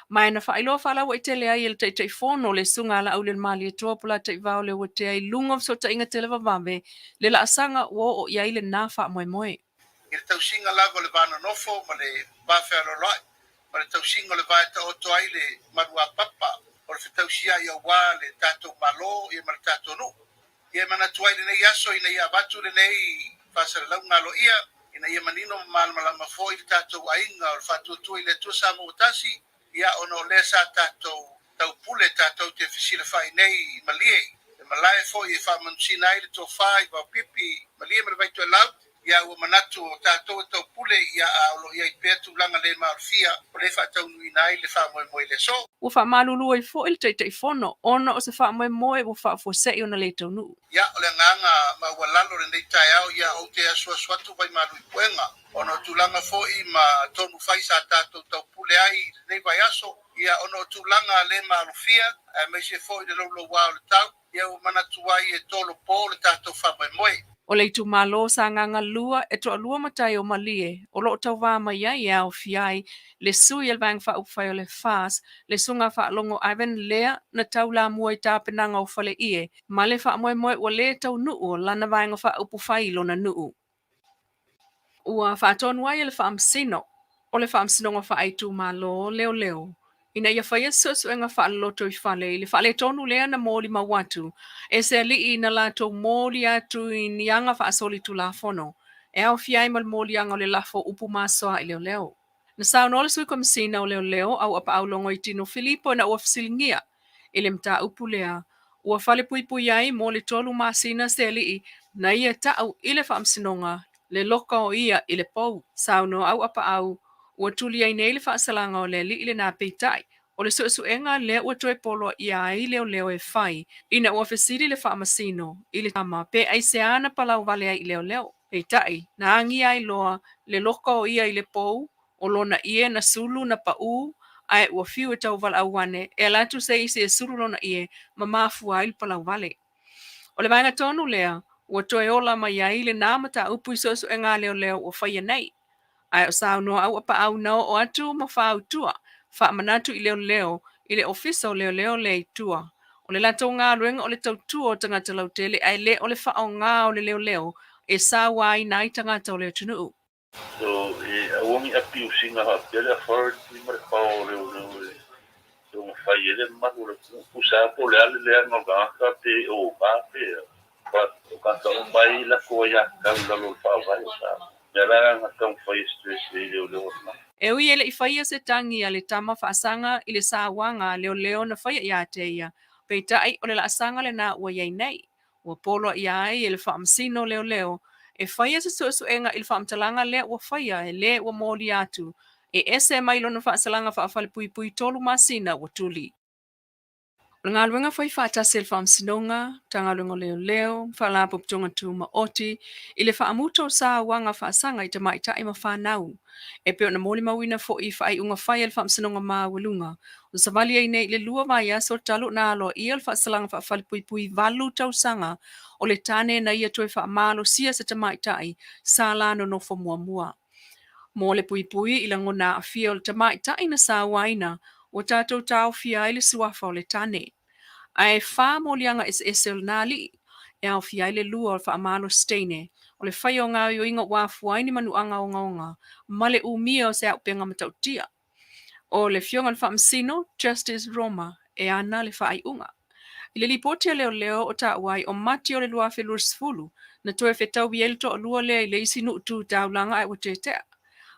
Ma na faailoa faalauaitele ai e le Taitaifono le Susuga a Laaulialemalietoa Polataivao Leuatea i luga o fesootaiga televavave le laasaga ua oo i ai lena faamoemoe. I le tausiga lava o le va nonofo ma le va fealoaloai, ma le tausiga o le va e taoto ai le maluapapa o le fetausiai aua le tatou Malo ma le tatou nuu. Ia e manatu ai lenei aso ina ia avatu lenei faasalalauga aloaia, ina ia manino ma malamalama foi le tatou aiga o le Faatuatua i le Atua Samoa ua Tasi, ia ona o lea sa tatou taupule tatou te fesilafai nei i Malie, le malae foi e faamanusina ai le tofa i Vaopipi, Malie ma le Vaitoelau. Ia ua manatu o tatou e taupule, ia a o lo o i ai pea tulaga le maalofia o lea e faataunuuina ai le faamoemoe i le aso. Ua faamalulu ai foi le Taitaifono ona o se faamoemoe ua faafuasei ona le taunuu. Ia, o le agaga maualalo lenei taeao, ia ou te asuasu atu vaimalu i puega, ona o tulaga foi ma tonu fai sa tatou taupule ai i lenei vaiaso, ia ona o tulaga le maalofia, aemaise foi le louloua o le tau, ia ua manatu ai e tolopo le tatou faamoemoe. O le itumalo o Sagaga 2 e toalua matai o Malie o lo o tauva mai ai e aofia ai le sui a le Vaega Faaupufai o le FAST, le Susuga Faalogo Ivan lea na taulamua i tapenaga o Faleie ma le faamoemoe ua le taunuu o lana Vaega Faaupufai i lona nuu. Ua faatonu ai e le Faamasino o le Faamasinoga Faaitumalo Leoleo ina ia faia se suesuega faaloloto i fale i le faaletonu lea na molimau atu e se alii na latou moli atu i ni aga faasolitulafono e aofia ai ma le moliaga o le lafo upu masoa i leoleo. Na saunoa le sui komisina o leoleo au Apaau Logoitino Filipo ina ua fesiligia i le mataupu lea ua falepuipui ai mo le 3 masina se alii na ia ta'u i le faamasinoga le loka o ia i le pou. Saunoa au Apaau ua tuli ai nei le faasalaga o le alii lena peitai o le suesuega lea ua toe poloaia ai leoleo e fai ina ua fesili le faamasino i le tama pe aisea na palau vale ai i leoleo. Peitai, na agia ai loa le loka o ia i le pou, o lona ie na sulu na paʻū, ae ua fiu e tauvalaau ane e ala atu se isi e sulu lona ie ma mafua ai le palauvale. O le vaega tonu lea ua toe ola mai ai lenā mataupu i suesuega a leoleo ua faia nei. Ae o saunoa auapaau na oo atu ma fautua faamanatu i leoleo i le Ofisa o Leoleo lea i tua. O le latou galuega o le tautua o tagata lautele ae le o le faaaoga o le leoleo e sauaina ai tagata o le atunuu. So e aua ni abuse ina faapea le authority ma le power o leoleo e taumafai ai le mamalu o le atunuu. Tusa lava po o le a le leaga o le tagata pe oga pe a, but o tagata uma e i ai latou aiatatau i lalo o le faavae o Samoa. O le mea la lena na taumafai e stress ai leoleo o lena. E ui e le i faia se tagi a le tama faasaga i le sauaga a leoleo na faia ia te ia, peitai o le laasaga lenā ua i ai nei. Ua poloaia ai e le Faamasino Leoleo e faia se suesuega i le faamatalaga lea ua faia e le ua molia atu e ese mai lona faasalaga faafalepuipui 3 masina ua tuli. O le galuega fai faatasi a le Faamasinoga, Matagaluega o Leoleo, ma Faalapotopotoga Tumaoti i le faamuta o sauaga faasaga i tamaitai ma fanau. E pei ona molimauina foi i faaiuga fai a le Faamasinoga Maualuga, o savali ai nei i le 2 vaiaso talu ona aloaia le faasalaga faafalepuipui 8 tausaga o le tane na ia toe faamalosia se tamaitai sa la nonofo muamua. Mo le puipui i lagona aafia o le tamaitai na sauaina, ua tatou taofia ai le suafa o le tane. Ae 4 moliaga eseese o lena alii, e aofia ai le 2 o le faamalosi teine, o le faia o gaoioiga ua afua ai ni manuaga ogaoga, ma le umia o se auupega matautia. O le afioga i le Faamasino, Justice Roma, e ana le faaiuga. I le lipoti a leoleo o taua ai o Mati o le 2020, na toe fetaui ai le toalua lea i le isi nuu tu taulaga ae ua tetea.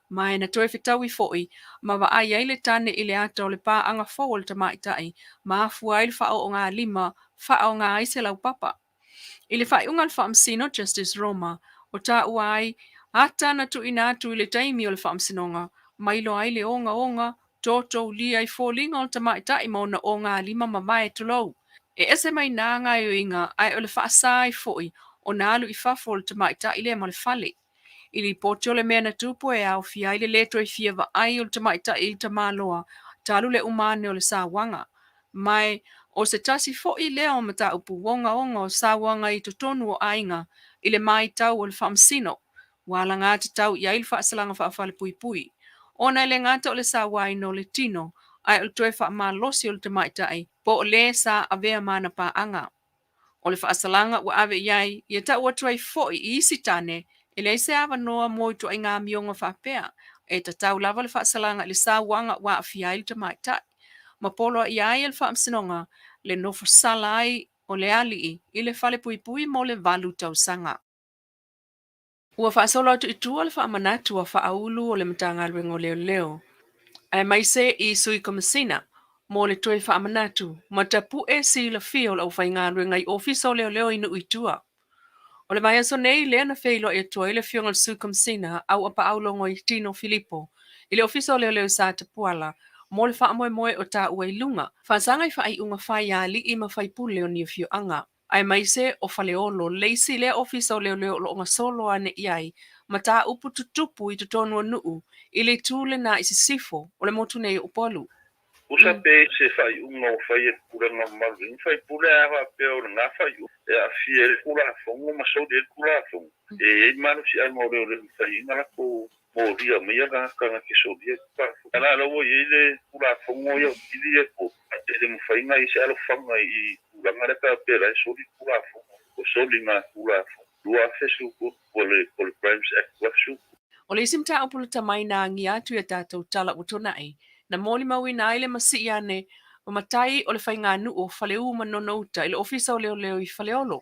Ma e na toe fetaui foi ma vaai ai le tane i le ata o le paaga fou o le tamaitai ma afua ai le faaoogalima faaoga ai se laupapa. I le faaiuga a le Faamasino, Justice Roma, o taua ai ata na tuuina atu i le taimi o le faamasinoga, ma iloa ai le ogaoga totoulia i foliga o le tamaitai ma ona ogalima mavae tulou. E ese mai nā gaoioiga ae o le faasa ai foi ona alu i fafo o le tamaitai lea ma le fale. I lipoti o le mea na tupu e aofia ai le lē toe fia vaai o le tamaitai i le tamaloa talu le uma ane o le sauaga. Ma e o se tasi foi lea o mataupu ogaoga o sauaga i totonu o aiga i le matau o le Faamasino, ua alagatatau i ai le faasalaga faafalepuipui. Ona e le gata o le sauaina o le tino, ae o le toe faamalosi o le tamaitai po o le sa avea ma ana paaga. O le faasalaga ua ave i ai, ia tau atu ai foi i isi tane e leai se avanoa mo ituaiga amioga faapea, e tatau lava le faasalaga i le sauaga ua aafia ai le tamaitai, ma poloaia ai e le Faamasinoga le nofo sala ai o le alii i le falepuipui mo le 8 tausaga. Ua faasolo atu i tua le faamanatu a faaulu o le Matagaluega o Leoleo, aemaise i Sui Komesina mo le toe faamanatu ma tapu'e silafia o le aufaigaluega i Ofisa o Leoleo i nuu i tua. O le vaiaso nei lea na feiloai atu ai le afioga i le Sui Komesina Auapaau Logoitino Filipo i le Ofisa o Leoleo i Satapuala mo le faamoemoe o taua i luga, faasaga i faaiuga fai a alii ma faipule o ni afioaga, aemaise o Faleolo, le isi lea ofisa o leoleo o lo o gasolo ane i ai mataupu tutupu i totonu o nuu i le itu lenā i sisifo o le motu nei o Upolu. Tusa pe se faaiuga ua fai e le pulega mamalu i ni faipule ae a faapea o lena faaiuga e aafia ai le Tulafono ma soli ai le Tulafono, e i ai malosiaga o leoleo e fai ai na latou molia mai ia tagata na te solia i le Tulafono. A la ua i ai le Tulafono ia o pili ia e tolu, e le mafai ona i ai se alofaga i tulaga lea pe a faapea o la e soli le Tulafono, ua soli na Tulafono 2013 po o le Crimes Act 2013. O le isi mataupu lata mai na agia atu i a tatou tala ua tuanai, na molimauina ai le masii ane ma matai o le faiganuu o Faleu ma Nonouta i le Ofisa o Leoleo i Faleolo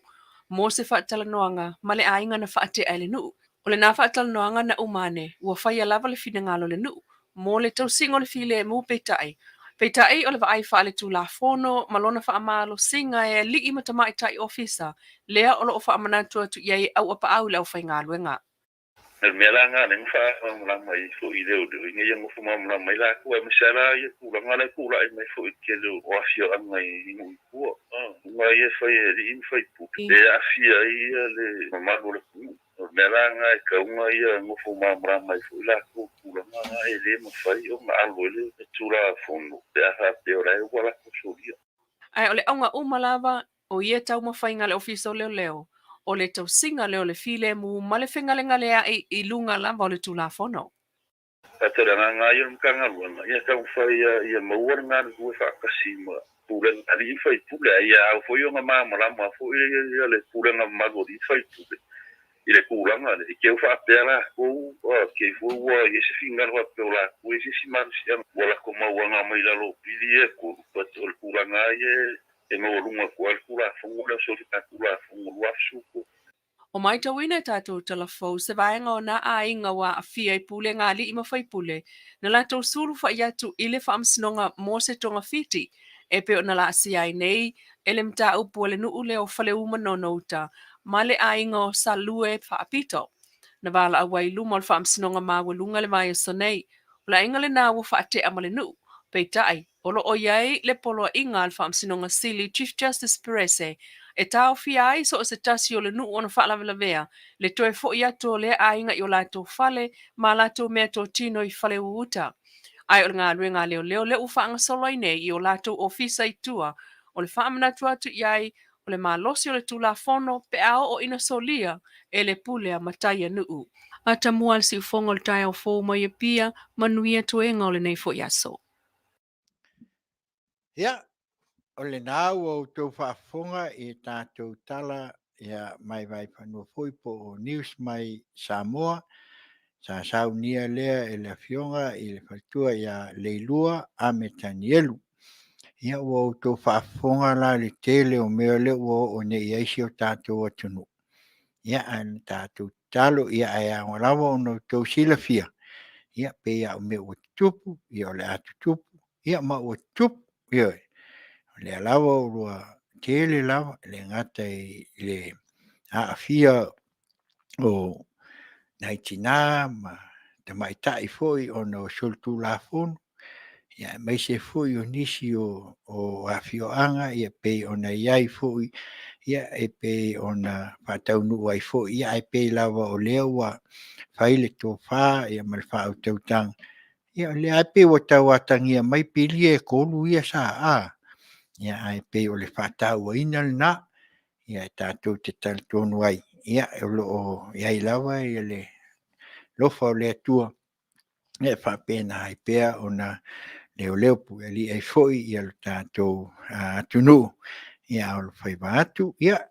mo se faatalanoaga ma le aiga na faatea e le nuu. O lenā faatalanoaga na uma ane, ua faia lava le finagalo o le nuu mo le tausiga o le filemu peitai. Peitai o le vaai faaletulafono ma lona faamalosiga e alii ma tamaitai ofisa lea o lo o faamanatu atu i ai e auapaau i le aufaigaluega. O le mea la lena lea na faamalamalama ai foi i leoleo ina ia nofo malamalama ai latou, aemaise lava la ia tulaga la e tulai mai foi i le tele o afioaga i nuu i tua, luga ia e fai e alii ma faipule, e aafia ai le mamalu o le atunuu. O le mea la lena e tatau ona ia nofo malamalama ai foi latou i tulaga na, e lē mafai ona alu ai le Tulafono pe a faapea o la e ua latou solia. Ae o le auga uma lava o ia taumafaiga a le Ofisa o Leoleo, o le tausiga lea o le filemu ma le fegalegalea'i i luga lava o le Tulafono. But o le agaga lava ia o le Matagaluega, ia taumafai ia maua le galulue faatasi ma pulega a alii ma faipule, ae ia ao foi ona malamalama foi le pulega mamalu a alii ma faipule i le tulaga lea, i te i ua faapea latou, te i foi ua i ai se finagalo faapea o latou e i ai se isi malosiaga ua latou mauaga mai lalo o pili ia e tolu, but o le tulaga lava ia e maualuga atu lava le Tulafono lea o Soligatulafono 2013. Ua matauina e tatou talafou se vaega o nā aiga ua aafia i pulega a alii ma faipule na latou sulufai atu i le Faamasinoga mo se togafiti e pei ona laasia ai nei e le mataupu a le nuu lea o Faleumanono Uta ma le aiga o Salue Faapito. Na valaau ai i luma o le Faamasinoga Maualuga le vaiaso nei. O le aiga lenā ua faatea ma le nuu, peitai, o lo o i ai le poloaiga a le Faamasinoga Sili Chief Justice Perese e taofia ai so o se tasi o le nuu ona faalavelavea le toe foi atu o lea aiga i o latou fale ma a latou meatotino i Faleu-uta. Ae o le galuega a leoleo lea ua faagasolo ai nei i o latou ofisa i tua, o le faamanatu atu i ai o le malosi o le Tulafono pe a oo ina solia e le pule a matai a nuu. Atamua le siufogo o le taeao fou mai Apia, manuia toega o lenei foi aso. Ia, o lena ua outou faafofoga i tatou tala ia mai Vaifanua foi po o News mai Samoa sa saunia lea e le Afioga i le Faletua ia Leilua Ame Tanielu. Ia ua outou faafofoga la i le tele o mea lea ua oo nei i ai si o tatou atunuu. Ia ae na tatou tatalo, ia ae ao lava ona outou silafia, ia pei lava o mea ua tutupu, ia o le a tutupu, ia ma ua tutupu. Ioe. O lea lava ua tele lava, e le gata i le aafia o nai tina ma tamaitai foi ona o solitulafono, aemaise foi o nisi o afioaga e pei ona i ai foi, e pei ona faataunuu ai foi, ae pei lava o lea ua fai le tofa ma le faautautaga. Ia o lea lava e pei ua tau atagia mai pili ia e 3 ia sa, ae pei o le faatauaina lena, e tatou te talitonu ai, o lo o i ai lava le alofa o le Atua e faapena ai pea ona leoleo puealii ai foi lo tatou atunuu a o alofaiva atu. Ia,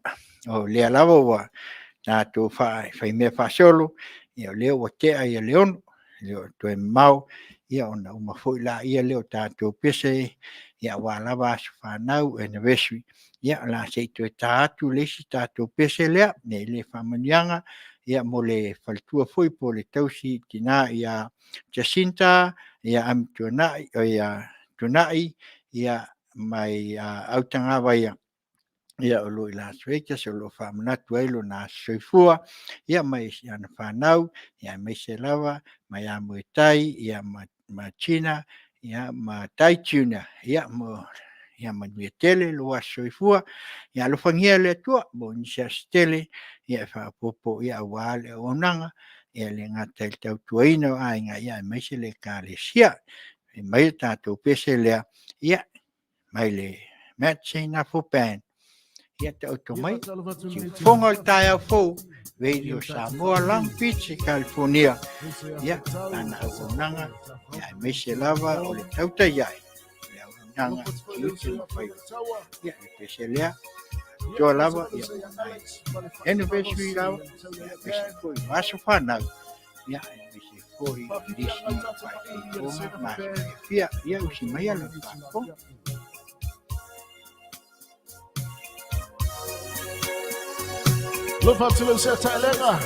o lea lava ua tatou faimea faasolo, o lea ua tea le 6:00, e le o toe mamao ona uma foi lea o tatou pese aua lava aso fanau, anniversary. Ia o le a se i toe ta atu le isi tatou pese lea i le faamanuiaga mo le faletua foi po o le tausi tina ia Jacinta Amituanai mai Autagavaia, o lo o i Las Vegas, o lo o faamanatu ai lona aso soifua ma ana fanau, aemaise lava ia Moetai ma Gina ma Tai Junior. Ia manuia tele lou aso soifua. Ia alofagia e le Atua maua nisi aso se tele e faaopoopo aua le auaunaga, e le gata i le tautuaina o aiga, aemaise le Ekalesia. Fai mai le tatou pese lea mai le Matt Seinafo Band. Ia taoto mai siufofoga o le taeao fou, Radio Samoa, Long Beach, California. Ia, lana auaunaga, aemaise lava o le tautai ai, le auaunaga tiute ma faiva. Ia, le pese lea, toa lava, ia, anniversary lava, aemaise foi o aso fanau, ia, aemaise foi o nisi faaifoifoga ma aso fiafia. Ia, usi maia le faafofoga. Look up to Lucia Talenga.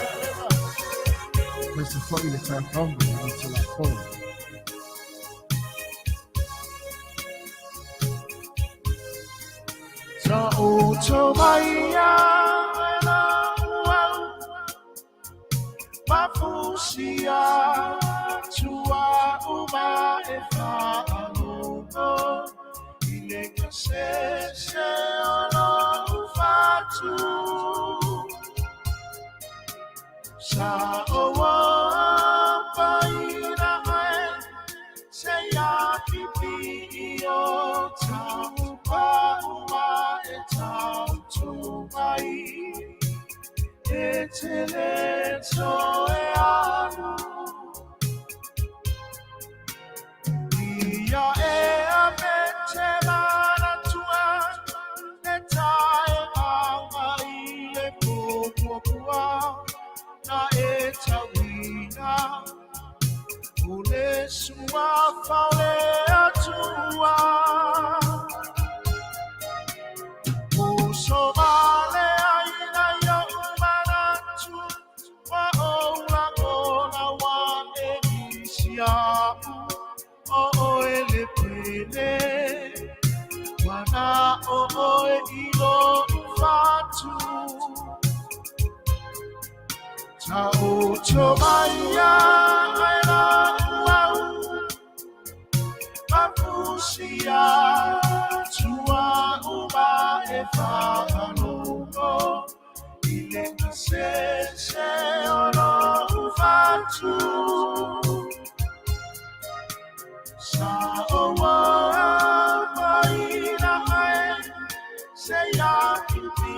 Mr. Funny the time until I phone. Sa o to mai Mafusia tua uma e whaalogo I le kasese o lo fatu. Sa o wa paina ae se ia pipi i o tau pa uma e tau tu mai. E te le toe alu. Ia e a me te manatua, e tae anga i le pōpua na e tauina. O le sua faole atua. O so male aina i o manatu, wa o la ona wa e nisi au. O oe le pele, wana o oe i lo ufatu. Ta o to mai ai la uau, mafusia tua uma e whaalongo. I le se o lo ufatu. Sa o wa paina ae, se ia pipi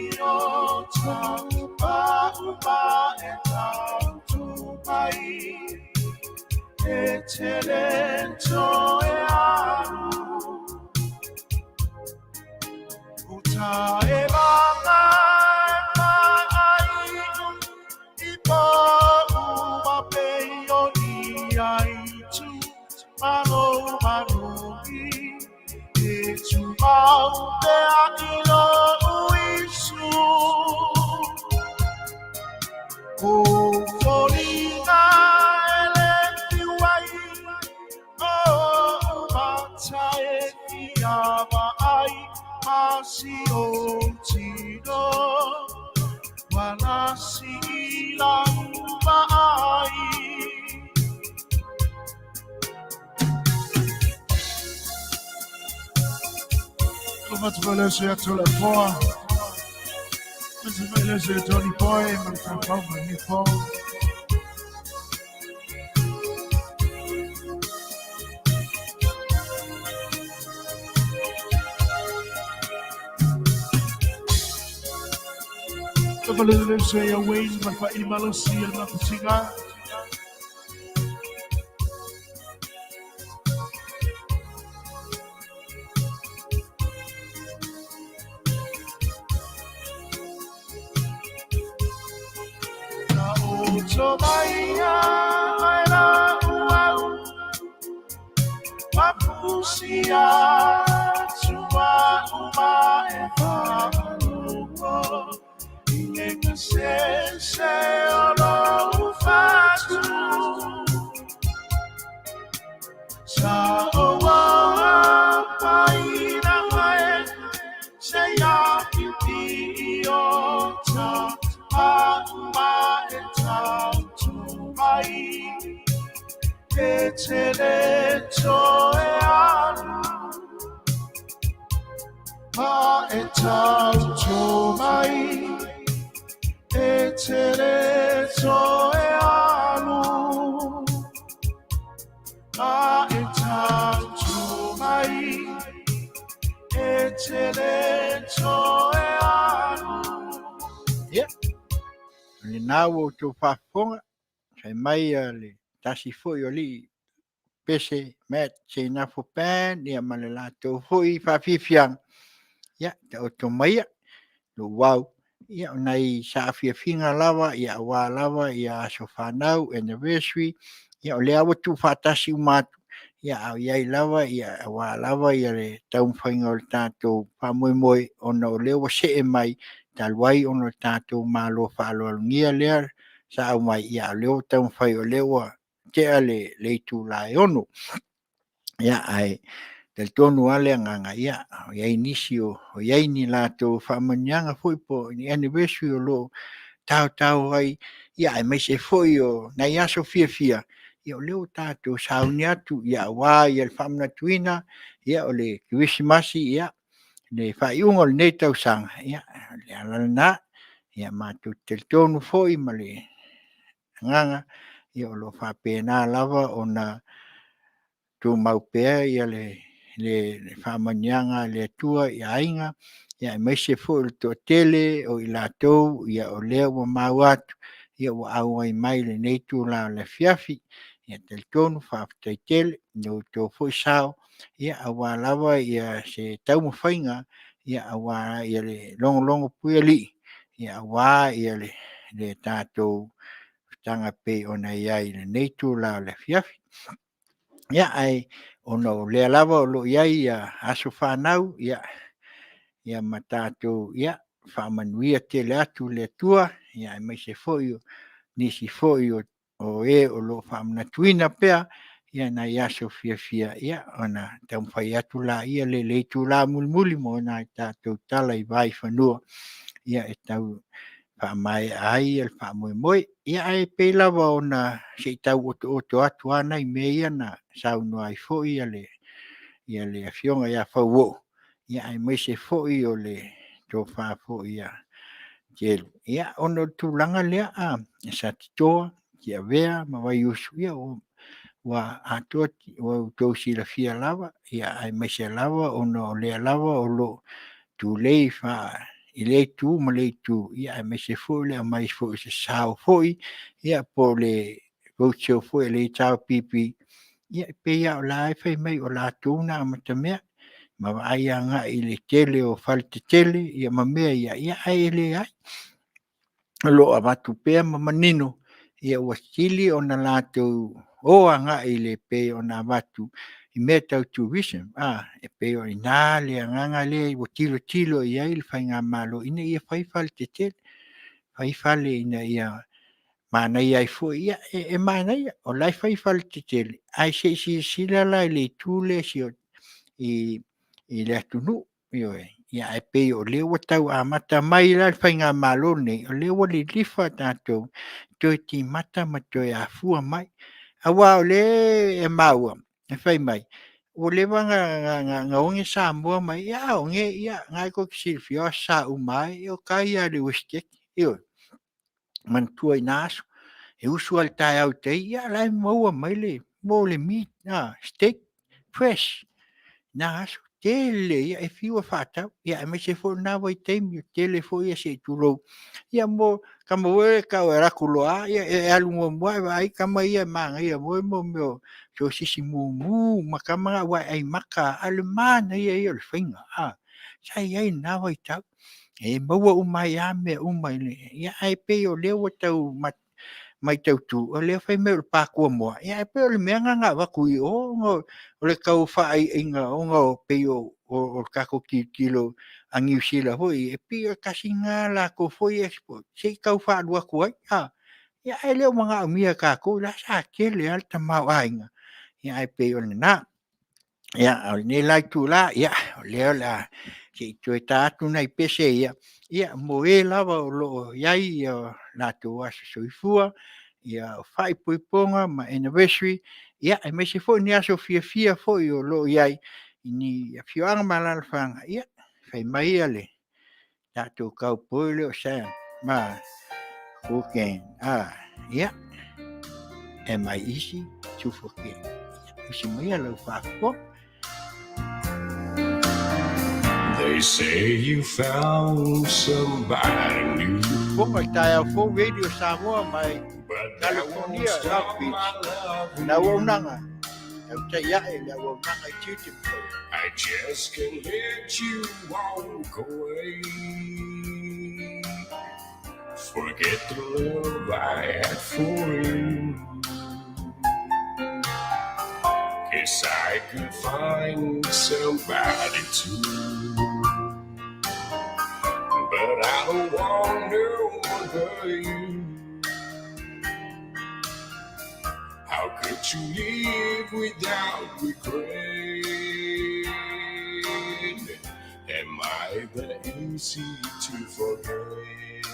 i o tau pa uma e tau tu mai. E te le toe alu. Uta e manga e maai i po uma pe o ni ai tu malo manugi. E tu mau te a ilo uisu. O folina ele fiwai, o mata e fiava ai, masi o tino, wala si ila ai. Lo fatu le se atu le foa. Matu le se Tony Boy, ma le tāpau ma le po. Lo le se ia Wayne, ma le whaini malosi le maputinga. O to mai ai la uau, mapusia tua uma e whaalongo. I le se se o lo ufatu. Sa o wa paina ae, se ia pipi i o ta pa uma e tau tu mai. E te le toe alu. Ma e tau tu mai. E te le toe alu. Ma e tau tu mai. E te le toe alu. Ia, o le nā ua outou faafofoga, fai mai a le tasi foi o alii Pese Matt Seinafo Band, ia ma le latou foi faafiafiaga. Ia, taoto maia, lou au, ia o nai saafiafiga lava, ia auā lava, ia aso fanau, anniversary, ia o lea ua tuufaatasi uma atu, ia a o iai lava, ia auā lava, ia le taumafaiga o le tatou faamoemoe, ona o lea ua see mai, talu ai ona o le tatou malo faaaloalogia lea sa aumai, ia o lea ua taumafai o lea ua tea le itula e 6. Ia, ae talitonu lava le agaga, ia, o iai nisi o iai ni latou faamanuiaga foi po o ni anniversary o loo taotao ai, ia aemaise foi o nai aso fiafia, ia o lea ua tatou sauni atu, ia auā ia le faamanatuina, ia o le Kerisimasi, ia le faaiuga o lenei tausaga, ia o le ala lena, ia matou te talitonu foi ma le Agaga, ia o lo o faapena lava ona tumau pea ia le faamanuiaga a le Atua i aiga, ia aemaise foi o le toatele o i latou ia o lea ua maua atu, ia ua auai mai i lenei itula o le afiafi. Ia talitonu faafetai tele i lo outou foi sao, ia aua lava se taumafaiga ia aua le logologo puialii, ia aua le tatou fonotaga e pei ona i ai i lenei itula o le afiafi. Ia ae ona o lea lava o lo o i ai aso fanau, ia ma tatou faamanuia tele atu le Atua, ia aemaise foi o nisi foi o e o lo o faamanatuina pea nai aso fiafia, ia ona taumafai atu lea i le itula mulimuli mo nai a tatou tala i vaifanua, ia e tau faamaea ai le faamoemoe. Ia ae pei lava ona se i tau otooto atu lava nai mea ia na saunoa ai foi le Afioga ia Fauoo, ia aemaise foi o le tofa foi ia Telu, ona o le tulaga lea i Satitoa, Tiavea ma Vaiusu, ia ua atoa ua outou silafia lava, aemaise lava ona o lea lava o lo o tulei i lea itu ma lea itu, aemaise foi o le aumai foi o se sao foi po o le roadshow foi a le HRPP, ia e pei lava o la e fai mai o latou na amatamea, ma vaai agai i le tele o faletetele ma mea ia, ae leai. O lo o avatu pea ma manino, ua sili ona latou o agai pei ona avatu i mea tau tourism, e pei o i ina le agaga lea ua tilotilo i ai le faigamalo ina ia fai faletetele, fai fale ina ia manaia ai foi. Ia e manaia o la e fai faletetele, ae se i silasila la i le itu lea i le atunuu, ioe. Ae pei o lea ua tau amata mai la le faigamalo lenei, o lea ua lilifa tatou toe timata ma toe afua mai. Aua o lea e maua e fai mai, ua leva ona oge Samoa ma ia, a oge, ia o lena tou te silafia o Aso Sa uma lava o tai lava i le Uesetete, ioe. Manatua i na aso, e usu lava i le taeao i tai, ia o la e maua mai le meat, steak fresh i na aso. Tele ia, e fiu e faatau, aemaise foi o lena vaitaimi, e tele foi se i tulou, ia mo tama foi ia e tau e alu atu loa lava, e alu muamua lava e vaai tama ia e manaia foi mea o sosisi mumu ma tama na aua e ai maka lava, ae o le manaia ia o le faiga. Sa i ai i lena vaitau, e maua uma ai lava mea uma, ae pei o lea ua tau matau tu, o lea e fai mai o le pa kuamoa, ae pei o le mea lena na avatu i o, ona o le tau faaaiaiga ona e pei o le tatou tilotilo a Niu Sila foi ia, e pei e tasi lena latou foi export se i tau faaalu atu ai, ae le o manaomia e tatou, o la sa tele lava le tamaoaiga, ae pei o lena. Ia, a o lenei la itula, o lea o le a se i toe ta atu nai pese ia mo e lava o lo o i ai o latou aso soifua, o faaipoipoga ma anniversary, aemaise foi ni aso fiafia foi o lo o i ai i ni afioaga ma alaalafaga, ia fai mai le tatou cowboy lea o Sam, who can, ia, am I easy to forget? Tusi maia lau faafofoga. They say you found somebody new. Fofoga i taeao fou Radio Samoa mai California, Long Beach. Na auaunaga, tautai ae le auaunaga i tiute ma faiva. I just can't let you walk away. Forget the love I had for you. Guess I could find somebody too. But I don't want no one but you. How could you live without regret? Am I that easy to forget?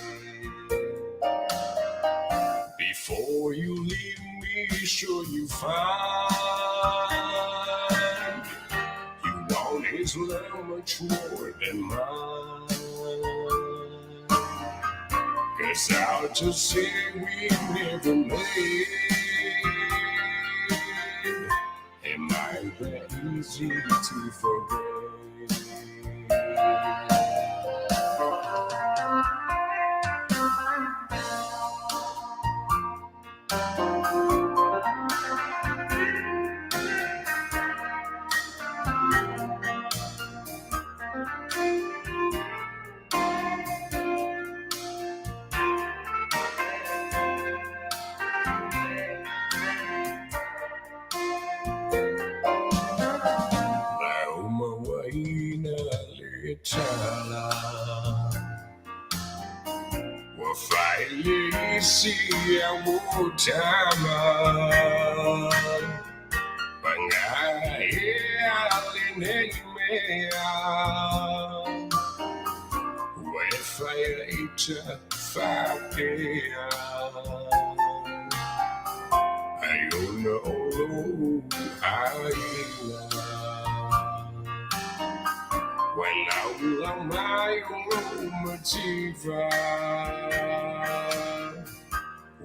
Before you leave me, sure you find you want his love much more than mine. 'Cause It's hard to say we never met. Am I that easy to forget? Laumawaina le tala Wa failisi ya mutama Pangae ale nei mea Wa e whaia ita whapea Ai ona olo aina Wai lau la mai o lou mativa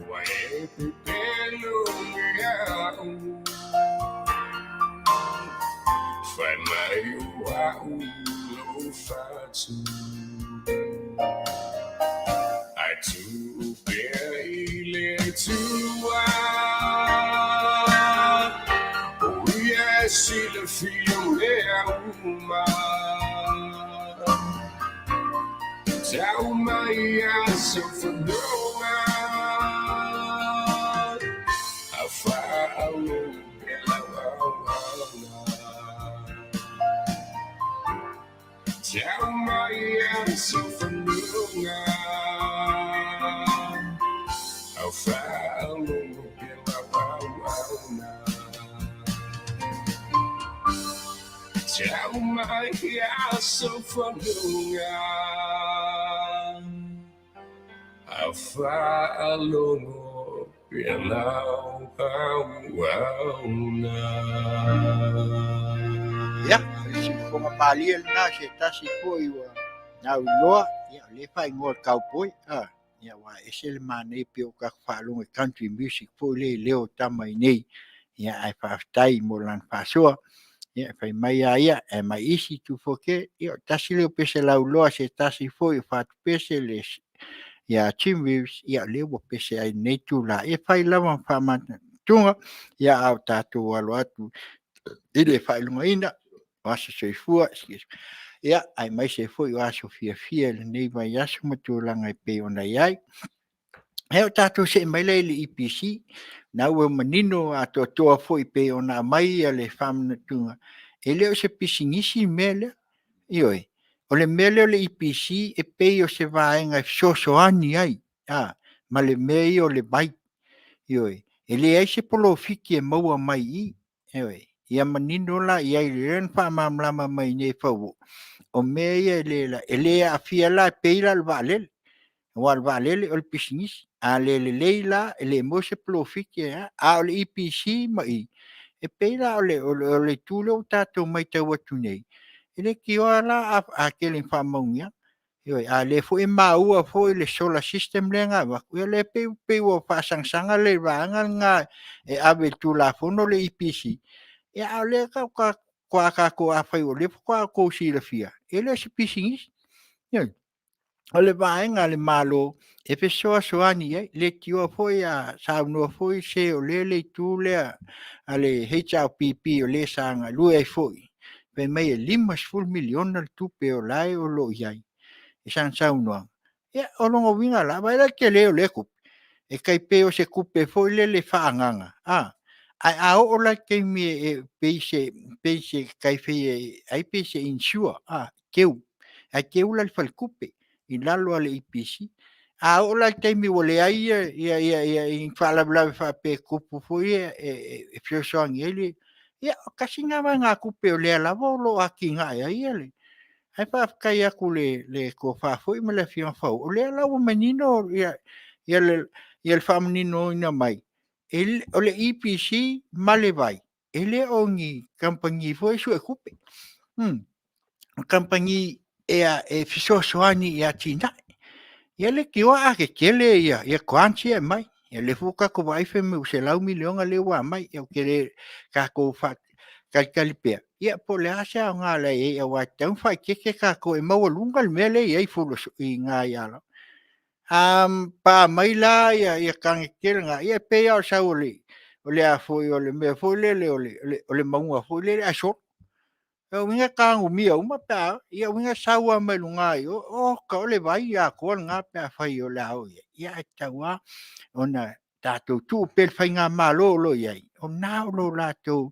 Wai e pepelo me au Whai mai o au lo fatu Ai tu pea i le tua O ia si le fio mea uma Tau mai a so whanonga A whaalo pe lau au auna Tau mai a so whanonga A whaalo pe lau au auna Tau mai a so whanonga A whaalogo pe lau au auna Ia, o le siufofoga malie lenā se tasi foʻi ua nauiloa, ia o lea e faaigoa le cowboy a ia ua ese le manaia pei o tatou faalogo i country music foi lea i leo o tama i nei. Ia ae faafetai mo lana faasoa. Ia e fai mai a ia e mai isi tufoke, ia o tasi leo pese lauloa se tasi foi o fatupese le ia Jim Reeves, ia o lea ua pese ai nei tula. E fai lava ma faamatuga, ia a o tatou alo atu i le faailogaina o aso soifua, excuse me. Ia, aemaise foi o aso fiafia i lenei vaiaso ma tulaga e pei ona i ai. E o tatou see mai lea i le EPC, na ua manino atoatoa foi pei ona aumai ia le faamanatuga, e le o se pisinisi le mea lea. Ioe, o le mea lea o le EPC e pei o se vaega e fesoasoani ai, a, ma le mea ia o le vai. Ioe, e leai se polofiti e maua mai i i. Ioe, ia manino la i ai le na faamalamalama mai nei fau o mea ia e le, e le aafia la e pei la le vaalele. Aua o le vaalele o le pisinisi. A le lelei la, e le maua se polofiti e a. A o le EPC ma i, e pei la o le itu lea ua tatou matau atu nei, e le tioa la a tele ina faamanuiaga. Ioe, a o lea foi e maua foi le solar system lea na avatu, ia lea pei ua faasagasaga le vaega lena e ave i le Tulafono le EPC, ia a o lea faatoa tatou afai o lea faatoa outou silafia, e le o se pisinisi. Ioe. O le vaega a le Malo e fesoasoani i ai, leitioa foi a saunoa foi se o lea le itu lea a le HRPP o le sa galue ai foi, fai mai e $50 miliona le tupe o la e o lo o i ai i sana saunoaga. Ia, o lona uiga la, vaai la i le tele o lea tupe, e tai pei o se tupe foi lele faaagaaga, ae a oo la i le taimi e pei se tai fai ai pei se insure, teu, ae teu la i le faletupe i lalo lava o le EPC. A oo la i le taimi ua leai ni faalavelave faapea e tutupu foi ia e fesoasoani ai le... Ia, tasi lena vaegatupe o lea lava o lo o atinae ai le... Ae faafetai atu i le tofa foi ma le Afioga Faualo, o lea la ua manino le faamaninoina mai, o le EPC ma le vai, e le o ni kamupani foi suetupe. O kamupani e fesoasoani i atinae. Ia leitioa a tetele ia ia grants ia e aumai. Ia lea foi ua tatou vaai fai mai ua $100 miliona lea ua aumai. Ia ou te le tatou faatalitali pea, ia po o le a se aoga o le a i ai aua e tatau ona faaeteete tatou, e maualuga le mea lea e i ai i ina ia A pa mai la ia tane tetele na, ia e pei lava o le sau o le a foi o le mea foi lele o le mauga foi lele ae solo. O lona uiga e tanumia uma pe a, ia lona uiga e sau lava mai luga i o, oka o le vai atoa lena pe afai o le a oo i ai. Ia ae tatau lava ona tatou tuu pea i le faigamalo o lo o i ai, o lena o lo o latou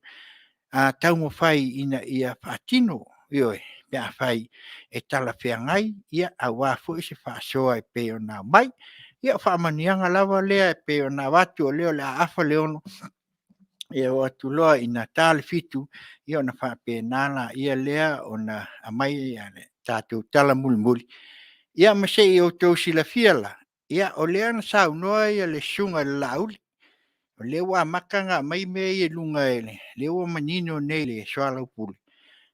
taumafai ina ia faatino, ioe, pe afai e talafeagai aua foi se faasoa e pei ona aumai. Ia o faamanuiaga lava lea e pei ona avatu, o lea o le a afa le 6, ia oo atu loa ina ta le 7, ia ona faapena lea ona aumai le tatou tala mulimuli. Ia ma se i outou silafia la, o lea na saunoa le Susuga i le Laauli, o lea ua amata ona aumai mea ia i luga, lea ua manino nei i le soalaupule,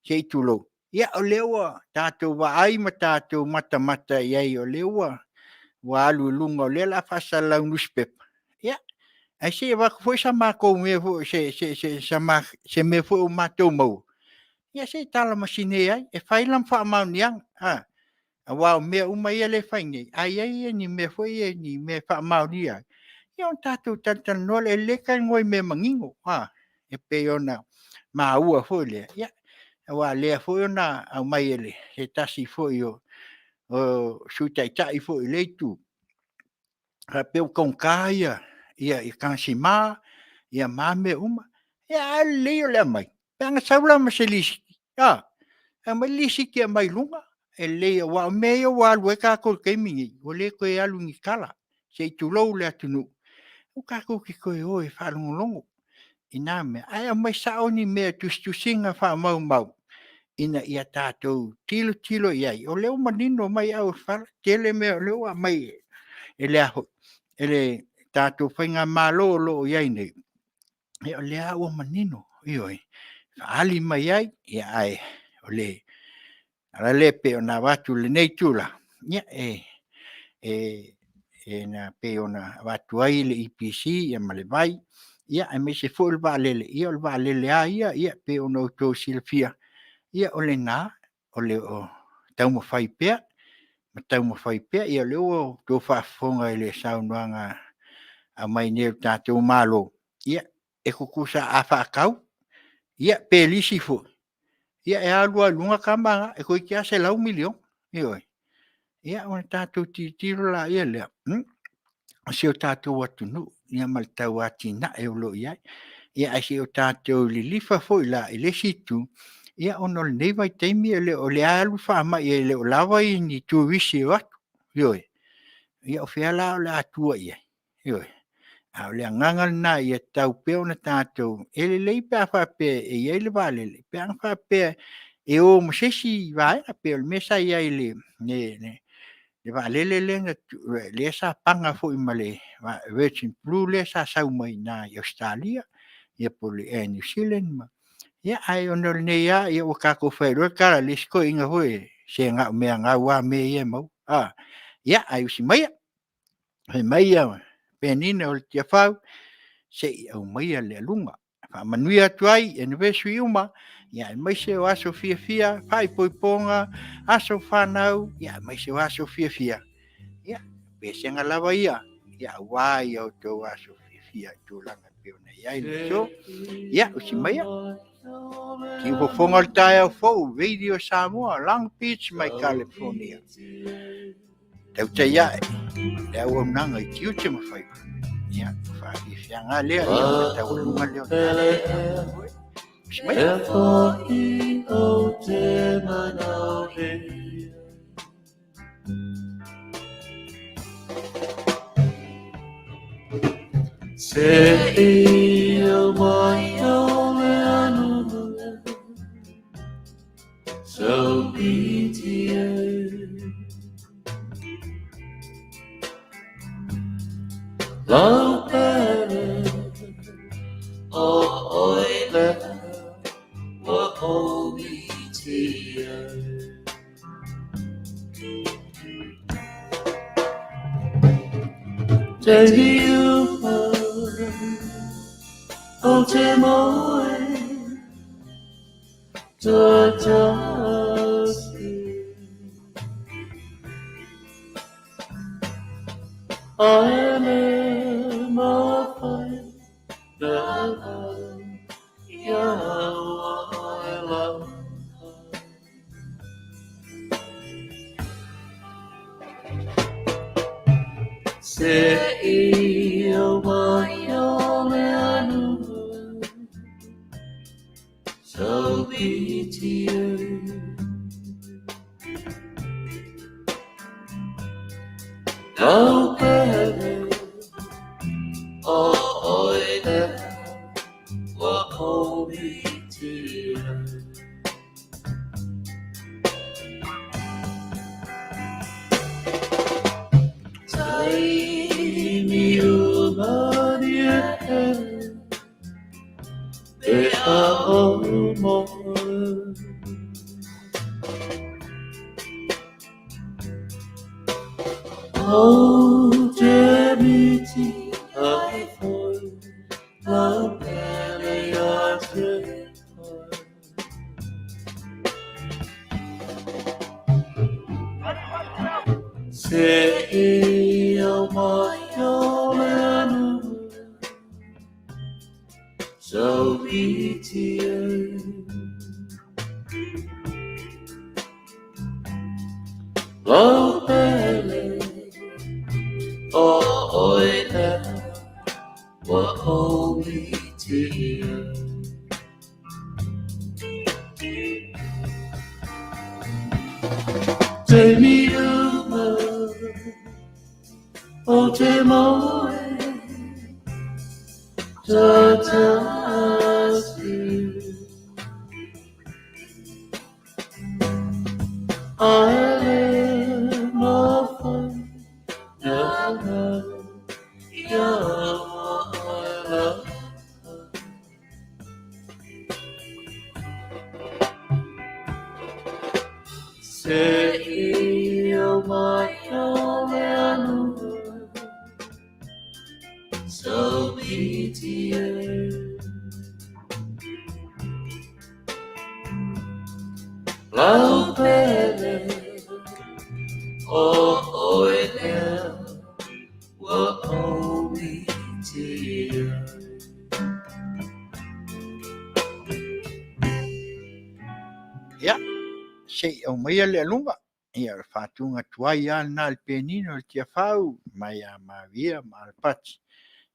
se i tulou, ia o lea ua tatou vaai ma tatou matamata i ai o lea ua alu i luga o lea o le a faasalalau i nusipepa, ia, ae se i avatu foi se mea foi o matou maua, ia se i talamasine ai, e fai la ma faamaoniaga, aua o mea uma ia lea e fai nei, a i ai ni mea foi ia ni mea e faamaonia ai, ia ona tatou talatalanoa lea, e lelei le talanoa i mea manino, e pei ona maua foi lea, aua o lea foi na aumai e se tasi foi o Sui Taitai foi o lea Itu, faapea ua taugata tagasima ma a mea uma. Ae o le lelei o le aumai, pe ana sau la ma se lisiti, a, aumai le lisiti e aumai i luga, e lelei aua o mea ia ua alu ai tatou i le taimi lenei, ua le toe alu i ni tala, se i tulou le atunuu, aua tatou te toe o e faalogologo i na mea, ae aumai sao ni mea tusitusiga faamaumau ina ia tatou tilotilo i ai. O lea ua manino mai au o le fala, tele mea o lea ua aumai e le tatou faigamalo o lo o i ai nei, o lea lava ua manino, ioe, e faaali mai ai. Ae o le ala lea e pei ona avatu i lenei itula, ia e pei ona avatu ai le EPC ma le vai, aemaise foi o le vaalele, ia o le vaalele lava ia e pei ona outou silafia, o lena, o lo o taumafai pea ma taumafai pea. Ia o lea ua outou faafofoga i le saunoaga aumai nei e le tatou Malo, ia, e tutusa a faatau pe lisi foi, ia e alu lava i luga tama na, e toeitiiti lava $100 miliona. Ioe. Ia ona tatou tilotilo laia lea o si o tatou atunuu ma le tau atinae o lo o i ai. Ae se i o tatou lilifa foi la i le isi itu, ona o lenei vaitaimi o lea lava e alu le faamai e le o lava ni turisi e o atu. Ioe. Ia o fea la o le a tua i ai? Ioe. A o le agaga lena ia tatau pea ona tatou... E lelei pe a faapea e i ai le vaalele pe ana faapea e o ma se isi vaega, pei o le mea sa i ai i le vaalele lea sa paga foi ma le Virgin Blue lea sa sau mai i ina i Ausetalia ia po o le Air New Zealand. Ae ona o lenei lava ua tatou fai atu loa le tala i le isi toeaina foi lele, se na o mea gau lava mea ia e maua. Ia, ae usi maia, fai mai Penina o le Tiafau, se i aumaia le aluga. Faamanuia atu ai i anniversary uma, aemaise o aso fiafia, faaipoipoga, aso fanau, aemaise o aso fiafia. Ia, o pesega lava ia aua outou aso fiafia i tulaga e pei ona i ai le aso. Ia, usi maia, siufofoga o le taeao fou, Radio Samoa, Long Beach mai California. Tautai ae le auaunaga i tiute ma faiva. Ia, faafiafiaga lea, ia, o le taualuga lea o le Usi maia. Se ia mai o le anu So BTA Lau pele o oi le ua o BTA. Taimi uma o te moe Tatasi. I am a fire Se ia mai o le anu So be to you. Lau pele o oe e ua omitia. Taimi uma ni e a o mo. O te miti ai foi lau pele a te Se ia mai o le anu So be to you. Lau pele o oe e ua omitia. Taimi uma o te moe Tatasi. I am a fire ia la. Se ia mai o le anu So be to you. Lau pele o oe lea ua omitia. Ia, se i aumaia le aluga, ia o le faatuga tuai lava lena i le pianino i le Tiafau mai ia Mavia ma Alapati.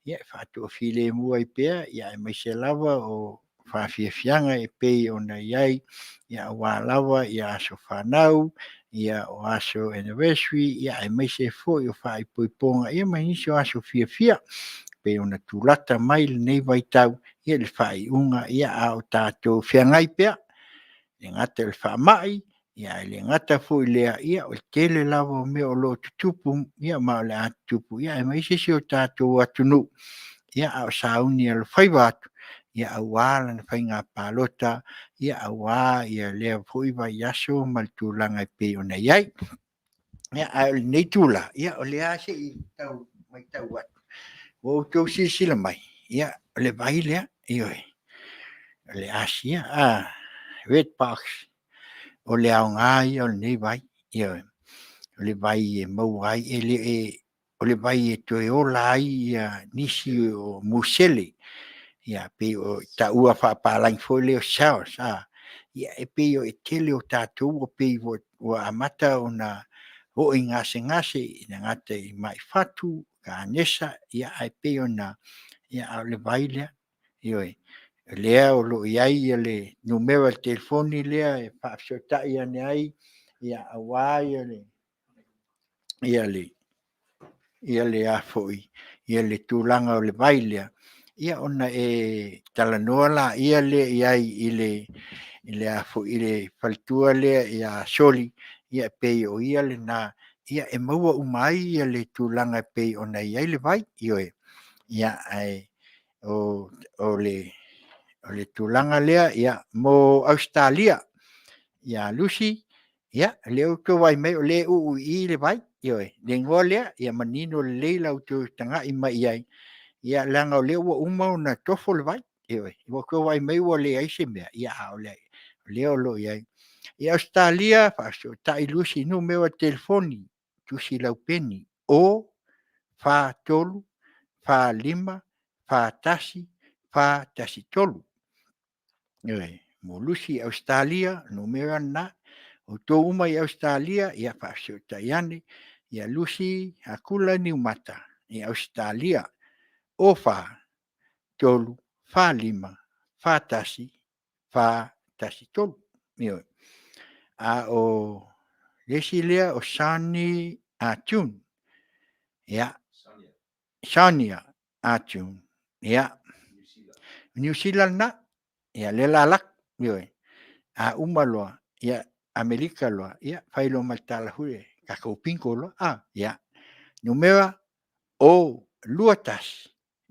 Ia e faatoafilemu ai pea, ia aemaise lava o faafiafiaga e pei ona i ai, ia aua lava ia aso fanau, ia o aso anniversary, ia aemaise foi o faaipoipoga, ia ma nisi o aso fiafia pei ona tulata mai lenei vaitau, ia le faaiuga, ia a o tatou feagai pea, e le gata i le faamai, ia ae le gata foi i lea, ia o le tele lava o mea o lo o tutupu, ia ma o le a tutupu, ia aemaise si o tatou atunuu, ia a o sauni alofaiva atu, ia aua lana faiga palota, ia aua ia lea foi vaiaso ma le tulaga e pei ona i ai. Ia, ae o lenei tula, ia o lea se i tau matau atu, ua outou silasila mai, ia o le vai lea, ioe, o le Asia, Red Box, o le aoga ia o lenei vai, ioe, o le vai e maua ai, e le, e, o le vai e toe ola ai ia nisi o musele, ia pei o taua faapalagi foi lea o cells, ia e pei o e tele o tatou ua pei ua amata ona oo i gasegase e le gata i mai fatu, kanesa, ia ae pei ona, ia a o le vai lea, ioe, o lea o lo o i ai ia le numera o le telefoni lea e faafesootai ane ai, ia aua ia le, ia le, ia le a foi, ia le tulaga o le vai lea, ia ona e talanoa laia lea i ai i le, i le a foi, i le faletua lea ia Soli, ia e pei o ia lena, ia e maua uma ai ia le tulaga e pei ona i ai le vai, ioe. Ia ae o le o le tulaga lea, ia mo Ausetalia, ia Lucy, ia lea ua outou vaai mai o lea e uu i i le vai. Ioe, le igoa lea, ia manino lelei la outou taga'i mai i ai, ia leaga o lea ua uma ona tofo le vai. Ioe, ua outou vaai mai ua leai se mea, ia a o lea o lo o i ai. I Ausetalia, faafesootai Lusi i numera o telefoni, tusi lau peni, 0 4 3 4 5 4 1 4 1 3. Ioe, mo Lusi i Ausetalia, numera lena. Outou uma i Ausetalia, ia faafesootai ane ia Lusi Akula Niumata i Ausetalia, 0 4 3 4 5 4 1 4 1 3. Ioe. A o le isi lea o Sani Arjun. Ia. Sonia Arjun. Ia. New Zealand na. Ia le la lak. Ioe. A uma loa, ia Amerika loa, ia fai loa ma le tala foi e tatou bingo loa. A, ia. Numera 0 2 1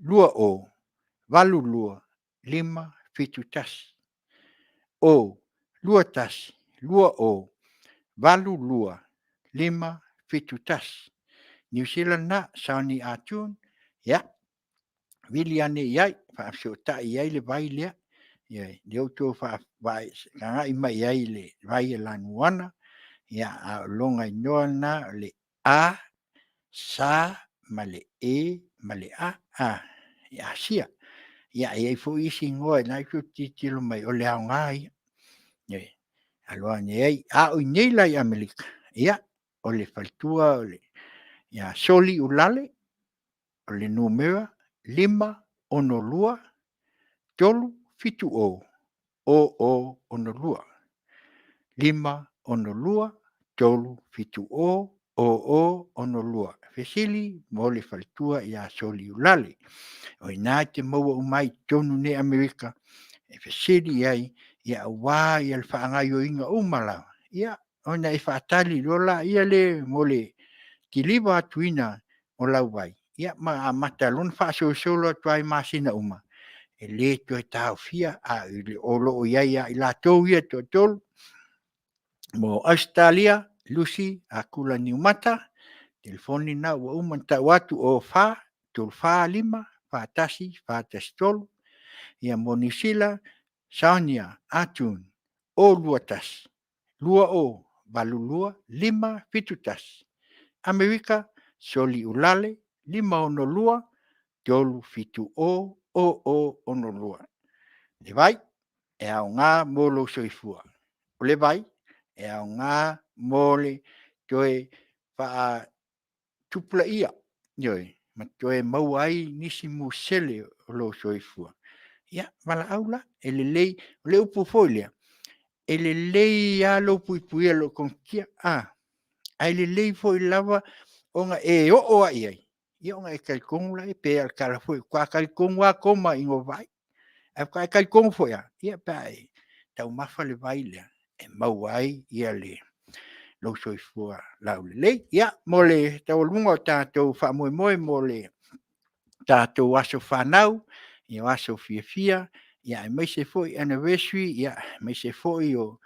2 0 8 2 5 7 1. 0 2 1 2 0 8 2 5 7 1. New Zealand na, Saoni Arjun, ia, vili ane i ai, faafesootai i ai le vai lea, ia, lea outou faagagai mai i ai le vai e Lanuana, ia, a o lona igoa lena o le A, Sa ma le E ma le A, a, i Asia. Ia, e i ai foi isi igoa na tou tilotilo mai, o le aoga ia. Ia, alo ane ai. A o i inei la i Amerika, ia, o le faletua o le, ia Soli Ulale, o le numera 5 6 2 3 7 0 0 0 6 2. 5 6 2 3 7 0 0 0 6 2. Fesili mo le faletua ia Soli Ulale. O ina e te maua uma ai i totonu nei Amerika, e fesili i ai, ia aua ia le faagaoioiga uma lava, ia ona e faatali loa laia lea mo le kiliva atuina o lau vai, ia ma amata loa ona faasolosolo atu lava i masina uma, e le toe taofia, a o lo o i ai lava i latou ia e toatolu. Mo Ausetalia, Lusi Akula Niumata, telefoni lena ua uma ona tau atu, 04 34 5 41 41 3. Ia mo Niu Sila, Sonia Arjun, 021 20 82 5 71. Amerika, Soli Ulale, 562 370 0062. Le vai, e aoga mo lou soifua. O le vai, e aoga mo le toe faatupulaia, ioe, ma toe maua ai nisi musele o lou soifua. Ia, valaau la, e lelei, o le upu foi lea, e lelei lava lou puipuia i lou konepitia, ae lelei foi lava ona e oo lava i ai, ia ona e talitonu lea, pei lava o le tala foi, faatoa talitonu lava Toma ina ua vaai. Ae faatoa e talitonu foi lava, ia pe a e taumafa le vai lea, e maua ai ia lou soifua laulelei. Ia, mo le taualuga o tatou faamoemoe mo le tatou aso fanau, ia o aso fiafia, ia aemaise foi anniversary, ia aemaise foi o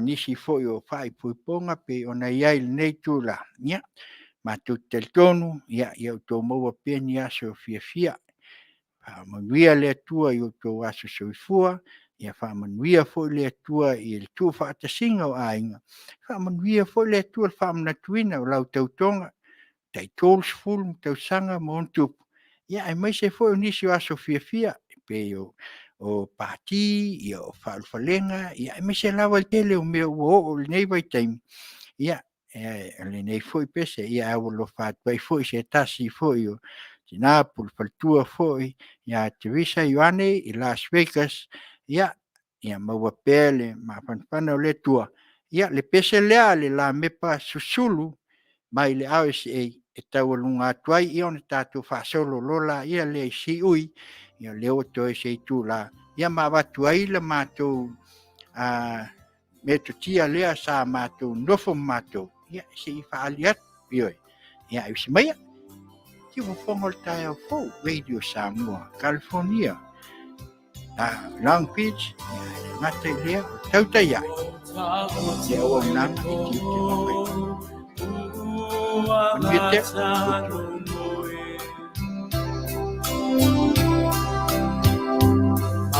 nisi foi o faaipoipoga pei ona i ai i lenei itula, ia, matou te talitonu, ia outou maua pea ni aso fiafia. Faamanuia le Atua i outou aso soifua, ia faamanuia foi le Atua i le tuufaatasiga o aiga, faamanuia foi le Atua i le faamanatuina o lau tautoga tai 30 tausaga ma ona tupu, ia aemaise foi o nisi o aso fiafia e pei o pati, o faaulufalega, aemaise lava le tele o mea ua oo i lenei vaitaimi, ia o lenei foi pese e aualofa atu ai foi se tasi foi o tina po o le faletua foi ia Teresa Ioane i Las Vegas, ia maua pea le mafanafana o le Atua. Ia le pese lea a le Lamepa Susulu mai le RSA e taualuga atu ai, ia ona tatou faasolo loa lea i siui, ia lea ua toe se itula, ia ma avatu ai le matou metotia lea sa matou nofo ma matou, ia se i faaali atu, ioe. Ia, e usi maia, siufofoga o le taeao fou, Radio Samoa, California, Long Beach, ia, e le gata i lea, o tautai ai, le auaunaga e tiute ma faiva. Manuia tele.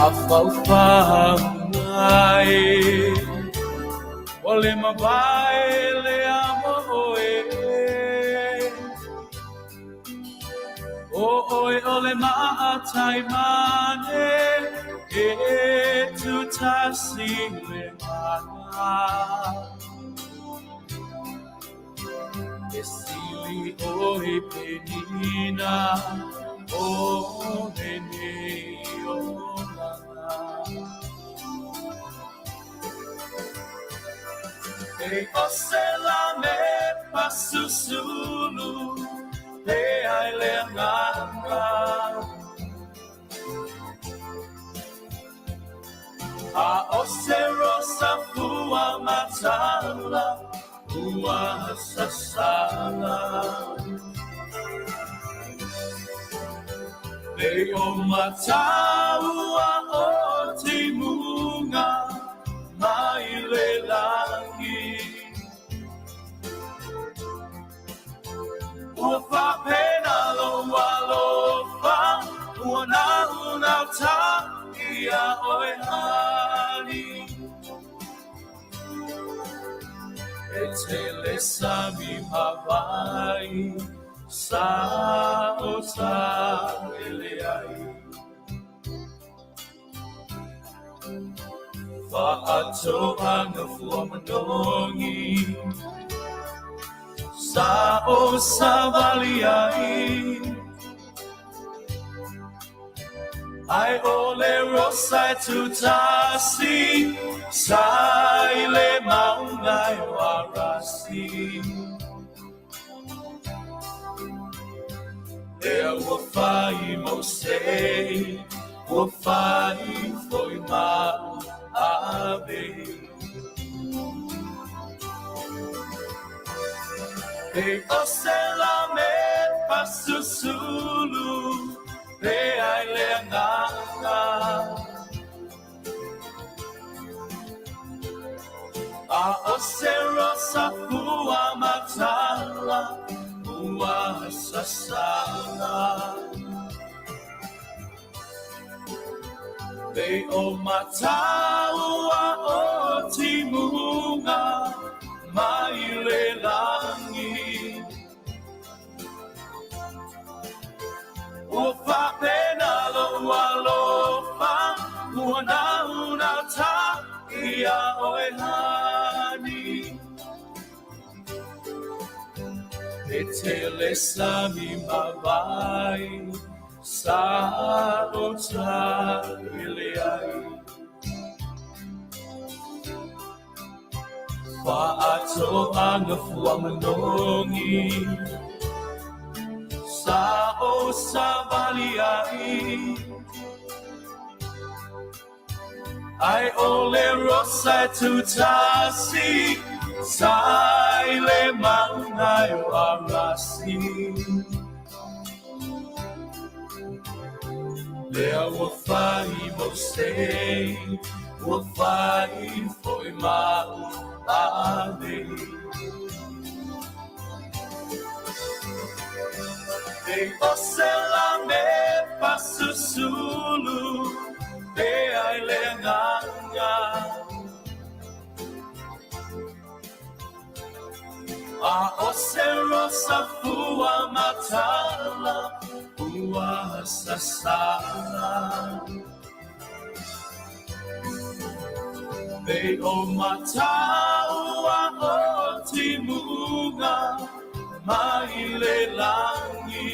Afaufauga e o le mavae le amo oe o oe o le maatai mane e tutasi le mana e sili oe penina o lenei olaga. E o se la me pasusulu pe ai le agaga. A o se rosa fua matala ua sasala. E o mataua o timuga mai le lagi. Ua faapena lou alofa, ua naunauta ia oe hani. E tele sami mavai, sa o sa ele ai. Faatoaga fua manogi, sa o sa vali ai. Ai o le rosa e tutasi, sa i le maunga e o Arasi. Lea ua fai mo sei, ua fai foi mau ave. E o se la me pasusulu, pe ai le agaga. A o se rosa fua matala, ua sasala. Pe o mataua o timuga mai le lagi. Ua faapena lou alofa, ua naunauta ia oe hani. E tele sami mavai, sa o sa ele ai. Faatoaga fua manogi, sa o sa vali ai. Ai o le rosa e tutasi, sa i le maunga e o Arasi. Lea ua fai mo sei, ua fai foi mau ave. E o se la me pasusulu, pe ai le agaga. A o se rosa fua matala, ua sasala. Pe o mataua o timuga mai le lagi.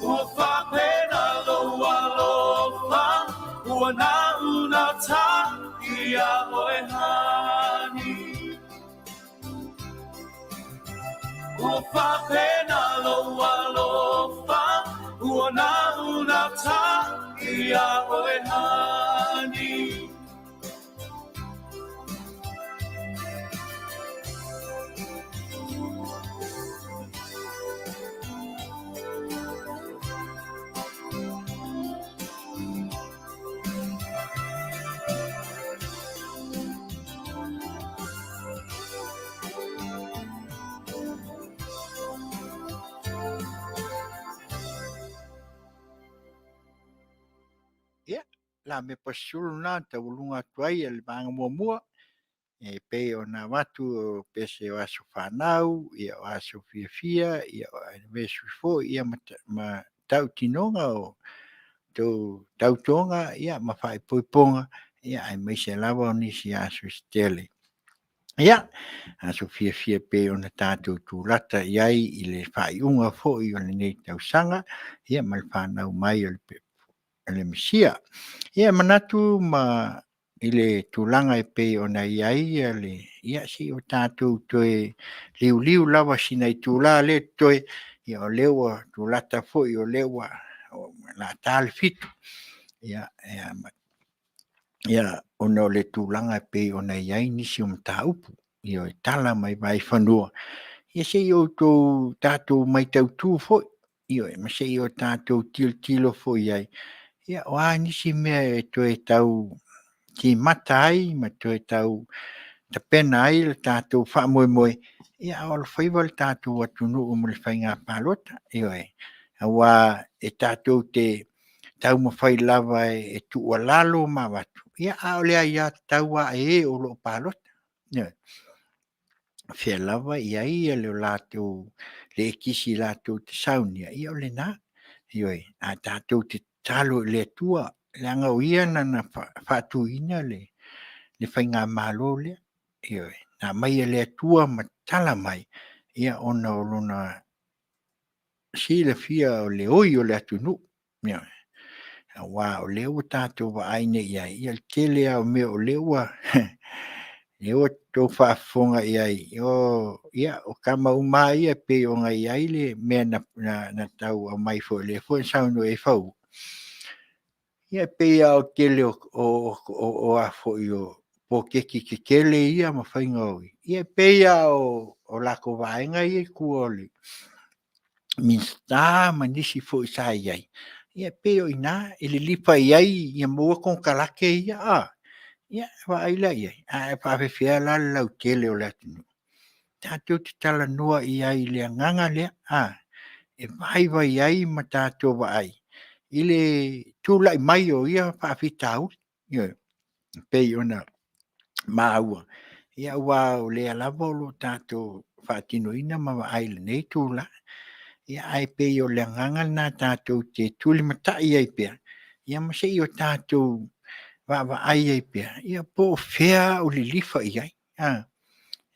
Ua faapena lou alofa, ua naunauta ia oe hani. Ua faapena lou alofa, ua naunauta ia oe hani. Ia, la mepa sulu lena taualuga atu ai le vaega muamua e pei ona avatu o pese o aso fanau, ia o aso fiafia, ia o anniversary foi, ia ma tautinoga o tou tautoga, ia ma faaipoipoga, ia aemaise lava o nisi aso se tele. Ia, aso fiafia e pei ona tatou tulata i ai i le faaiuga foi o lenei tausaga, ia ma le fanau mai o le Mesia. Ia, e manatu ma i le tulaga e pei ona i ai le, ia se i o tatou toe liuliu lava i sina itula lea e totoe, ia o lea ua tulata foi o lea ua ta le 7:00, ia ona o le tulaga e pei ona i ai nisi o mataupu e tala mai vaifanua, ia se i o tatou mataitu foi, ioe, ma se i o tatou tilotilo foi i ai, ia o a nisi mea e toe tau timata ai ma toe tau tapena ai le tatou faamoemoe, a o alofaiva le tatou atunuu mo le faiga palota. Ioe. Aua e tatou te taumafai lava e tuualalo ma avatu, a o le aiatatau lava a e o lo o palota. Ioe. O fea lava e i ai le latou ekisi latou te saunia, ia o lena. Ioe. Ae tatou te tatalo i le Atua, leaga o Ia na na faatuina le faigamalo lea. Ioe. Na aumai e le Atua ma tatala mai, ona o Lona silafia o le oi o le atunuu. Ioe. Aua o lea ua tatou vaai nei i ai, ia o le tele lava o mea o lea ua outou faafofoga i ai, o tama uma lava ia e pei ona i ai le mea na tau aumai foi, lea foi na saunoa i ai Faualo, ia e pei lava o le tele o poloketi tetele ia ma faiga o... ia e pei lava o latou vaega ia i tua o le Minisita ma nisi foi sa i ai, ia e pei o i ina e lilifa i ai ia maua konekarate ia, ia vaai la i ai, ae faapefea la le lautele o le atunuu? Tatou te talanoa i ai i le agaga lea, e vaivai ai ma tatou vaai i le tulai mai o ia faafitauli. Ioe. E pei ona maua, aua o lea lava o lo o tatou faatinoina ma vaai i lenei itula. Ae pei o le agaga lena tatou te tulimatai ai pea, ia ma se i o tatou vaavaai ai pea, ia po o fea a o lilifa i ai.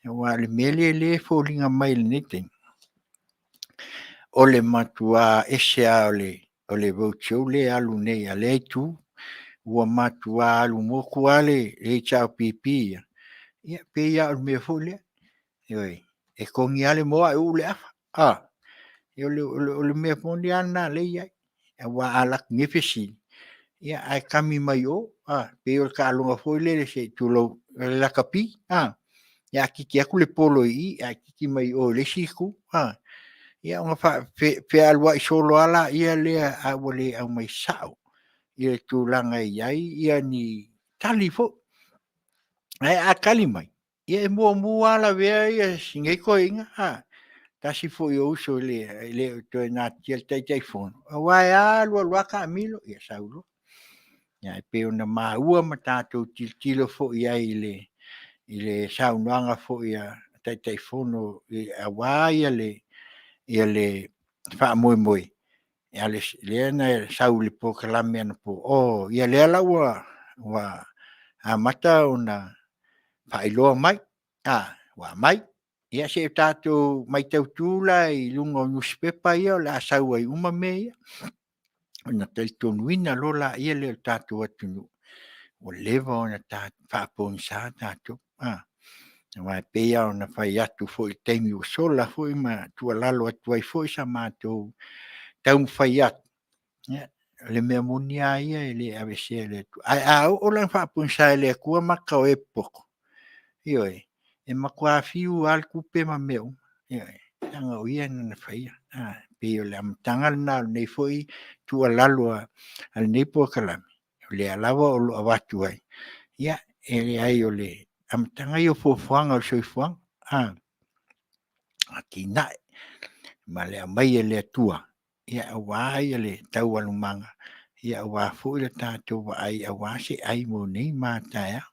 Aua o le mea lea e foliga mai i lenei taimi, o le matua ese lava o le roadshow lea e alu nei a lea Itu, ua matua alu motu lava le HRPP ia, ia pei lava o le mea foi lea, ioe, e togi lava le moa ae uu le afa. O le mea moni lava lena o lea e i ai. Aua a alu atu nei fesili, ae kami mai o, pei o le taaloga foi lele se i tulou, o le lakapi. A kiki atu le polo i i ae kiki mai o i le isi itu. Ia ona fealuai solo lava lea ae ua le aumai sao le tulaga e i ai ni tali foi. Ae a tali mai, ia e muamua lava lavea si nei toeaina. Tasi foi o uso e le o toe natia i le Taitaifono, aua e alu alu lava taamilo sau loa. Ae pei ona maua ma tatou tilotilo foi i ai i le saunoaga foi a le Taitaifono aua le faamoemoe, lea na sau i le polokalame anapo, o lea la ua amata ona faailoa mai, ua aumai. Ia se i tatou mataitu la i luga o nusipepa ia o le a sau ai uma mea ia, ona talitonuina loa lea o le tatou atunuu, ua leva ona faapogisa tatou. Aua e pei lava ona fai atu foi i le taimi ua sola foi ma tuualalo atu ai foi sa matou taumafai atu, ia, o le mea moni lava ia e le aveesea e le Atua. Ae a oo la ina faapogisa e le Atua mata o e popoto, ioe, e matua fiu lava le tupe ma mea uma, ioe, leaga o Ia na ia faia. E pei o le amataga lena o lenei foi tuualalo a lenei polokalame, o lea lava o lo o avatu ai, ia e leai o le amataga ia o fuafuaga o le soifuaga, atinae ma le aumai e le Atua aua taualumaga Ia aua foi le tatou vaai aua se ai mo nei ma a taeao.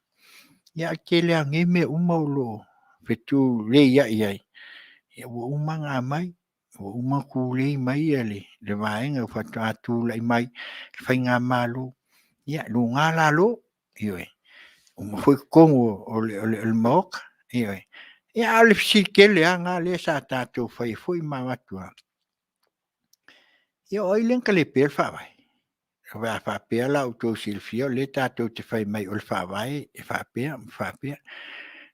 Ia ae tele lava o nei mea uma o lo o fetuleiai ai, ia ua uma ona aumai, ua uma ona tulei mai le vaega faatoa tulai mai le faigamalo, ia luga lalo, ioe, uma foi totonu o le Maota, ioe. Ia a o le fesili tele lava lena lea sa tatou faia foi ma avatu lava, ia o ai lea na talepeina le Faavae? Aua a faapea la ua outou silafia o lea tatou te fai mai o le Faavae e faapea ma faapea,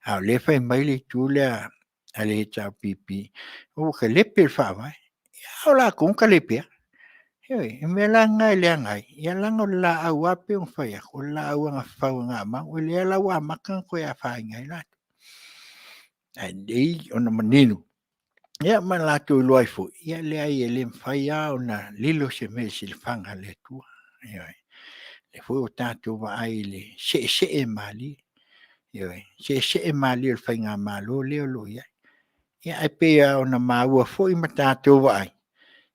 a o lea e fai mai le itu lea a le HRPP ua talepe le Faavae. A o latou na talepeina. Ioe. O le mea la lena e leaga ai, leaga o le laau lava pei ona fai atu, o le laau lava na fafau e gagau, o lea la ua amata ona toe afaina ai latou. Ae lelei ona manino ma latou iloa ai foi, e leai e le mafai lava ona lilo se mea i le silafaga a le Atua. Ioe. O lea foi ua tatou vaai i le seesee malie, ioe, seesee malie o le faigamalo lea o lo o i ai. Ia ae pei lava ona maua foi ma tatou vaai,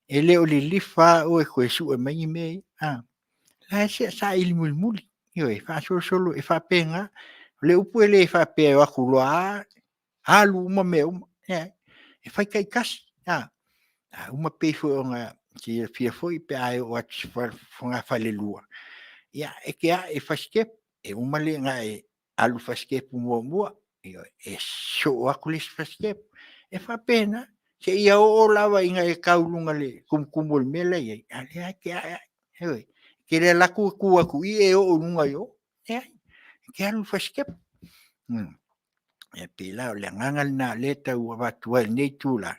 e le o lilifa lava oe e toe sue mai ni mea ia. O la e saili mulimuli, ioe, faasolosolo e faapena. O le upu e le faapea e o atu loa lava alu uma mea uma, e leai, e fai taitasi. A uma e pei foi ona silafia foi pe a e oo atu i fogafale lua, ia e te ae i le fasitepu, e uma ona e alu i le fasitepu muamua, e sosoo atu le isi fasitepu. E faapena, seia oo lava ina e tau i luga i le tumutumu o le mea la e i ai, a o lea lava e te ae ae. Ioe. E te le alu atu tu atu i i e oo i luga i o, leai, e te alu i le fasitepu. E pei la o le agaga lena o lea e tau avatu ai i lenei itula,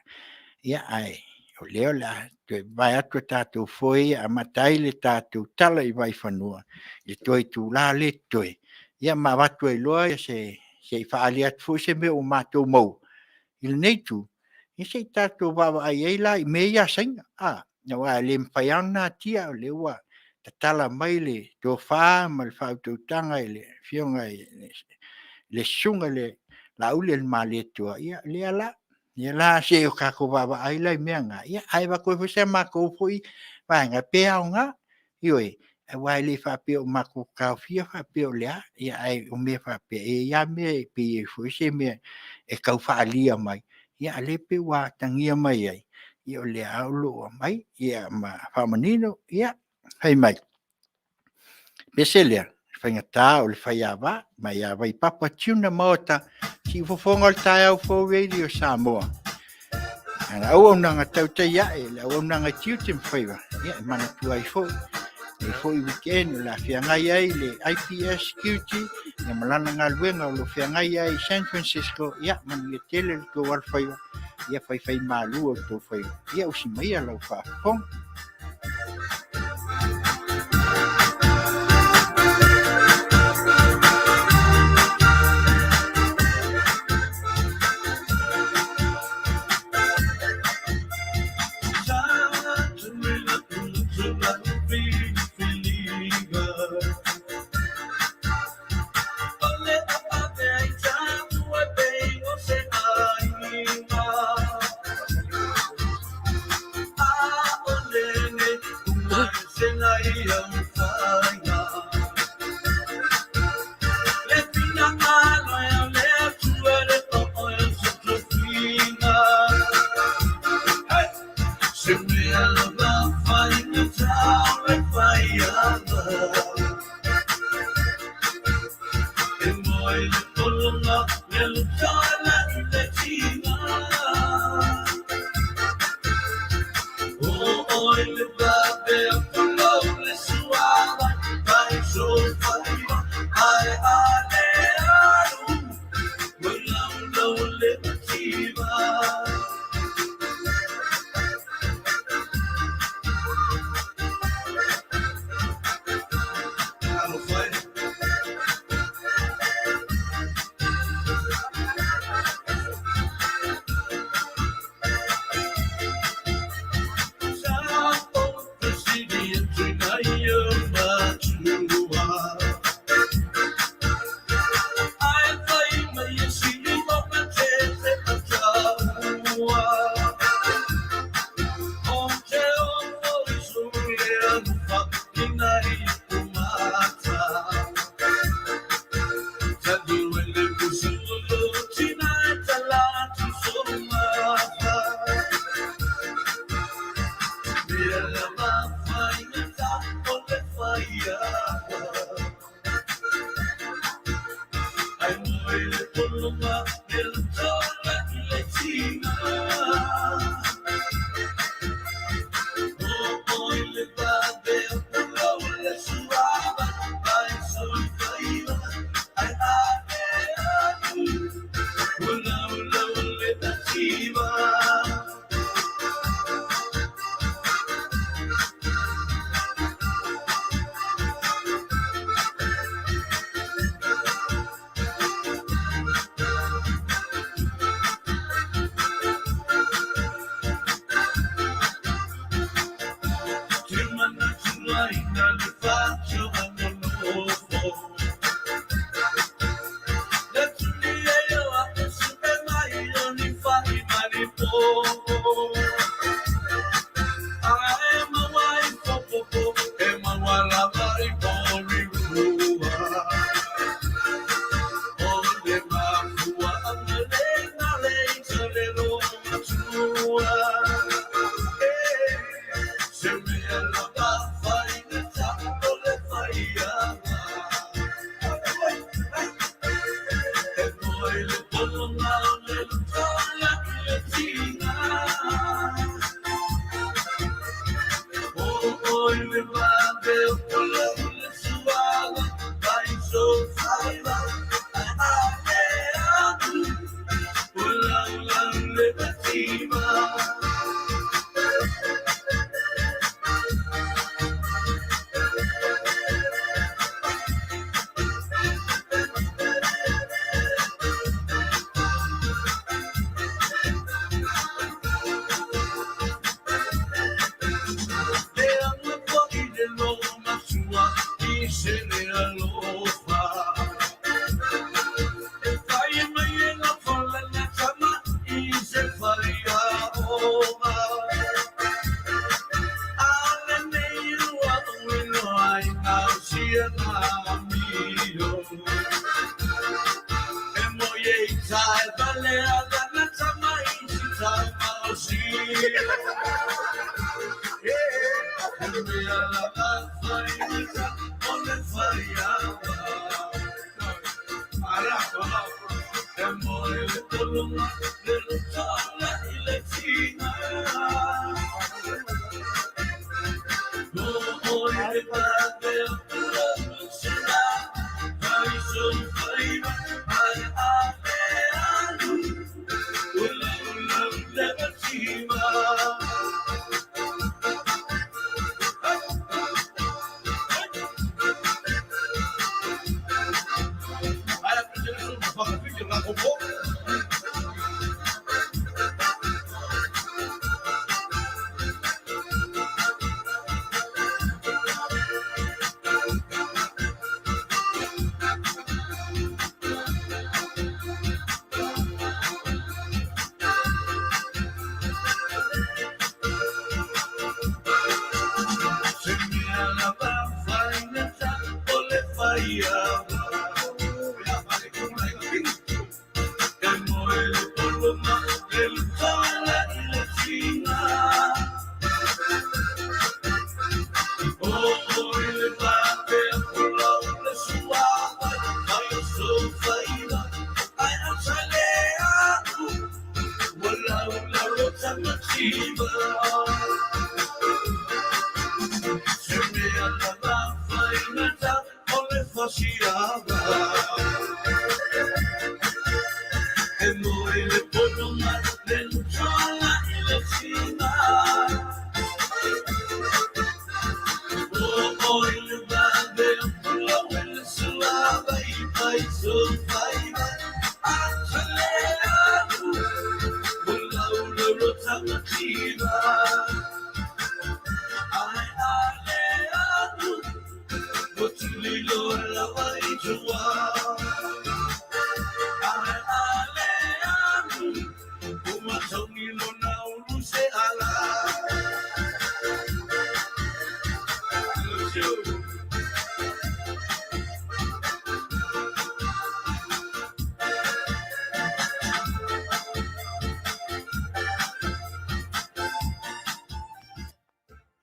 ae o lea o le a toe vavae atu a tatou foe ia e amata ai le tatou tala i vaifanua i le toe itula lea e totoe, ia ma avatu ai loa se i faaali atu foi se mea ua matou maua i lenei itu, ia se i tatou vaavaai i ai la i mea ia a Saina, aua e le mafai lava ona natia, o lea ua tatala mai le tofa ma le faautautaga i le Afioga i le Susuga i le Laaulialemalietoa, ia lea la, ia se i o tatou vaavaai la i mea na, ae avatu ai foi si a matou vaega, pe aoga. Ioe, aua e le faapea ua matou taofia faapea o le a, ae o mea faapea, e i ai lava mea e pei e i ai foi se mea e tau faaalia mai, a o lea e pei ua atagia mai ai, ia o lea lava o lo o aumai ma faamanino. Ia, fai mai, pese lea, o le faigata o le faiava mai ia Vaipapa Tuna Maota, Siufofoga o le taeao fou, Radio Samoa. Le auaunaga tautai ae, le auaunaga i tiute ma faiva, ia e manatua ai foi lenei foi weekend o le a feagai ai le IPS Security ma lana galuega o lo o feagai ai i San Francisco. Ia manuia tele lo outou alofaiva, ia faifaimalu o outou faiva, ia usi maia lau faafofoga.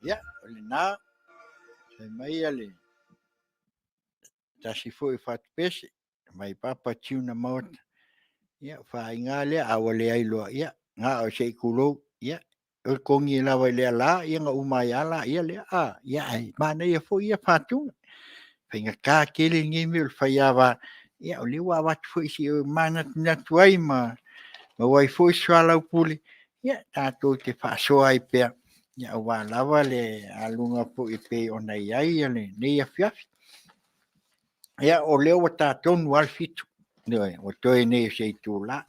Ia, o lena, fai mai a le tasi foi fatupese, mai papa tiuna maota. Ia, faainga lea, a ua leai loa, ia, na o se i kulou, ia, o le kongi lava i lea la, ia na uma ai ala, ia lea, a, ia, ai, manaia foi ia faatuga. Faigata tele lenei mea o le faiava, ia, o lea ua avatu foi se i e manatunatu ai ma maua ai foi se soalaupule, ia, tatou te faasoa ai pea, ia, aua lava le aluga foi e pei ona i ai lenei afiafi. Ia, o lea ua ta tonu lava le 7, ioe, ua toe nei o se itula.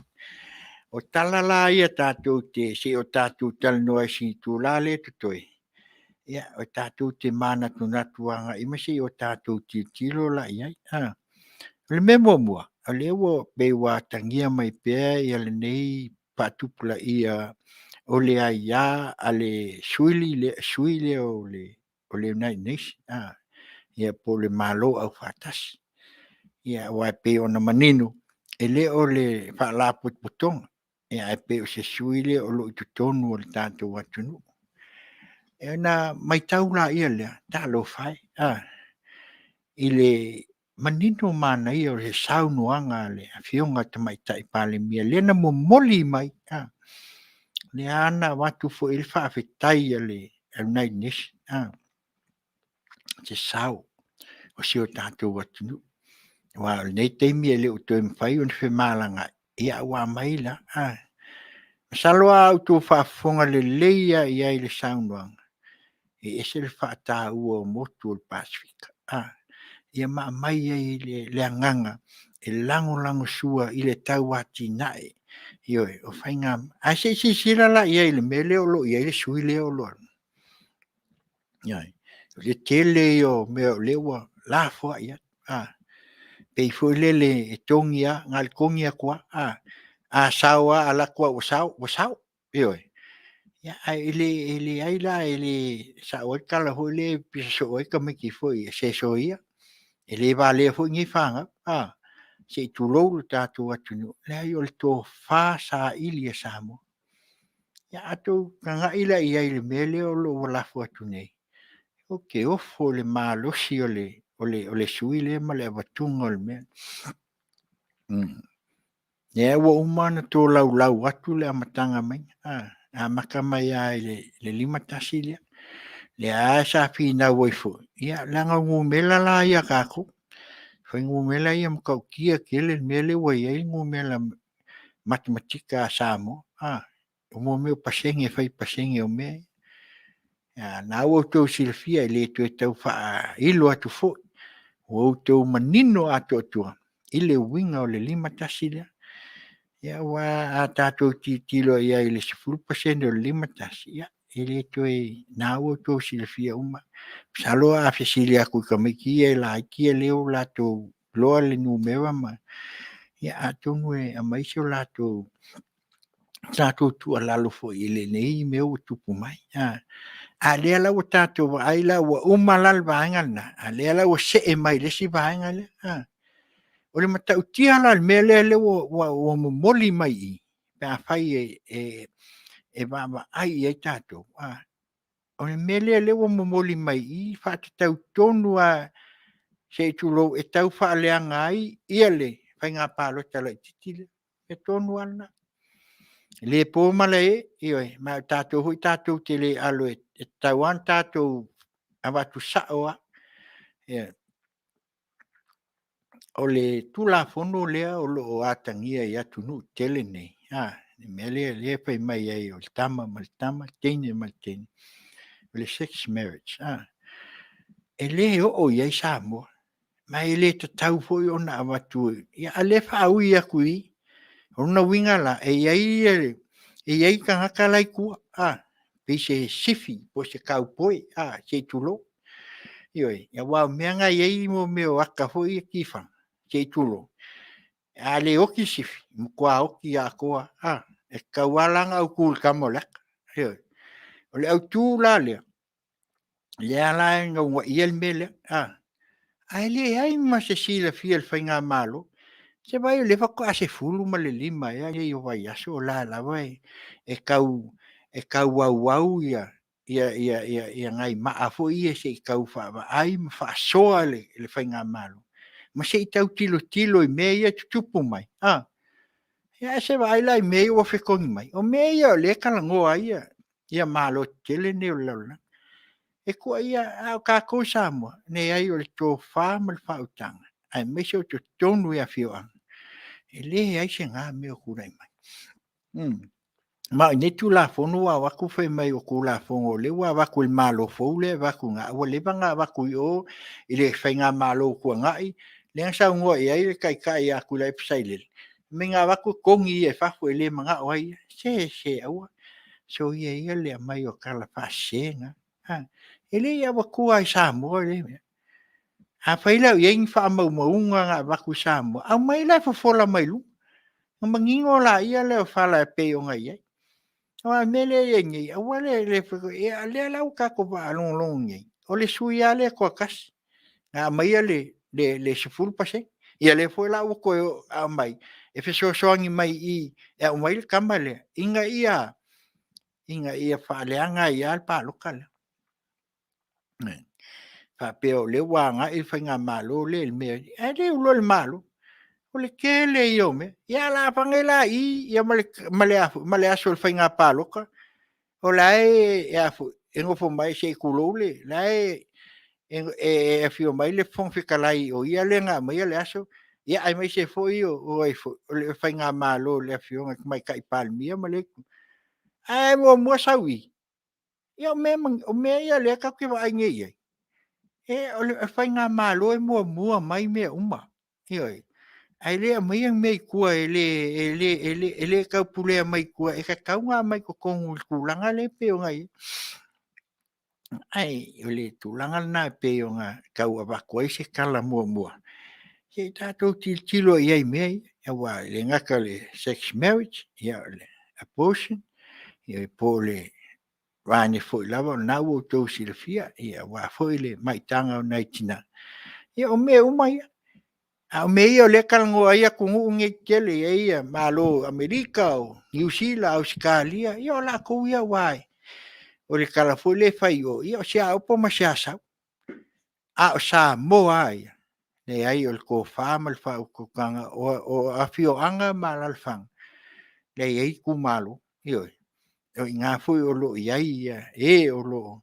O tala la ia tatou te, se i o tatou talanoa i si itula lea e totoe, Ia, e tatou te manatunatu agai i ai ma se i o tatou tilotilo la i ai. O le mea muamua, o lea ua pei ua atagia mai pea lenei faatupulaia o le aia a le sui lea o le United Nation, ia po o le Malo Aufaatasi. Aua e pei ona manino, e le o le Faalapotopotoga, ae pei o se sui lea o lo o i totonu o le tatou atunuu. Ona matau lea, talofa e, i le manino manaia o le saunoaga a le Afioga i le Tamaitai Palemia, lea na momoli mai, lea na avatu foi le faafetai a le United Nation, i se sao o si o tatou atunuu. Aua o lenei taimi e le o toe mafai ona femalagaai, a ua aumai la. Masalo a outou faafofoga lelei lava i ai i le saunoaga, e ese le faataua o motu o le Pasefika, ia ma aumai ai le agaga e lagolagosua i le tauatiae, ioe, o faiga. Ae se i silasila la i ai i le mea lea o lo o i ai le sui lea o lo o alu? Ioe. O le tele ia o mea o lea ua lafoai atu, pei foi lele e togi lava, na o le togi atu lava. A sao lava a alu atu lava ua sao, ua sao. Ioe. Ae leai la, e le sao ai le tala foi lea e pisa soo ai tamaiti foi ia, se soia, e le valea foi nei fanau, se i tulou lo tatou atunuu. Leai o le tofa saili a Samoa. Ia a outou tagai la i ai i le mea lea ua lafo atu nei, ou te ofo i le malosi o le sui usufono lea ma le avatuga o le mea lea. O lea ua uma ona tolaulau atu le amataga mai, e amata mai lava i le 51 lea, lea lava sa finau ai foi, leaga o numera la ia a tatou, o fuainumera ia e matautia tele le mea lea ua i ai le numera matematika a Samoa, o mea o pasene e fai pasene o mea ia. A o lena ua outou silafia e le toe tau faailo atu foi, ua outou manino atoatoa i le uiga o le 51 lea. Aua a tatou tilotilo i ai i le 10% o le 51, ia, e le toe, o lena ua outou silafia uma. Masalo a fesili atu i tamaiti ia laiti ia lea ua latou iloa le numera, ia atonu e aumai se latou tuualalo foi i lenei mea ua tupu mai. A o lea la ua tatou vaai la ua uma la le vaega lena, a o lea la ua see mai i le isi vaega lea. O le matautia la o le mea lea ua momoli mai i i pe afai e vaavaai i ai tatou, o le mea lea ua momoli mai i i, e faatatau tonu lava se i tulou, e tau faaleaga ai le faiga palota laitiiti lea. O le mea tonu lava lena. E le po malae, ioe, ma o tatou foi tatou te le alo, e tatau lava ona tatou avatu sao lava. O le Tulafono lea o lo o atagia i atunuu tetele nei, le mea lea e fai mai ai o le tama ma le tama, teine ma le teine, o le sex marriage. E le oo i ai Samoa, ma e le tatau foi ona avatu, a o lea e faaui atu i i. O lona uiga la, e i ai tagata la e i tua, pei se sifi po o se kaupoi se i tulou. Ioe, aua o mea na e i ai mea o ata foi ia tifaga, se i tulou, a le oti le sifi, e matua oti atoa lava. E tatau lava la ona autu i le tama o le ata. Ioe. O le autu la lea, lea la e naunaia le mea lea, ae leai ma se silafia e le faigamalo. Se i vaai o lea faatoa 15 ea nei o vaiaso o la e lava e tau auau nai maa foi ia se i tau vaavaai ma faasoa le faigamalo ma se i tau tilotilo i mea ia e tutupu mai. Ae se i vaai la i mea ia ua fetogi mai? O mea ia o lea e talanoa ai Malo tetele nei o le lalolagi. E tuuaia, a o tatou i Samoa, leai o le tofa ma le faautaga, aemaise o totonu i afioaga, e leai se na mea o tulai mai. Ma o nei Tulafono ua avatu fai mai o Tulafono o lea ua avatu e le Malo fou lea e avatu i ina, ua leva ona avatu i o i le faigamalo ua tuanai, lea na saunoa i ai le taitai ia Tuilaepa Sailele, fai mai na avatu togi ia i fafo e le manao ai ia. Se se aua, soia ia le aumai o tala faasese na. E le i avatua lava i Samoa lea mea. Afai la o i ai ni faamaumauga na avatu i Samoa, aumai la e fofola mai luga, ona manino lea o fala e pei ona i ai. Aua o le mea lea e i ai nei, aua le o lea la ua tatou faalogologo nei, o le sui lava lea e toatasi na aumaia le 10%. Ia lea foi la ua toe aumai e fesoasoani mai i i e aumai le tama lea, ina ia faaleaga ai lava le palota lea. Faapea o lea ua agai le faigamalo lea i le mea, ae le iloa e le Malo. O le tele ia o mea. Ia o le a fana la i i ma le aso o le faiga palota, o la e nofo mai se i tulou, o la e afio mai le Fofoga Fetalai o ia lea na aumaia le aso, aemaise foi o le faigamalo i le Afioga i le Tamaitai Palemia ma lea itu. Ae muamua sau i i, ia o mea ia o lea tatou te vaai nei i ai, o le faigamalo e muamua mai mea uma. Ioe. Ae le aumaia ni mea i tua e le taupulea mai tua, e tatau ona aumai i totonu i le tulaga lea e pei ona i ai. Ae o le tulaga lena e pei ona tau avatu ai se tala muamua, se i tatou tilotilo i ai i mea ia, aua e le gata i le sex marriage, o le abortion, po o le vaega foi lava, o lena ua outou silafia aua foi le maitaga o nai tina. Ia o mea uma ia. A o mea ia o lea e talanoa ai atunuu nei tetele e i ai Malo o Amerika, o Niu Sila, Ausetalia, ia o latou ia aua o le tala foi lea e fai i o, o se aopo ma se asau. A o Samoa lava ia, leai o le tofa ma le faautautaga, o afioaga ma alaalafaga lea e i ai itumalo. Ioe. O i ina foi o lo o i ai e o lo o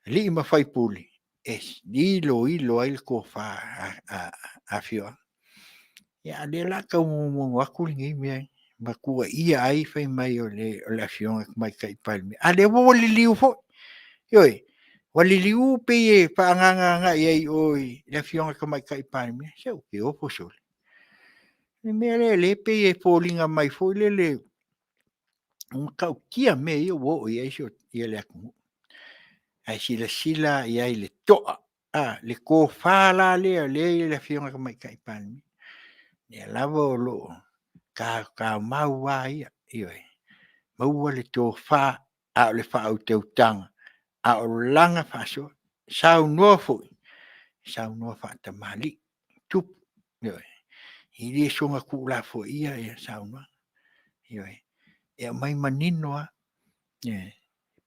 alii ma faipule e iloilo ai le tofa a afioaga. A o lea o le a tau momono atu lenei mea ma tuuaia ai fai mai o le Afioga i le Tamaitai Palemia, a o lea ua liliu foi. Ioe. Ua liliu pei e faaagaaga agai i o i le Afioga i le Tamaitai Palemia. Se ou te ofo sole. O le mea lea o lea e pei e foliga mai foi lele, e matautia mea ia ua oo i ai le atunuu. Ae silasila i ai i le toa, le tofa la lea o lea e i le Afioga i le Tamaitai Palemia, lea lava o lo o taotaomau lava ia, ioe, maua le tofa a o le faautautaga, a o lana faasoa. Saunoa foi, saunoa faatamalii, tupu, ioe. E le soona tuulafoaia saunoaga, ioe. E aumai manino lava, ioe.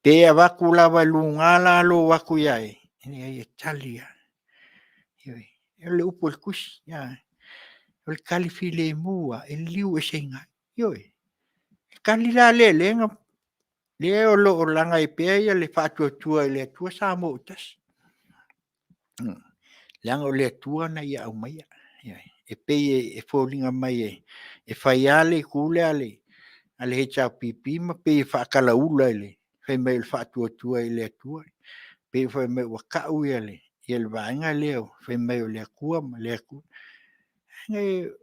Pe avatu lava e luga lalo atu ia e, e leai e tali lava. Ioe. O le upu a le Tusi, o le tali filemu lava e liu eseina ai. Ioe. O le tali la lea o lo o laga ai pea le faatuatua i le Atua Samoa ua tasi. Leaga o le Atua na ia aumaia. E pei e foliga mai e fai lava le itu lea a le HRPP ma pei e faatalaula fai mai o le faatuatua i le Atua. Pei fai mai ua tau le vaega lea fai mai o le Atua ma le Atua.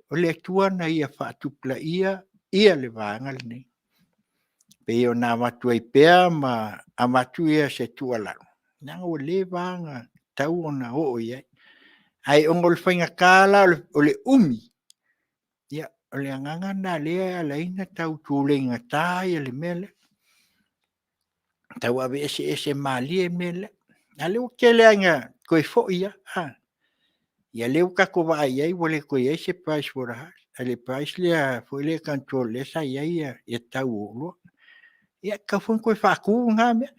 O le Atua na ia faatupulaia ia le vaega lenei. E pei ona avatu ai pea ma avatu se tuualalo, leaga ua leva lava ona tatau ona oo i ai. Ae ona o le faigata la o le umi, ia o le agaga lena o lea e ala ai ona tau tuleigata le mea lea. Tau aveeseese malie le mea lea. A o lea ua tele lava ina toe foi lava. Ia lea ua tatou vaai i ai ua le toe i ai se Price Waterhouse, le price lea control lea sa i ai tau o oloa. Ia e tatau foi ona toe faatu lena mea.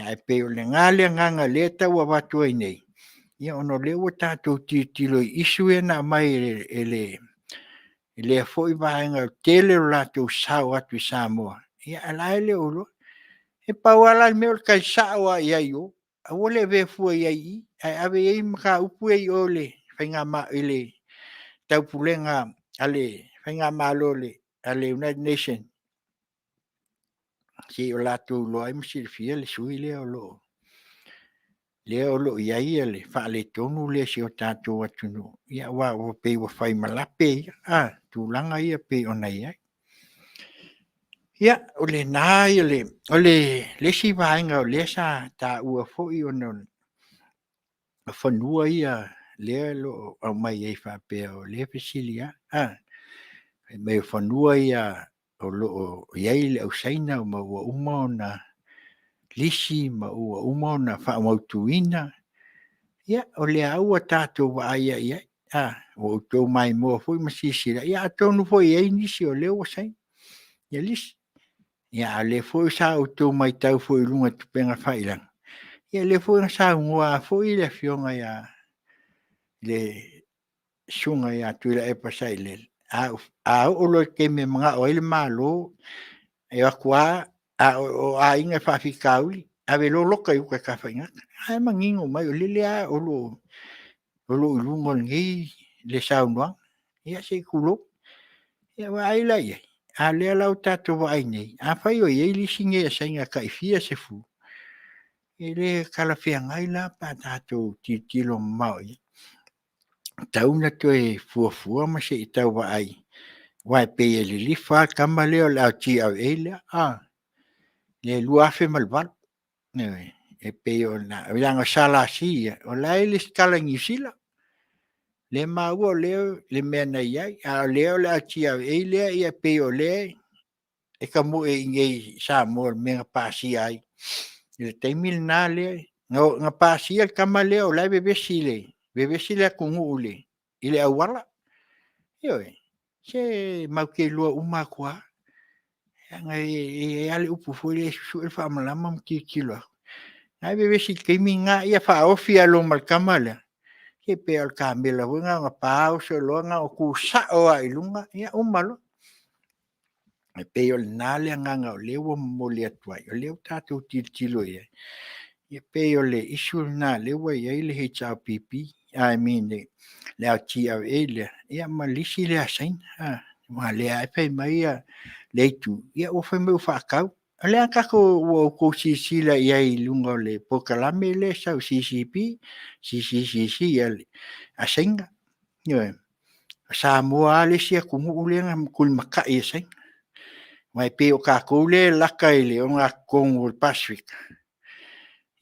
Ae pei o lena le agaga o lea e tau avatu ai nei, ia ona o lea ua tatou tilotilo i issue ia na aumai e lea foi vaega, e tele lo latou sao atu i Samoa, a o la e le o iloa. E pau lava la le mea o le tali sao lava i ai i o, aua le avea fua i ai i i, ae ave i ai mataupu ia i o i le taupulega a le faigamalo a le United Nation, se i o latou iloa ai ma silafia le sui usufono lea o lo o i ai le faaletonu lea i si o tatou atunuu, aua ua pei ua fai ma lape ia tulaga ia e pei ona i ai. Ia, o lena, o le isi vaega o lea sa taua foi ona o fanua ia lea o lo o aumai ai faapea o lea e fesili lava, fai mai o fanua ia o lo o i ai le au Saina ma ua uma ona lisi ma ua uma ona faamautuina. Ia, o lea lava ua tatou vaai i ai, ua outou maimoa foi ma silasila, ia atonu foi e i ai nisi o lea ua saini lisi. A o lea foi sa outou matau foi i luga o upega tafailagi, ia lea foi na saunoa foi le Afioga ia le Susuga ia Tuilaepa Sailele, a oo loa i le taimi e manao ai le Malo, e o atu lava, a o aiga e faafitauli, ave loa loka i uta i Tafaigata. O lena e manino mai, o lele lava o lo o i luga nei le saunoaga, ia se i tulou. Ia vaai la i ai, a o lea la ua tatou vaai nei, afai o i ai lisi nei a Saina tai fia sefulu, e le talafeagai la pe a tatou tilotilo mamao i ai. E tatau ona toe fuafua ma se i tau vaai, aua e pei e lilifa lava le tama lea o le LTRA lea i le 2008. Ioe. E pei ona… leaga o le SLC ia, o la e resitala i Niu Sila, lea e maua le mea na i ai, a o lea o le LTRA lea e pei o lea e tamoe i inei i Samoa i le mea na pasia ai i le taimi lena lea. Na pasia le tama lea o la e vevesi le atunuu i le auala. Ioe. Se matou te iloa uma atu lava, leaga e i ai lava le upu foi lea e susue le faamalama ma tilotilo atu. O la e vevesi i le taimi lena, ia faaofi ai loa ma le tama lea, se pei lava o le kamela foi lea na ona pa oso loa na ona tu sao lava i luga, ia uma loa. E pei o lena le agaga o lea ua momoli atu ai, o lea ua tatou tilotilo i ai, e pei o le issue lena o lea ua i ai le HRPP, I mean le LTRA lea, ia ma lisi lea a Saina. Aua o lea lava e fai mai lea itu, ia ua fai mai ua faatau. O lea ua outou silasila i ai i luga o le polokalame lea e sau a le CCP, CCCC a Saina. Ioe. O Samoa lava le isi atunuu lea na tulimatai e Saina. Aua e pei o tatou lea e lata i le ogatotonu o le Pasefika,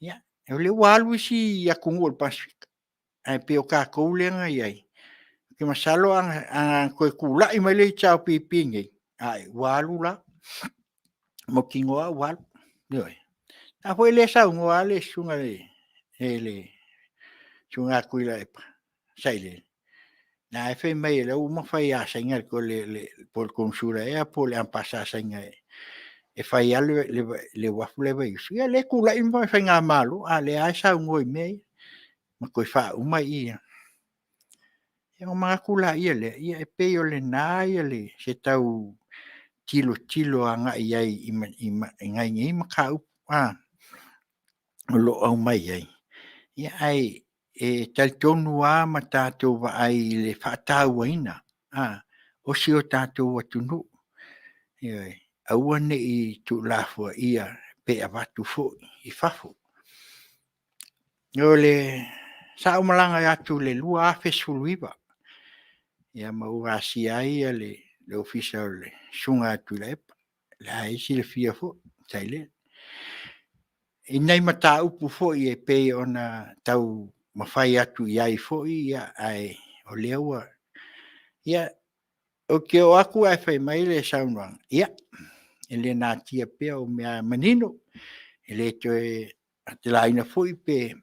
ia o lea ua alu isi atunuu o le Pasefika, ae pei o tatou lea na i ai, ou te masalo ana toe tulai mai le HRPP nei, ai ua alu la, mautinoa ua alu. Ioe. A foi lea e saunoa lava le Susuga ia Tuilaepa Sailele, na e fai mai o la ua uma ona fai ia Saina po o le Konesula ea po o le Amepasa a Saina e fai lava le uafu la i Vaiusu. Ia o lea e tulai le faigamalo a o lea lava e saunoa i mea ia, ma toe faauma i i. Ona manatu lea, e pei o lena se tau tilotilo agai i ai i nai nei mataupu o lo o aumai ai, ae talitonu lava ma tatou vaai i le faatauaina o si o tatou atunuu. Ioe. Aua ne i tuulafoaia pe avatu foi i fafo. Sa ou malaga atu i le 2019 ma ou asia ai le ofisa o le Susuga ia Tuilaepa, o la e silafia foi Sailele. I nai mataupu foi e pei ona taumafai atu i ai foi, ae o lea ua... Ia, ou te oo atu ae fai mai le saunoaga, ia, e le natia pea o mea lava e manino, e le toe atelaina foi pe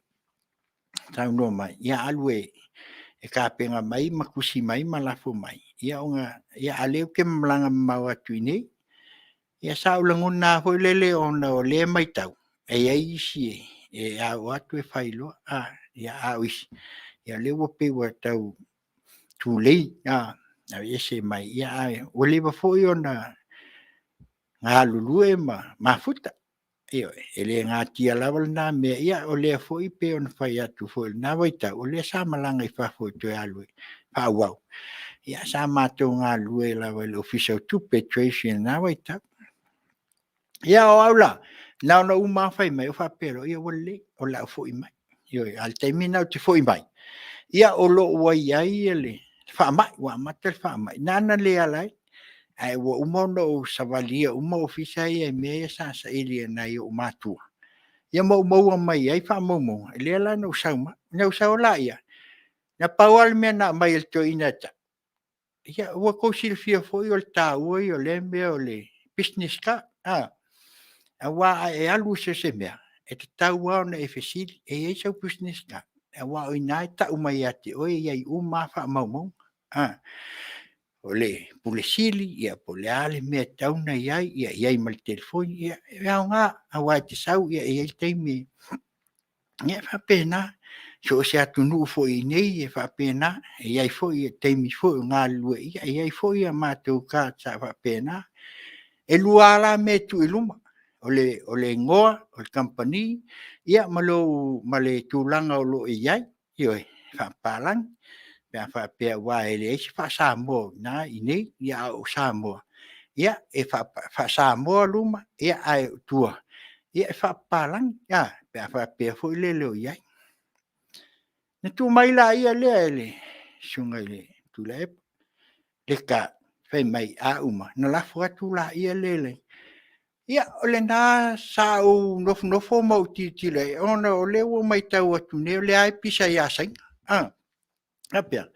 saunoa mai, ia alu e tapena mai ma tusi mai ma lafo mai, a o lea ou te malaga mamao atu i inei. Ia sa ou lagona lava foi lele ona o lea e matau, e i ai isi e a oo atu e fai loa, a o isi, o lea ua pei ua tau tulei, aveese mai, ae ua leva foi ona galulue ma mafuta. Ioe. E le natia lava lena mea, ia o lea foi e pei ona fai atu foi i lena vaitau, o lea sa malaga i fafo e toe alu e faaauau, ae sa matou galulue lava i le Ofisa o Tupe, Treasury i lena vaitau. Ia o au la, na ona uma lava fai mai ou faapea loa, ia ua lelei o le a ou foi mai. Ioe. A o le taimi lena ou te foi mai, ia o lo o ua i ai le faamai, ua amata le faamai, lena na le ala ai. Ae ua uma ona ou savalia uma ofisa ia i mea ia sa saili e nai ou matua, ia ma ou maua mai ai faamaumauga, lea la na ou sau ai. Ona ou sau lea, na pau lava le mea na aumai e le toeaina ia te au, ia ua outou silafia foi o le taua ia o lea mea o le business card. Aua a e alu i so o se mea, e tatau lava ona e fesili, e i ai sau business card? Aua o i ina e tau mai ia te oe e i ai uma lava faamaumauga. O le Ofisa Sili po o le a le mea e tatau ona i ai, ia i ai ma le telefoni. Ia e aoga aua e te sau e i ai le taimi e... Ia e faapena. So o se atunuu foi i inei e faapena. E i ai foi taimi foi o galulue ai, e i ai foi a matou card sa faapena. E 2 lava la mea e tuu i luma, o le igoa o le kamupani ia ma le tulaga o lo o i ai, ioe, faapapalagi pe a faapea aua e leai se faa-Samoa o i inei, a o Samoa, e faa-Samoa luma, ae o tua e faapapalagi pe a faapea foi lele o i ai. Ona tuu mai lea e le Susuga ia Tuilaepa le card, fai mai a uma ona lafo atu lea i... Ia o lena sa ou nofonofo ma ou tilotilo i ai, ona o lea ua matau atu nei o lea lava e pisa ia Saina. Ou faapea,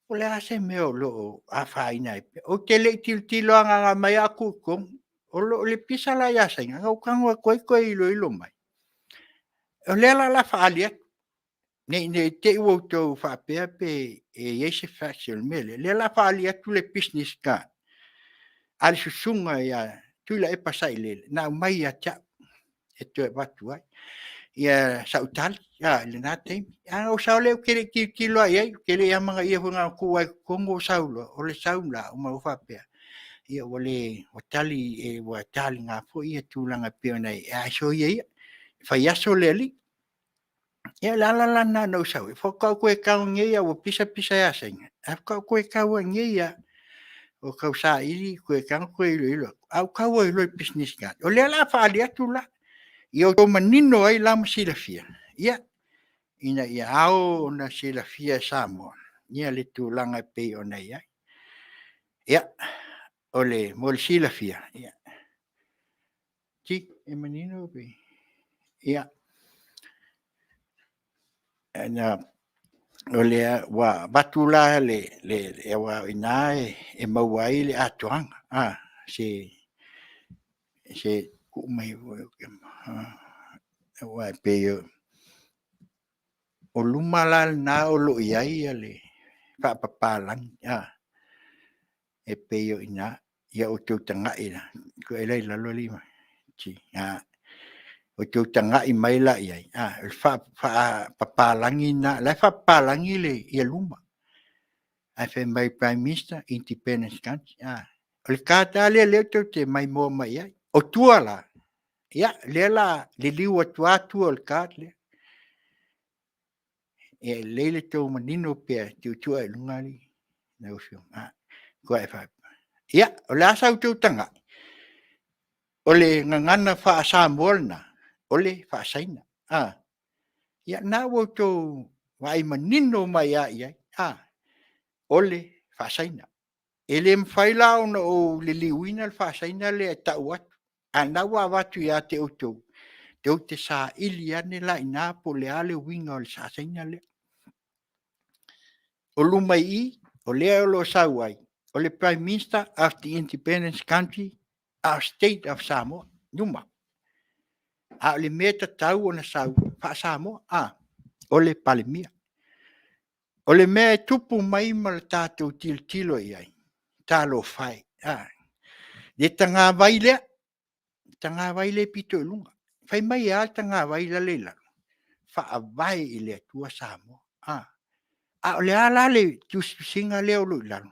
o le a se mea o lo o afaina ai pea? Ou te le i tilotilo lava na ona aumai lava tuu i totonu. O le pisa la ia Saina, na ou tago atu ai toe iloilo mai, o lea la o le a faaali atu, ne i te i ua outou faapea pe i ai se facts o le mea lea. O lea o le a faaali atu le business card a le susuga ia Tuilaepa Sailele na aumai ia te au e toe avatu ai sau tali i lena taimi. Ae na ou sau lea ou te le i tilotilo lava i ai, ou te le i amanaia foi na ona tuu lava i totonu ou sau loa, o le sau la, ma ou faapea, ia ua taliga foi tulaga e pei ona i ai, ae soia ia, fai aso le alii. Ia o le ala la lena na ou sau ai, faatoa ou toe tago nei lava ua pisa pisa ia Saina, ae faatoa ou toe tau lava nei lava, o tau saili toe tago toe iloilo atu, ae ou tau ai loa i le business card. O lea o le a faaali atu la, ia outou manino ai la ma silafia, ina ia ao ona silafia e Samoa le tulaga e pei ona i ai. Ia, mo le silafia, Ki, e manino pe? Ia, o lea ua avatu la aua o i ina e maua ai le atoaga. Aua e pei o luma la lena o lo o i ai le faapapalagi, e pei o i ina. Ia outou tagai la, tuu la i lalo alii. Ia outou tagai mai la i ai, o le faapapalagi lena, o la e faapapalagi luma, ae fai mai Prime Minister, Independence Country. O le card lava lea o lea tou te maimoa mai ai. O tua la, o lea o le a liliu atu lava tua o le card lea. Ia e lelei le outou manino pea, tuu atu i luga alii lau Afioga. Ia, o le a sa outou tagai? O le gagana faa-Samoa lena, o le faa-Saina. Ia o lena ua outou vaai manino mai lava i ai, o le faa-Saina. E le mafai la ona ou liliuina le faa-Saina lea e tau atu, a o lena ua avatu ia te outou, tou te saili ane la i ina po o le a le uiga o le faa-Saina lea. O luma i i, o lea o lo o sau ai, o le Prime Minister of the Independence Country of State of Samoa, luma. A o le mea e tatau ona sau faa-Samoa, o le Palemia. O le mea e tupu mai ma le tatou tilotilo i ai, talofa e, le tagavai lea, le tagavai lea e pito i luga. Fai mai e a le tagavai lale e i lalo? Faavae i le Atua Samoa. A o le a la le tusitusiga lea o lo o i lalo?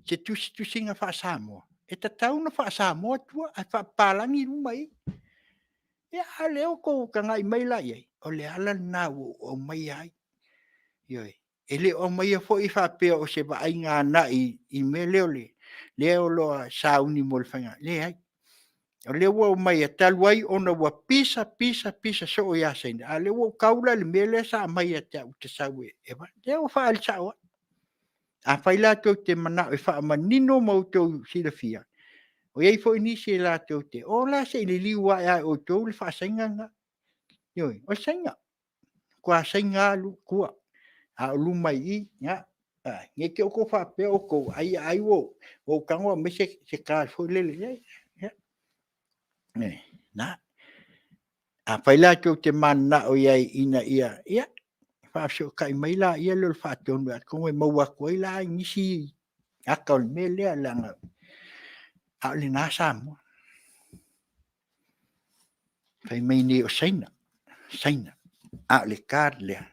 Se tusitusiga faa-Samoa, e tatau ona faa-Samoa tua ae faapapalagi luma ia i i. A o lea ua outou tagai mai la i ai, o le ala lena ua ou aumaia ai. Ioe. E le o aumaia foi faapea o se vaaiga agai i mea lea o lo o sauni mo le faiga, leai. O lea ua aumai talu ai ona ua pisa pisa pisa soo ia Saina, a o lea ua ou tau la i le mea lea sa aumai ia te au ou te sau e avatu. Lea ua faaali sao Afai la tou te manao e faamanino ma outou silafia, o i ai foi nisi latou te, o la se i liliu ae lava e outou le faasaina lena. Ioe, o le saina, matua saina lava tua, a o luma i i, ia, ne i te i ua outou faapea outou ai ua ou tago aumai se card foi lele, e leai. O lena. Afai la tou te mananao i ai ina ia, ia faafesootai mai laia o le faatonu atonu e maua atu ai la nisi ata o le mea lea, leaga a o lena Samoa. Fai mai nei o Saina, Saina, a o le card lea,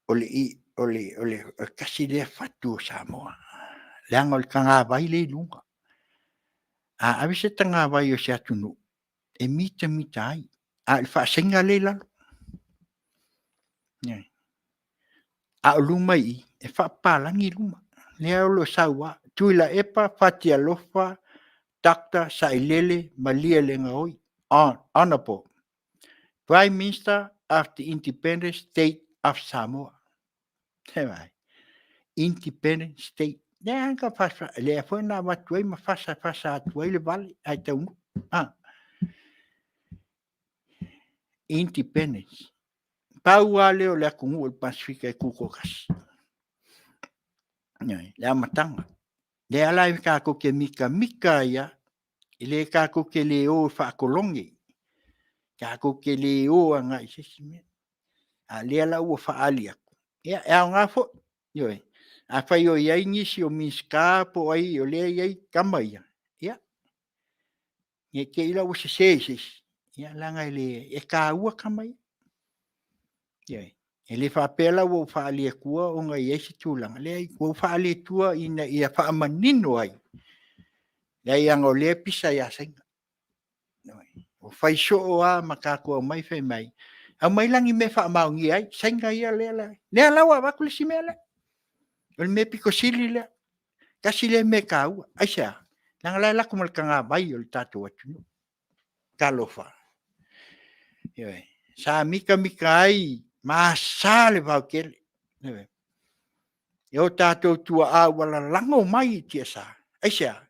o le tasi lea fatu o Samoa, leaga o le tagavai lea e i luga. A ave se tagavai o se atunuu, e mitamita ai, a o le faasaina lea e i lalo. A o luma i i, e faapapalagi luma, lea o lo o sau lava, Tuilaepa Fatialofa Dr. Sailele Malielegaoi Hon. Prime Minister of the Independent State of Samoa. Vaai, Independent State. Lea foi na avatu ai ma fasafasa atu ai le vale ae taunuu. Independence. Pau lava lea o le atunuu o le Pasefika e tutoatasi, i le amataga. O lea la tatou te mitamita ai lava, e le tatou te le o e faa-kolone, tatou te le o agai i se isi mea. A o lea la ua faaali atu, ia e aoga foi, ioe. Afai o i ai nisi o Minisita po o ai o lea e i ai tama ia, ia, ne i te i la ua sese i se isi, ia leaga e taua tama ia. Ioe. E le faapea la ua ou faali atua ona e i ai se tulaga, leai, ua ou faali atua ina ia faamanino ai, leai leaga o lea e pisa ia Saina. Ua fai soo lava ma tatou aumai fai mai, aumai la ni mea e faamaonia ai Saina ia lea. Lea la ua avatu le isi mea lea, o le mea aupito sili lea. Tasi lea mea taua. Aisea? Leaga o la e alu atu ma le tagavai o le tatou atunuu. Talofa! Ioe. Sa mitamita ai ma asa le vaotele. Ioe. E o tatou tuaa ua lalago mai i tiasa. Aisea?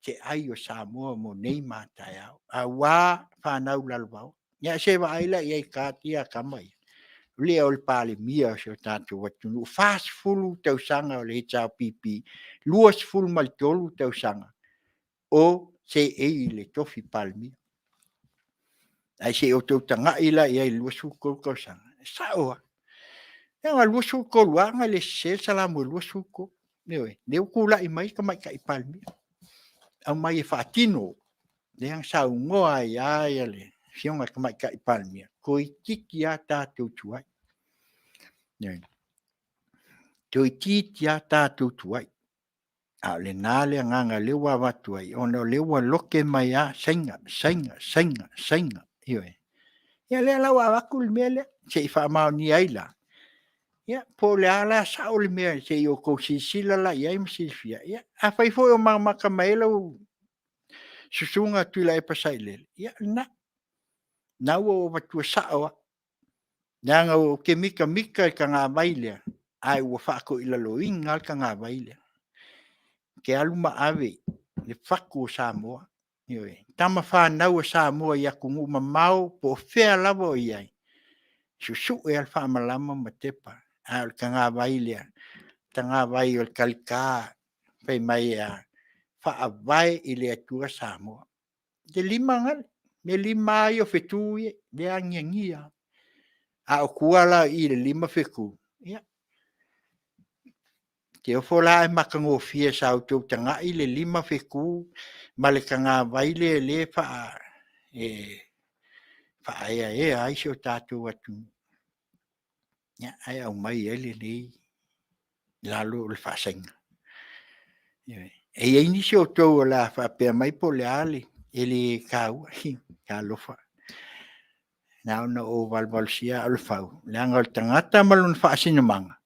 Se ai o Samoa mo nei ma a taeao, aua fanau lalovaoa. Ia se i vaai la i ai i card ia a tama ia? O le Palemia o si o tatou atunuu, 40 tausaga o le HRPP, 23 tausaga o seei i le tofi Palemia. Ae se i outou tagai la i ai i le 23 tausaga? E sao lava. Na o le 23 lava ana le sese le Salamo i le 23. Ioe. O lea ua tulai mai le Tamaitai Palemia, aumai e faatino, lea na saunoa ai lava le Afioga i le Tamaitai Palemia, toeitiiti lava tatou tuai. Toeitiiti lava tatou tuai. A o lena le agaga o lea ua avatu ai, ona o lea ua lote mai lava Saina, Saina, Saina, Saina. Ioe. Ia o lea la ua avatu le mea lea, se i faamaonia ai la, ia po o le a la le sao o le mea se i outou silasila la i ai ma silafia. Ia afai foi o matamata mai ai lau Susuga Tuilaepa Sailele, ia o lena. O lena ua ou avatua sao lava, leaga ou te mitamita i le tagavai lea, ae ua faatoilaloina lava le tagavai lea. Ou te alu ma ave le fatu o Samoa, ioe, tama fanau a Samoa i atunuu mamao po o fea lava o i ai, susue lava le faamalama ma tepa, a o le tagavai lea, le tagavai o le talita fai mai e a? Faavae i le Atua Samoa. Le 5 lava ia o fetu ia, lea e agiagia lava. A o tua la i i le 5 fetu, ia, ou te ofo la ae matagofie sa outou tagai le 5 fetu ma le tagavai lea e faaeaea ai si o tatou atunuu, ae aumai ai lenei i lalo o le faasaina. E i ai nisi o outou o le a faapea mai po o le a le… e le taua. Talofa, na ona ou valuvalusia aa o le fau, leaga o le tagata ma lona faasinomaga,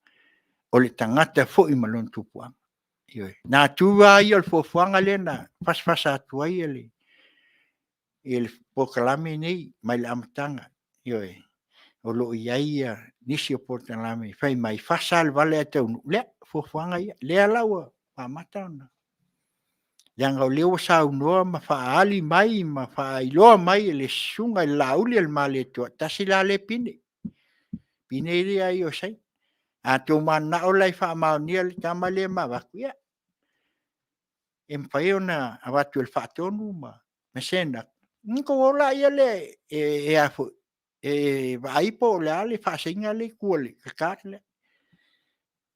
o le tagata foi ma lona tupuaga. Ioe. O le natura lava ia o le fuafuaga lea na fasafasa atu ai le polokalame lenei mai le amataga. Ioe. o lo o i ai ia nisi o polokalame fai mai fasa le vale ae taunuu, lea fuafuaga ia, lea la ua amata ona leaga o lea ua saunoa ma faaali mai ma faailoa mai e le Susuga i le Lauli a le Malietoa, tasi la lea pine, pine ia o Saina. A outou mananao la e faamaonia le tama lea ma avatu, ia e mafai ona avatu e le Faatonu ma send atu, ona outou o lea e vaai po o le a le faasaina lea e i tua o le card lea.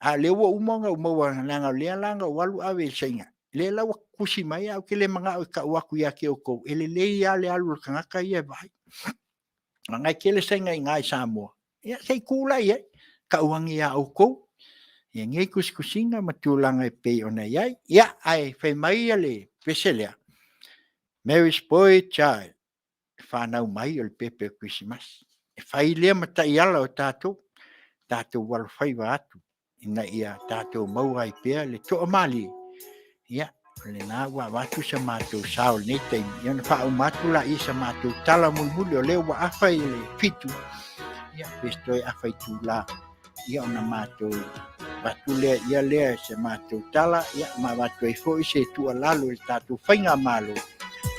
A o lea ua uma ona ou maua, leaga o lea la na ou alu ave i le Saina, lea la ua tusi mai ae ou te le manao e tau atu ia te outou, e lelei lava le alu o le tagata ia e vaai. Leaga e tele Saina i ina i Samoa, ia se i tuu la i ai, tau ane ia outou ia nei tusitusiga ma tulaga e pei ona i ai. Ia, ae fai mai le pese lea, Mary's Boy Child, le fanau mai o le pepe o le Kerisimasi. E fai lea ma taiala o tatou, tatou alofaiva atu ina ia tatou maua ai pea le toamalie, ia o lena ua avatu se matou sao i lenei taimi, ia ona faauma atu lea o se matou tala mulimuli, o lea ua afa i le 7, ia pe toe afa itula, ia ona matou avatu lea o se matou tala, ia ma avatu ai foi se tuualalo i le tatou faigamalo,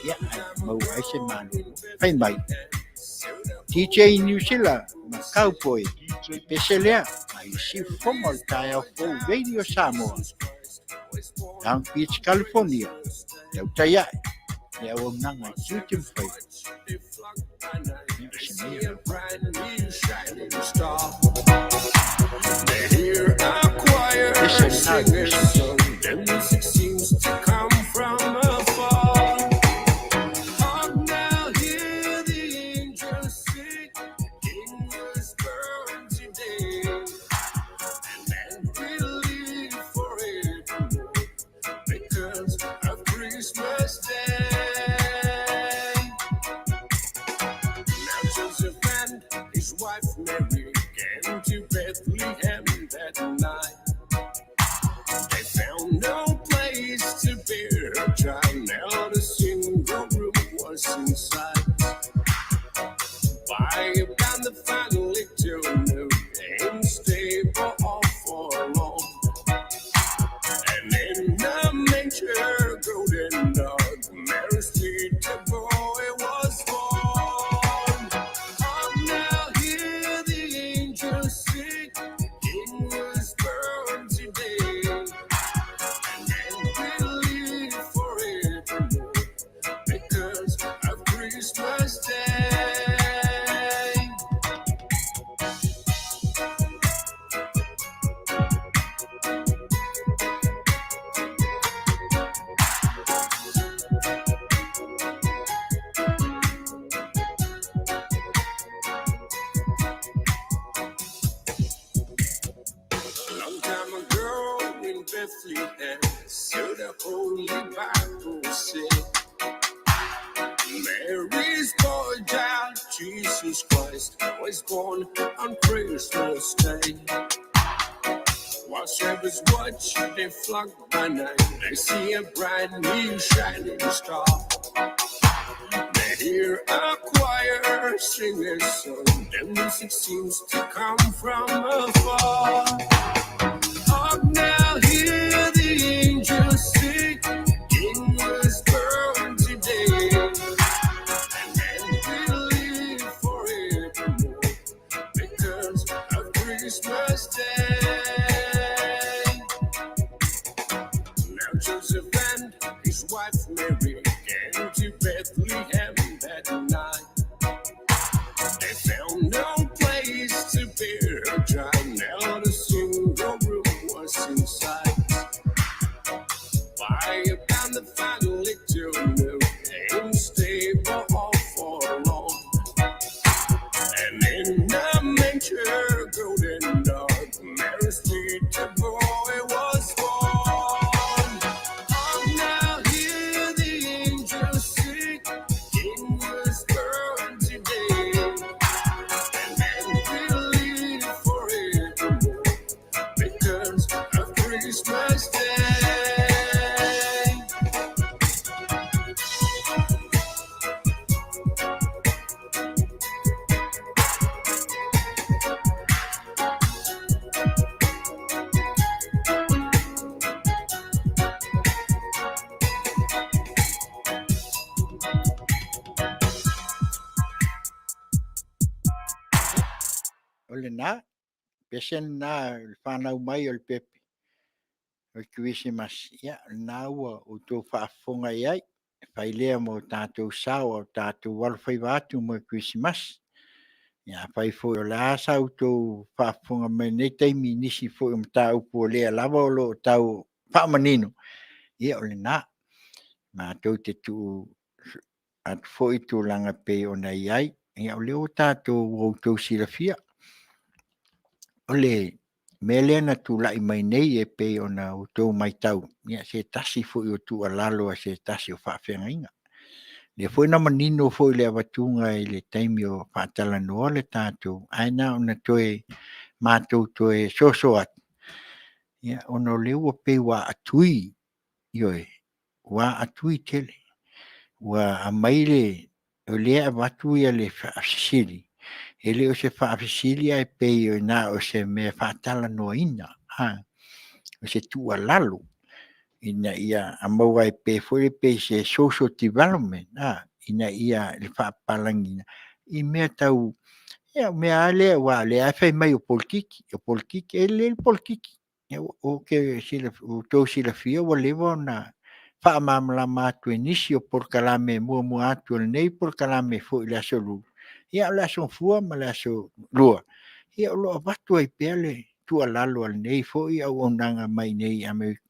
ia ae maua ai se malo. Fai mai, DJ New Zealand ma Cowboy, pese lea, mai Siufofoga o le taeao fou Radio Samoa, Long Beach, California, tautai ae, le auaunaga e tiute ma faiva. Ia, se maia. Pese lena o le Christmas. Christmas Day. Now Joseph and his wife Mary came to Bethlehem that night. They found no place to bear her child. Not a single room was in sight. By about the final little noon, in stable all forlorn. And in the manger, golden dog, Mary's little boy was born. Hark now, hear the angels sing, the King was born today. And then we live forevermore because of Christmas Day. Long time ago in Bethlehem, so the Holy Bible said, Mary's boy child, Jesus Christ, was born on Christmas Day. While shepherds watch their flock by night, they see a bright new shining star. They hear a choir sing a song, the music seems to come from afar. Hark now, hear the angels sing, King was born today. And then we live forevermore because of Christmas Day. Now Joseph and his wife Mary came to Bethlehem that night. They found no place to bear her child. Now lena, present lena o le fanau mai o le pepe o le Kerisimasi, ia o lena ua outou faafofoga i ai, e fai lea ma o tatou sao a o tatou alofaiva atu mo le Kerisimasi. Ia afai foi o le a sa outou faafofoga mai i lenei taimi i nisi foi o mataupu o lea lava o lo o tau faamanino, ia o lena. Matou te tuu atu foi tulaga e pei ona i ai, ia o lea ua outou silafia. O le mea lea na tulai mai nei e pei ona outou matau, ia se tasi foi o tuualalo a se tasi o faafeagaiga. O lea foi na manino foi i le avatuga i le taimi o faatalanoa le tatou... ae na ona toe matou toe soso atu, ona o lea ua pei ua aatui, ioe, ua aatui tele. Ua aumai le... o lea e avatu le faafesili, e le o se faafesili ae pei na o se mea e faatalanoaina, o se tuualalo ina ia maua ai pea pei se social development ina ia le faapapalegiina i mea tau, ia o mea lava ia aua o lea lava e fai mai o polokiki, o polokiki. E lelei le polokiki, ua outou silafia ua leva ona faamalamalama atu e nisi o polokalame muamua atu o lenei polokalame foi i le Aso Lulu, ia o le Aso Gafua ma le Aso Lua, ia o lo o avatu ai pea le tuualalo a lenei foi auaunaga mai i inei i Amerika.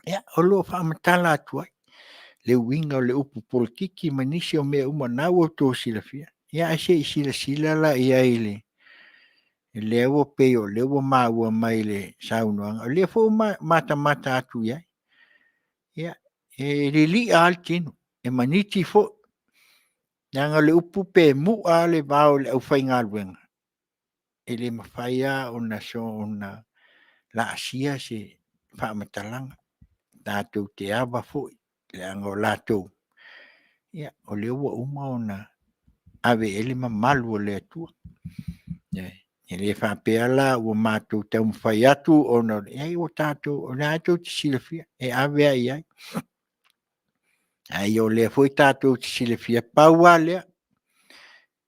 Ia, o lo o faamatala atu ai le uiga o le upu polokiki ma nisi o mea uma o lena ua outou silafia. Ia ae se i silasila la i ai i lea ua pei o lea ua maua mai i le saunoaga, o lea foi ua matamata atu i ai. Ia, e lilia lava le tino, e maniti foi, leaga o le upu pe mu'a lava le vao i le aufaigaluega, e le mafai lava ona soona laasia se faamatalaga. Tatou te ava foi, leaga o latou o lea ua uma ona ave i ai le mamalu o le Atua. E le faapea la ua matou taumafai atu ona... leai o lena tou te silafia, e ave lava i ai. Ae o lea foi tatou te silafia, pau lava lea,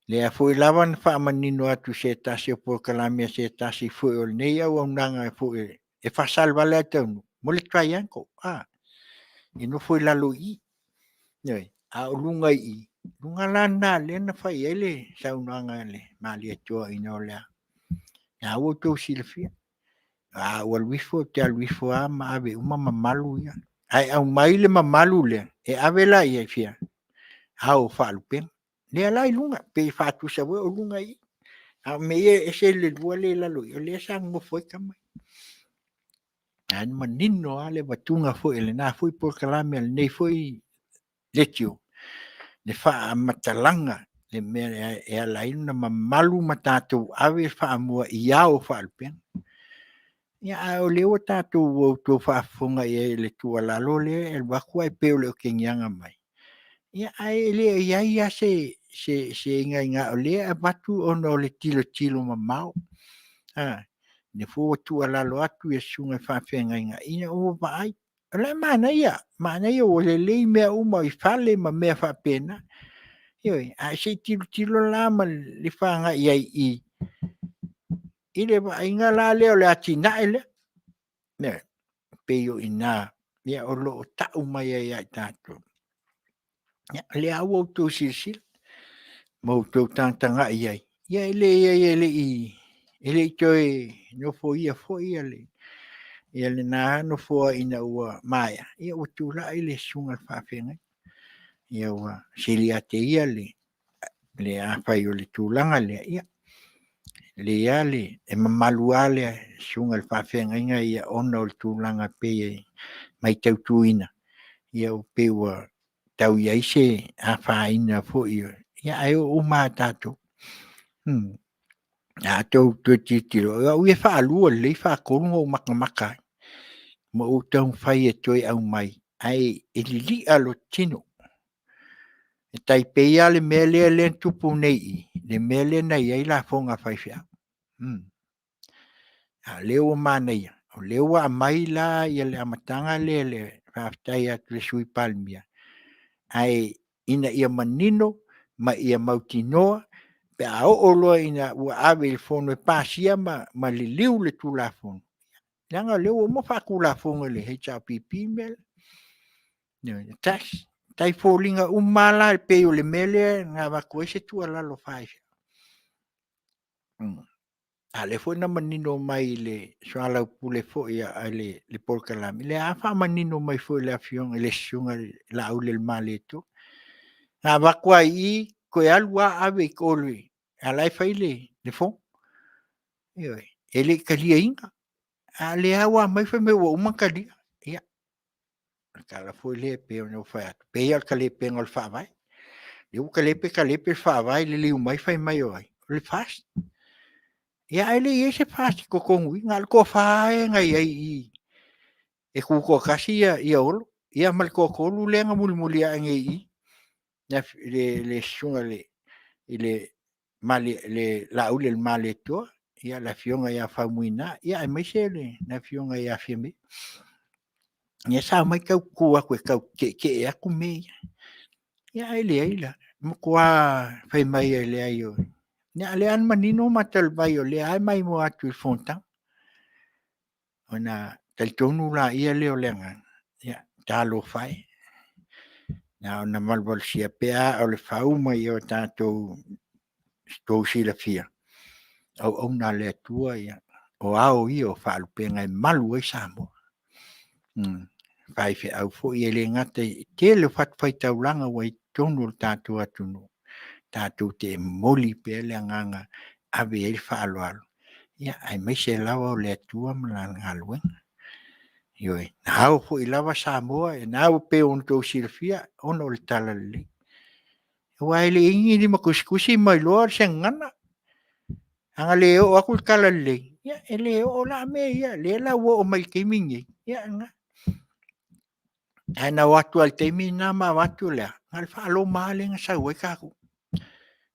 lea foi lava na faamanino atu e se tasi o polokalame a se tasi foi o lenei auaunaga foi e faasalevale lava le taunuu, mo le triangle, e nofo i lalo i i, ioe, a o luga i i, o luga la lena lea na fai i ai le saunoaga a le Malietoa ina o le a? Lena ua outou silafia, a ou alu ifo ou te alu ifo lava ma ave uma mamalu ia. Ae aumai le mamalu lea, e ave la i ai i fea? Ao o Faalupega. Lea la e i luga, pei e faatusa foi o luga i i, a o mea ia e ese le lua lea e i lalo i i, o lea sa nonofo ai tama ia. O lena e manino lava le avatuga foi o lena foi polokalame a lenei foi leitio, le faamatalaga le mea e ala ai ona mamalu ma tatou ave le faamua i Ao o Faalupega. Ia a o lea ua outou faafofoga i ai i le tuualalo lea e avatu ae pei o le otegiaga mai, ia ae le o i ai lava se ina, o lea e avatu ona o le tilotilo mamao. O lea foi ua tuualalo atu susuga i faafeagaiga, ina ua vaai, o la e manaia, manaia ua lelei mea uma i fale ma mea faapena. Ioe, ae se i tilotilo la agai i ai i i, i le vaaiga la lea o le atinae lea. Ioe, e pei o i ina o lo o tau mai ai ia i tatou, ia o lea lava ua outou silasila ma outou tagatagai i ai, ia e leai e le i toe nofoia foi lena nofoa ina ua maea, ia ua tulai le susuga i le faafeagaiga. Ia ua sili ia te ia le afai o le tulaga lea, ia e lelei lava e mamalu lava le susuga i le faafeagaiga ia ona o le tulaga e pei e matautuina, ia pei ua tau i ai se afaina foi, ae oo uma lava i tatou. A outou toe tilotilo, o au ia e faalua lelei faatolu ona ou matamata ai, ma ou taumafai e toe aumai, ae e lilia lou tino. E tai pei lava le mea lea na tupu nei i i, le mea lea na i ai lafoga a faifeau. A o lea ua manaia, o lea ua aumai la le amataga lea, faafetai atu i le Sui Palemia, ae ina ia manino ma ia mautinoa Pe a oo loa ina ua ave i le Fono e pasia ma liliu le Tulafono, leaga o lea ua uma ona faatulafono e le HRPP le mea lea, le tax. E tai foliga uma lava la e pei o le mea lea na avatu ai se tuualalo faifeau. A o lea foi na manino mai i le soalaupule foi a le polokalame, o lea lava e faamanino mai foi e le Afioga i le Susuga ia Laaulialemalietoa. Na avatu lava i i, toe alu lava ave i o, a o la e fai le fono. Ioe, e le i taliaina, a o lea lava ua aumai fai mai ua uma ona talia. Ia, o le tala foi lea e pei ona ou fai atu, e pei lava o le talepega o le Faavae. O lea ua talepe talepe le Faavae, liliu mai fai mai o ai? O le FAST. Ia ae le i i ai se FAST i totonu i i, na o le toa-fa ia na i ai i i e tutoatasi Olo, ia ma le toatolu lea na mulimuli ane i i, le Susuga i le Laaulialemalietoa, le Afioga ia Faumuina, aemaise le Afioga ia Fiame. Ia sa omai tau tutu atu e tau tietie atu mea ia, ae leai la, na matua fai mai e leai. A o lea lava na manino mata o le vai o lea lava e maimoa atu i le Fonotaga. Ona talitonu lea o le agaga, ia talofa e, na ona valuvalusia pea aa o le fau ma ia outou silafia, o auauna a le Atua, o ao ia o faalupega e malu ai Samoa. O faifeau foi, e le gata i le tele o fatafaitaulaga ua i totonu o le tatou atunuu, tatou te momoli pea le agaga e ave i ai le faaaloalo, aemaise lava o le Atua ma Lana galuega. Ioe, na ao foi lava Samoa, e pei ona outou silafia, ona o le Talalelei. Aua e leai ni limatusitusi ma iloa se gagana. A na le oo atu le Talalelei, ia e le oo la mea ia. O lea la ua oo mai i le taimi lenei, ia o lena. Ae na o atu lava i le taimi lena ma avatu le a? Na o le faa-Roma lava lea na sau ai tatou.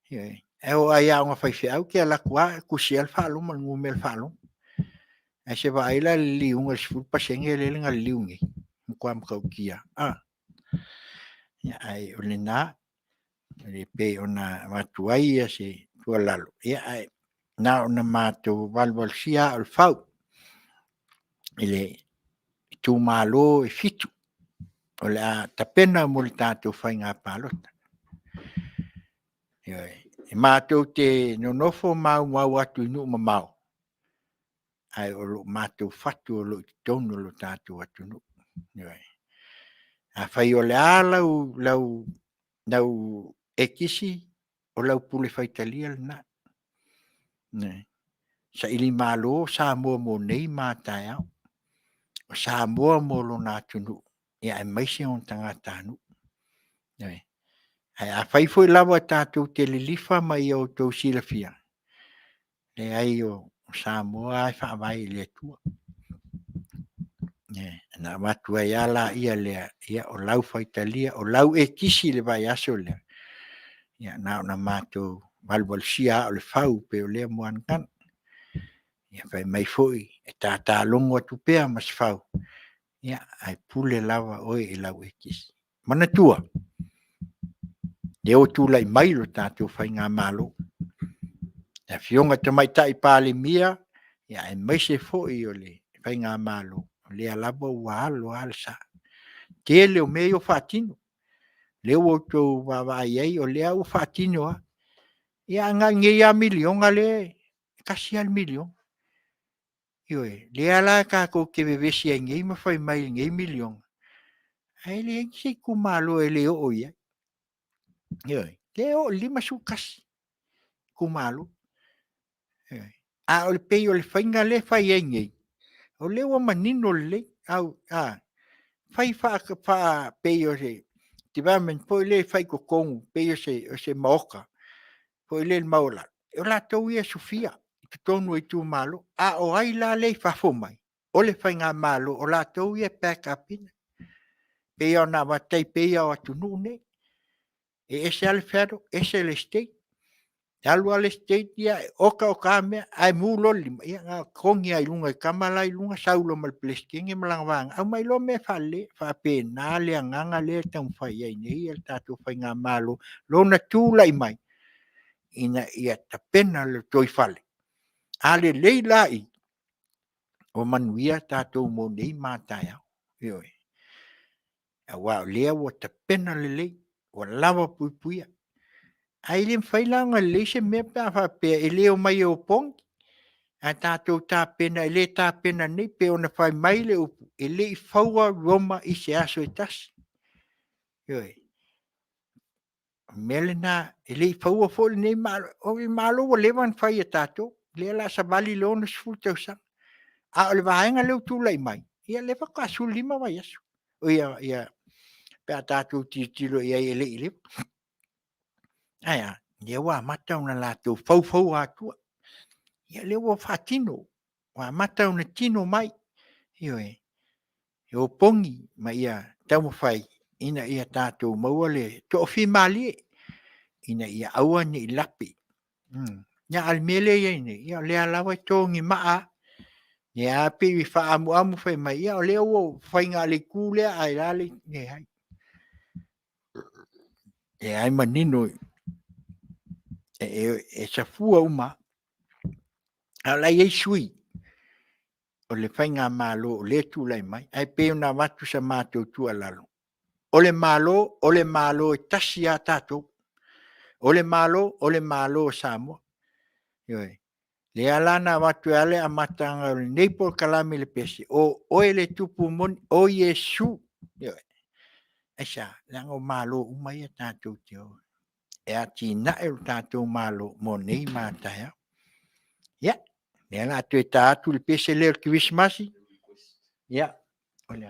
Ioe, e oo lava i aoga a faifeau e te alu atu lava tusi lava le faa-Roma, le numera faa-Roma. Ae se i vaai la i le liliuga i le 10% lea na liliu nei? Matua matautia lava. Ae o lena, e pei ona avatu ai se tuualalo, ae na ona matou valuvalusia aa o le fau i itumalo e 7 o le a tapena mo le tatou faiga palota. Ioe. E matou te nonofo ma maumau atu i nuu mamao, ae o lo matou fatu o lo o i totonu o lo tatou atunuu. Ioe. Afai o le a lau ekisi, o lau pule faitalia lena. Ioe. Sailimalo Samoa mo nei ma a taeao. O Samoa mo lona atunuu aemaise ona tagatanuu. Ioe. Ae afai foi lava tatou te lilifa ma ia outou silafia, leai o Samoa lava e faavae i le Atua. Ona avatu ai lava lea, o lau faitalia, o lau ekisi i le vaiaso lea, ia na ona matou valuvalusia aa o le fau e pei o lea muaguagu. Ia fai mai foi, e tata logo atu pea Masefau, ae pule lava oe i lau ekisi. Manatua, o lea ua tulai mai le tatou Faigamalo, le Afioga i le Tamaitai Palemia, aemaise foi o le Faigamalo, o lea lava ua alo lava le sa. O le tele o mea ia ua faatino, lea ua outou vaavaai i ai o lea ua faatino lava. Ae na o lenei lava miliona lea, e tasi lava le miliona. Ioe, o lea la tatou te vevesi ai nei ma fai mai i lenei miliona, ae leai se itumalo e le oo i ai. Ioe, lea e oo i le 51 itumalo. Ae pei o le faiga lea e fai ai nei, o lea ua manino lelei, fai pei o se development foi lea e fai i totonu pei o se maota foi lele maualalo, o latou ia e sofia i totonu o itumalo. A o ai la lea e i fafo mai? O le faigamalo, o latou ia e back up ina. E tai pei lava o atunuu nei, e ese lava le Federal ese le State. E alu lava le State ia e oka oka lava mea, ae mu loa le lima, ia na ona totogi lava i luga e tama la e i luga, sau loa ma le Peresetene ma lana vaega, aumai loa mea e faalelei ai. E faapena le agaga lea e taumafai ai nei le tatou faigamalo, lona tulai mai, ina ia tapena le lotoifale. A lelei la i, ua manuia tatou mo nei ma a taeao. Ioe. Aua o lea ua tapena lelei, ua lava puipuia. Ae le mafai la ona lelei se mea pe a faapea e le omai e opogi, ae tatou tapena, e le tapena nei, pei ona fai mai le upu, e le i faua Roma i se aso e tasi. Ioe. O le mea lena, e le i faua foi lenei Malo, o le Malo ua leva ona fai e tatou, lea o le a savali le 60 tausaga. A o le vaega lea ua tulai mai, ia lea faatoa 15 vaiaso, pe a tatou tilotilo i ai e le i leva. Ae a? Lea ua amata ona latou faufauina atua. Ia lea ua faatino, ua amata ona tino mai, ioe, e opogi ma ia taumafai ina ia tatou maua le toafimalie, ina ia aua ne i lape. A o le mea lea e i ai nei, ia o lea lava e togimaa lava. O lea lava e pei e faaamuamu fai mai, ia o lea ua fai na o le itu lea ae a le itu… Leai, o lea lava e manino, e safua uma lava. A o la e i ai sui o le faigamalo o lea e tulai mai. Ae pei ona avatu sa matou tuualalo, o le Malo, o le Malo e tasi lava tatou. O le Malo, o le Malo o Samoa. Ioe. O lea la na avatu ai lava le amataga o lenei polokalame i le pese, o oe le tupu moni, o Iesu. Ioe. Aisea? Leaga o Malo uma ia tatou te o e atinae lo tatou Malo mo nei ma a taeao. Ia, o lea o le a toe ta atu le pese lea o le Kerisimasi, ia, o le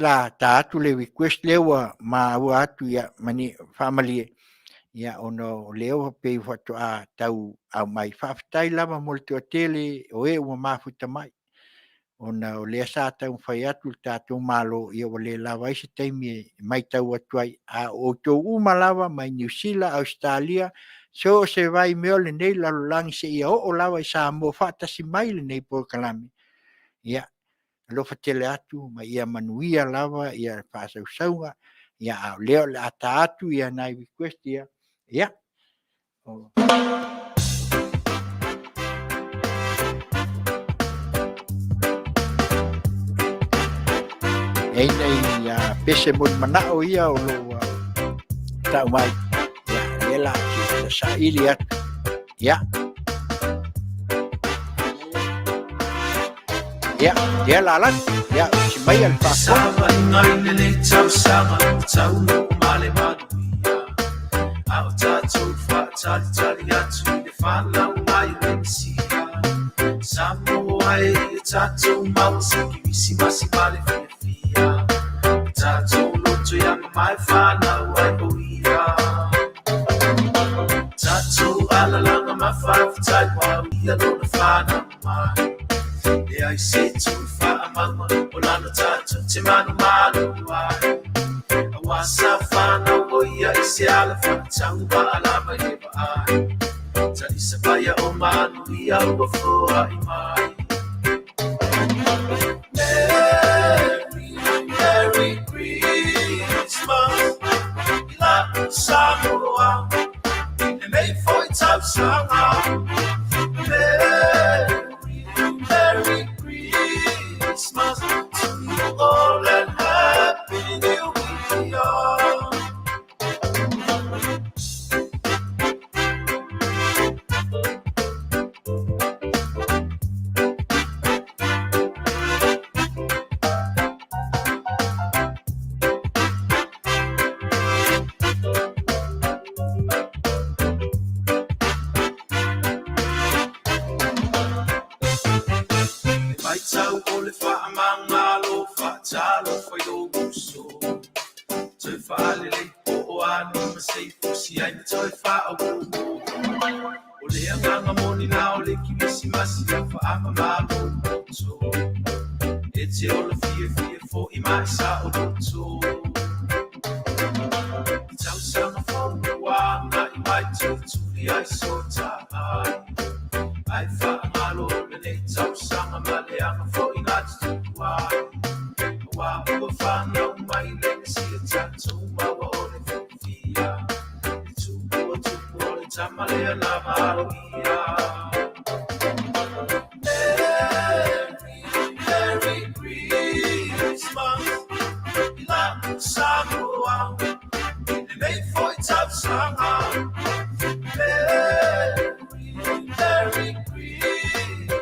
a ta atu le request lea ua maua atu, faamalie ona o lea e pei faatoa tau aumai. Faafetai lava mo le toatele o e ua mafuta mai, ona o lea sa taumafai atu le tatou Malo, ua le lava ai se taimi e matau atu ai. A o outou uma lava mai Niu Sila, Ausetalia, so o se vaimea o lenei lalolagi seia oo lava i Samoa faatasi mai lenei polokalame, ia alofa tele atu ma ia manuia lava faasausauga. A o lea o le a ta atu nai request ia. Ia. E i ai nai pese molimanaʻo ia o lo o tau mai. Ia, lea la saili atu. Ia. Ia, lea la alu atu. Ia, si mai le faafofoga. A o tatou faatalitali atu i le fanau mai o le Mesia. Samoa e ia tatou maua se Kerisimasi ma le fiafia. O tatou loto ia mamae fanau ai o ia. Tatou alalaga ma faafetai ua uia lona fanau mai. Leai se itu faamauga o lana tatou te malumalu ai. Aua sa fanau o ia i se ala faatauvaa lava i le vaai. Talisa paia o manuia ua foai mai. Merry, Merry Christmas i la Samoa. Lenei foi tausaga. Merry, Merry Christmas to you all and Happy New Year. Le vaitau o le faamagalo faatalofa i lou uso. Toe faalelei po o a ni ma se i fusi ai ma toe faaoooo. O le agaga moni la o le Kerisimasi ia faamama lou loto. E te ola fiafia foi ma e saoloto. I tausaga fou ua agai mai tulituli ai so taai. Ae faamalo lenei tausaga ma le aga foi na tutupu ai. Aua ua fanau mai le Mesia tatou maua o le fiafia. Le Tupua tupu.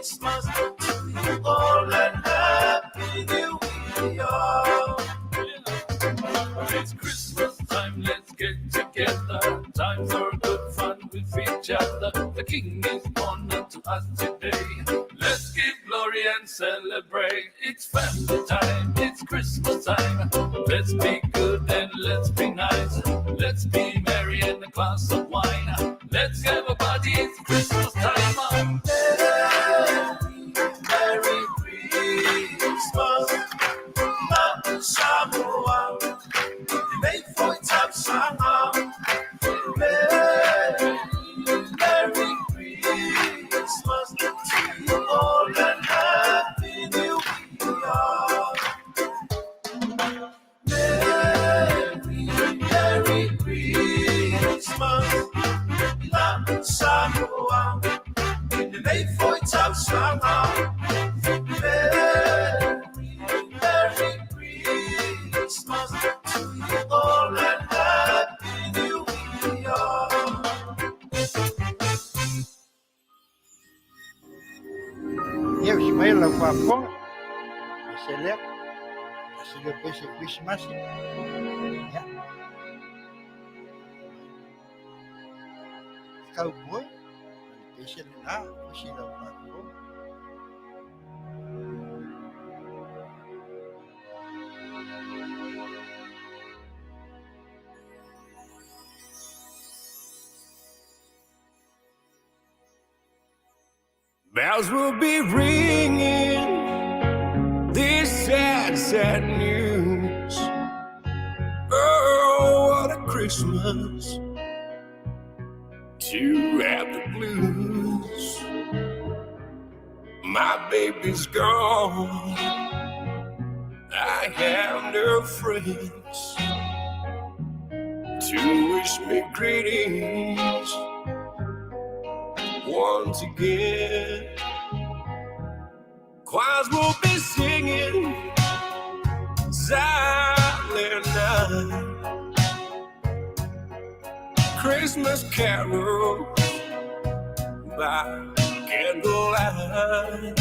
Christmas to you all and Happy New Year. It's Christmas time, let's get together. Time for good fun with each other. The King is born unto us today. Let's give glory and celebrate. It's family time, it's Christmas time. Let's be good and let's be nice. Let's be merry and a glass of wine. Let's have a party, it's Christmas time. Merry Christmas, Samoa. May for tausaga. Merry, Merry Christmas to you all and Happy New Year. Merry, Merry Christmas, La Samoa. May for tausaga. Merry, Merry Christmas to you all and Happy New Year. Ia, o si mai lau faafofoga, e se lea, a se leo pese Christmas. Ia. Cowboy, ma le pese lenā, o si lau faafofoga. Bells will be ringing this sad, sad news. Oh, what a Christmas to have the blues. My baby's gone. I have no friends to wish me greetings once again. Choirs will be singing Silent Night. Christmas carols by candlelight.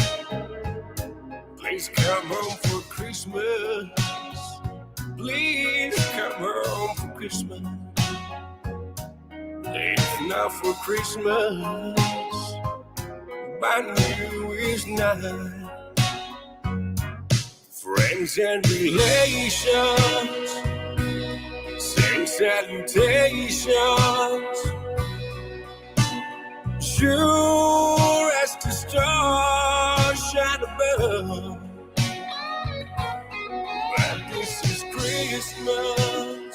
Please come home for Christmas. Please come home for Christmas. If not for Christmas, by New Year's night. Friends and relations sing salutations. Sure as the stars shine above. But this is Christmas.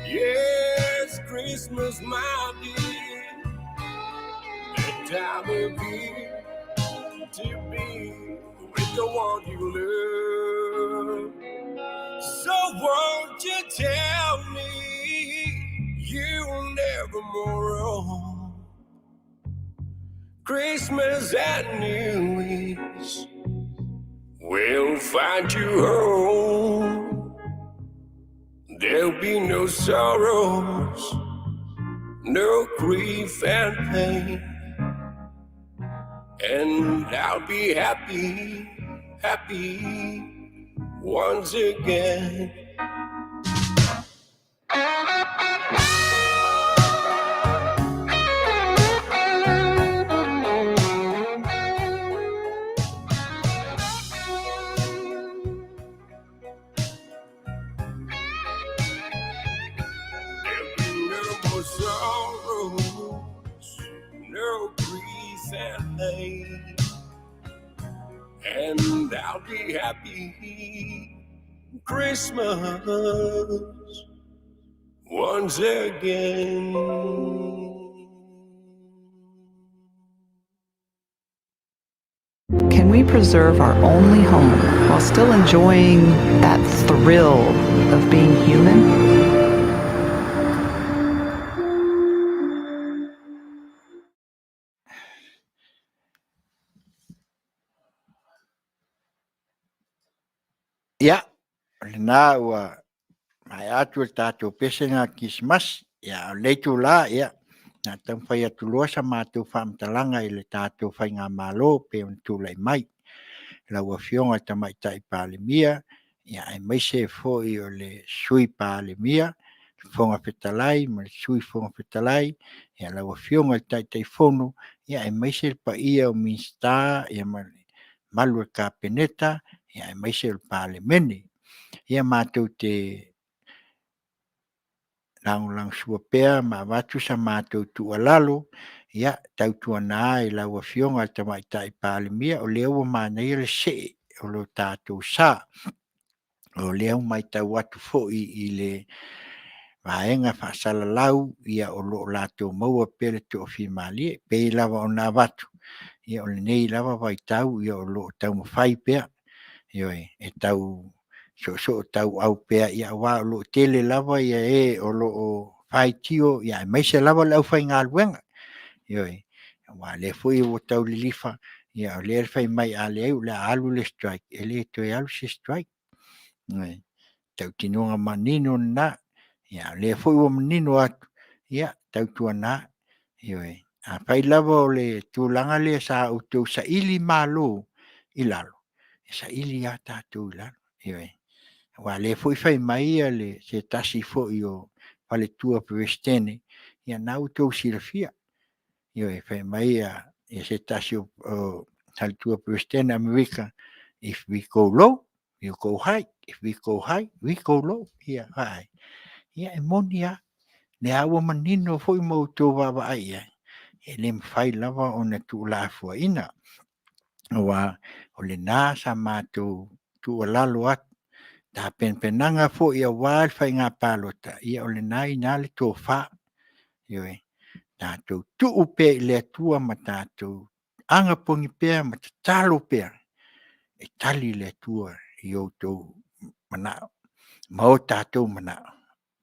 Yes, Christmas, my dear. The time of year to be with the one you love. So won't you tell me you'll never more roam? Christmas and New Year's will find you home. There'll be no sorrows, no grief and pain. And I'll be happy, happy once again. There'll be no more sorrows, no grief and pain. And I'll be happy Christmas once again. Can we preserve our only home while still enjoying that thrill of being human? Ia, o lenā ua maea atu le tatou pese lena Kirisimasi, ia, o lenei itulā, ia, Na taumafai atu loa sa matou faamatalaga i le tatou faigamalo pei ona tulai mai. Lau Afioga i le Tamaitai Palemia, ia aemaise foi o le Sui Palemia, Fofoga Fetalai ma le Sui Fofoga Fetalai, ia lau Afioga i le Taitaifono, ia aemaise le paia o Minisita ma le mamalu o le Kapeneta, ia aemaise o le Palemene. Ia matou te lagolagosua pea ma avatu sa matou tuualalo, ia tautuana i lau Afioga i le Tamaitai Palemia, o lea ua manaia le see o lo tatou sa. O lea ua matau atu foi i le vaega faasalalau, ia o lo o latou maua pea le toafimalie. E pei lava ona avatu, ia o lenei lava vaitau o lo o taumafai pea, ioe, e tau soosootauau pea aua o lo o tele lava e o lo o faitio aemaise lava le aufaigaluega. Ioe, aua o lea foi ua tau lilifa, o lea e fai mai a leai o le a alu le strike, e le toe alu se strike. O le tautinoga manino lena. A o lea foi ua manino atu, ia tautuana, ioe, afai lava o le tulaga lea sa outou sailimalo i lalo, e saili lava tatou i lalo. Ioe. Aua o lea foi e fai mai se tasi foi o faletua Peresetene, ia lena ua outou silafia, ioe, fai mai se tasi o faletua Peresetene o Amerika, if we go low, you go high, if we go high, we go low. Ia e moni lava, o lea ua manino foi ma outou vaavaai i ai, e le mafai lava ona tuulafoaiina, aua o lena sa matou tuualalo atu, tapenapenaga foi aua le faiga palota, ia o lena e i ina le tofa. Ioe. Tatou tuu pea i le Atua ma tatou anapogi pea ma tatalo pea e tali le Atua i outou manao ma o tatou manao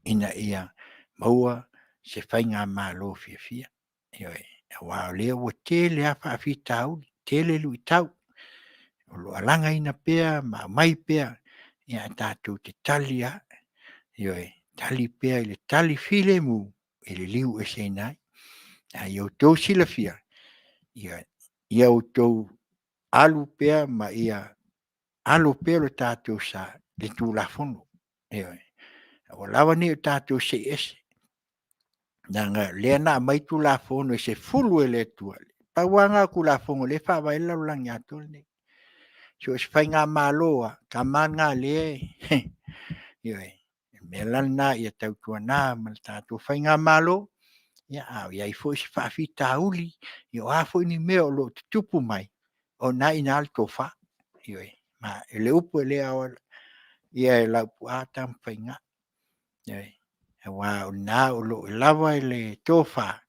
ina ia maua se faigamalo fiafia. Ioe. Aua o lea ua tele lava faafitauli, tele luitau o lo o alagaina pea ma aumai pea, ae tatou te tali lava, ioe, tali pea i le tali filemu e liliueseina ai. Ae ia outou silafia, ia outou alu pea ma ia alo pea lo tatou sa i le Tulafono. Ioe. Aua lava ne i o tatou see ese, leaga o lea na aumai Tulafono e sefulu e le Atua, pau lava lena o Tulafono o lea e faavae ai le lalolagi atoa lenei. So o se faigamalo lava, o le tama lena o lea e… Ioe. O le mea la lena ia tautuana ma le tatou faigamalo, a o i ai foi se faafitauli, o a foi ni mea o lo o tutupu mai, o lena e i ina le tofa. Ioe. Ma o le upu e le ao e Laupua Tamafaiga. Ioe. Aua o lena o lo o lava le tofa,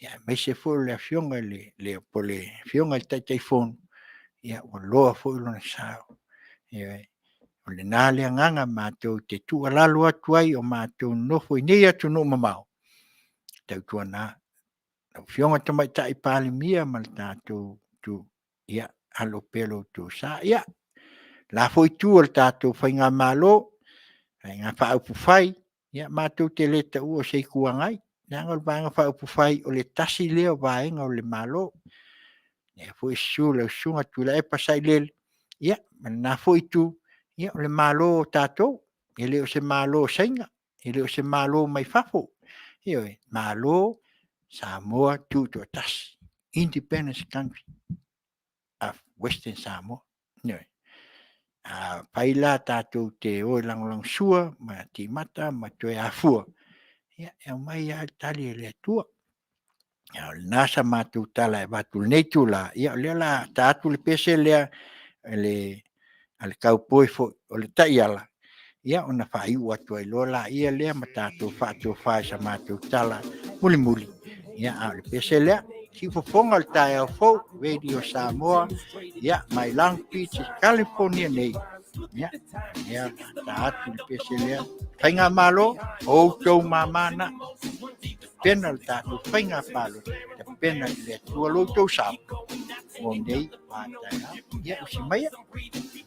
aemaise foi o le Afioga i le Taitaifono, ua loa foi lona sao. Ioe. O lena le agaga matou te tuualalo atu ai o matou nonofo i nei atunuu mamao, tautuana lau Afioga i le Tamaitai Palemia ma le tatou itu, ia alo pea lo outou sa. Ia, le la foi itu o le tatou faigamalo, Vaega Faaupufai, ia matou te le taua o se Itu Agai, leaga o le Vaega Faaupufai o le tasi lea o vaega o le Malo. Lea foi e susu lau Susuga Tuilaepa Sailele ma lena foi Itu, ia o le Malo o tatou, e le o se Malo o Saina, e le o se Malo mai fafo. Ioe, Malo Samoa Tutoatasi, Independence Country of Western Samoa. Ioe. Afai la tatou te o e lagolagosua ma timata ma toe afua, ia e aumai lava le tali a le Atua. A o lena sa matou tala e avatu i lenei itula, ia o lea o le a ta atu le pese lea a le kaupoi foi, o le taiala, ia ona faaiu atu ai loa lea ma tatou faatofa i sa matou tala mulimuli, a o le pese lea. Siufofoga o le taeao fou, Radio Samoa mai Long Beach i Kalifonia nei, ia, o lea o le a ta atu le pese lea. Faigamalo, o outou mama na, tapena le tatou faiga palota, tapena i le Atua lo outou sao mo nei a taeao. Ia, usi maia,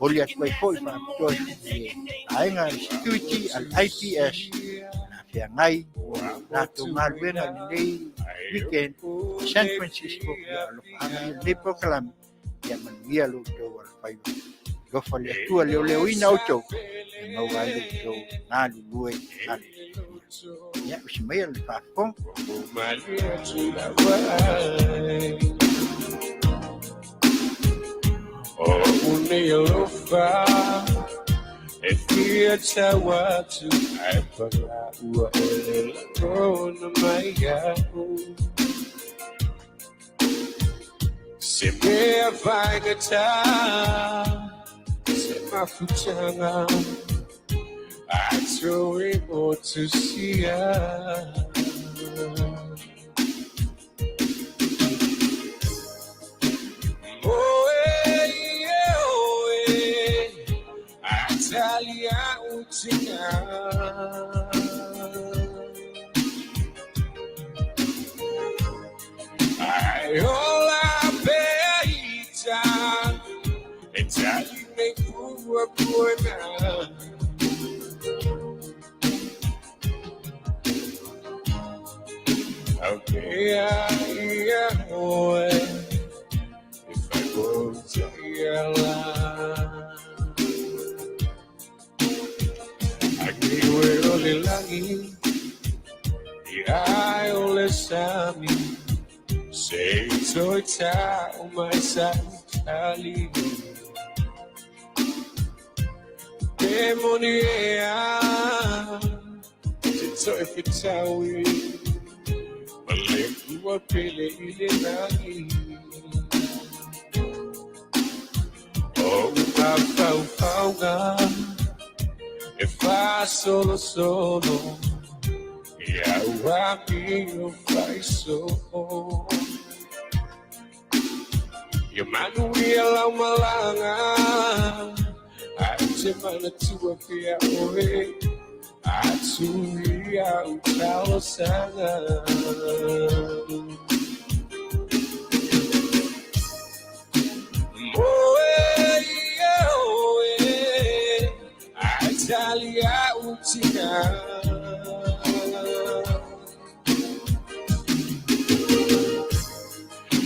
momoli atu ai foi faapitoa i le vaega security a le IPS. feagai latou galuega i lenei weekend i San Francisco. Ia alofaaga ia lenei polokalame, ia manuia lo outou alofaiva. Alofa le Atua leoleoina outou, ia maua ai lo outou galulue ale. Ia, usi maia le faafofoga. O nei alofa e fia tau atu ai panga ua ole lagona mai au. Se mea faigata, se mafutaga, ai toe motusia. Oe, oe, atalia utinga. Ai ola peita, e tali nei pua puana. Okay, ia oe, if I go to la. Ake ue o le langi, i ai o le sami, se toi tau mai sa tali. Te moni e a, te toi whitaui, ma le kua pele i le langi. O ma fau fauga, e fa solo solo, ia ua mi o fai so. Ia manu ia lau malanga, ai te mana tua pia oe, atu ia u talosaga. Moe ia oe, ai talia utinga.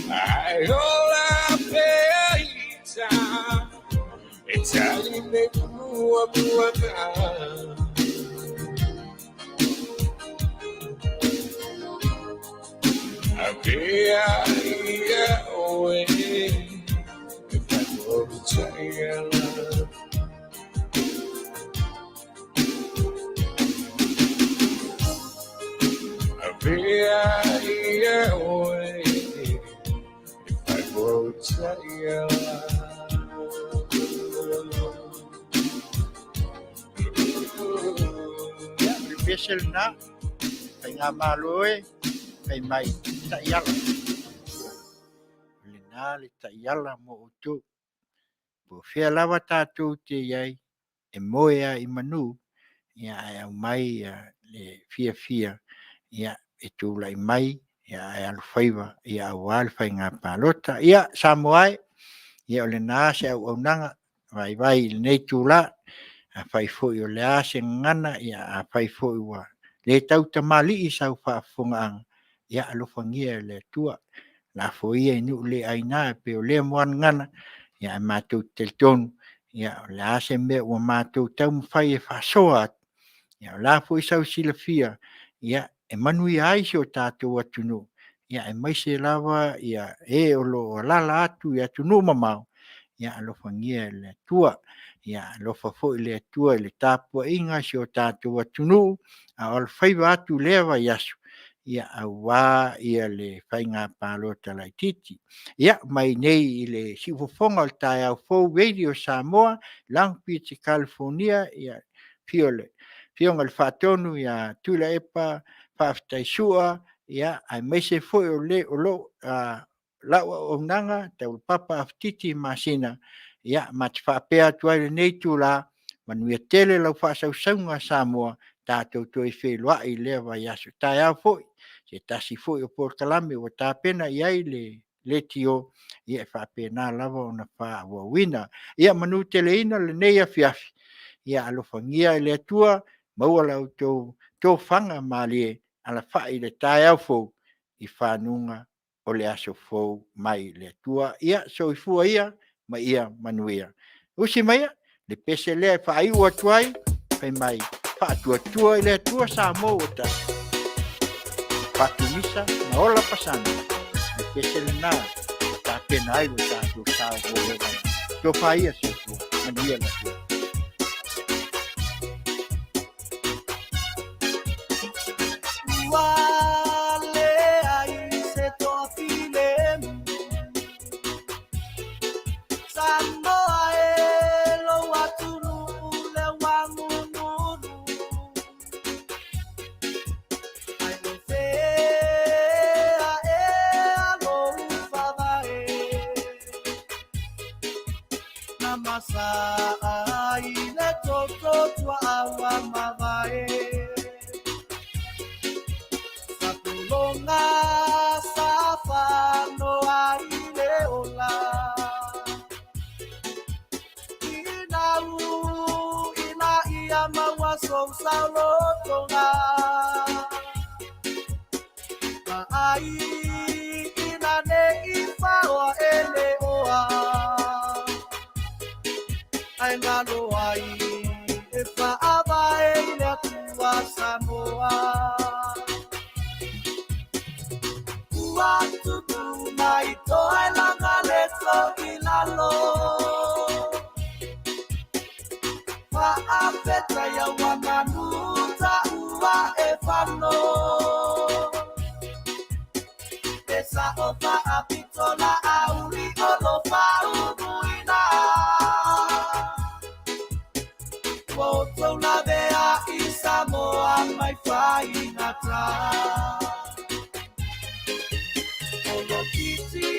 Ai ola peita, e tali me pua puana. Avea ia oe, e fai mo taia. Avea ia oe, e fai mo taia. Ia, o le pese lena, faigamalo e, fai mai taiala. O lena le taiala mo outou. Po o fea lava tatou te i ai, e moe a i manu, ia ae aumai ia le fiafia, ia e tulai mai, ia ae alofaiva, ia aua le faiga palota. Ia, Samoa e, ia o lena se auaunaga vaivai i lenei tula. Afai foi o le a se gagana, ia afai foi ua le tautamalii sau faafofogaaga, ia alofagia e le Atua. Lafoia i nuu le aina e pei o lea moanagana, ia ae matou te talitonu, ia o le a se mea ua matou taumafai e faasoa atu, ia o le a foi sau silafia, ia e manuia ai si o tatou atunuu, ia aemaise lava ia e o lo o alaala atu i atunuu mamao, ia alofagia e le Atua. Ia alofa foi le Atua i le tapuaiga a si o tatou atunuu, a o alofaiva atu i lea vaiaso, ia aua ia le faiga palota laitiiti. Ia mai nei i le siufofoga o le taeao fou Radio Samoa, Long Beach, California, ia afio le Afioga i le Faatonu ia Tuilaepa Faafetai Sua, ia aemaise foi o le o lo lau auaunaga Taulapapa Afetiti Masina, ia ma te faapea atu ai lenei itula, manuia tele lau faasausauga Samoa, tatou toe feiloai i lea vaiaso. Taeao foi, se tasi foi o polokalame ua tapena i ai le leitio, ia e faapena lava ona faaauauina. Ia manuteleina lenei afiafi, ia alofagia e le Atua, maua la outou tofaga malie alafai i le taeao fou i fanuga o le aso fou mai le Atua. Ia soifua ia ma ia manuia. Usi maia le pese lea e faaiu atu ai, fai mai, faatuatua i le Atua Samoa ua tasi. Fatumisa ma ola pasana, le pese lena tapena ai lo tatou sao mo le vana. Tofa ia soifua, manuia le Atua. Ua leai se toafilemu Samoa e lou atunuu le uagununu Ai o fea ea lou faavae Na masaa ai le toto tuaa mavae Sa safanoa i le ola Inau ina ia maua sou saolotoga Vaai ina nei faoa e le oa Ae galo ai e faavae i le Atua Samoa Ua tupu mai toelaga le toilalo Faapeta ia ua manu taua e fano E sa'o faapito la auli o lo faumuina Ua outou lavea i Samoa mai faigata O lo titi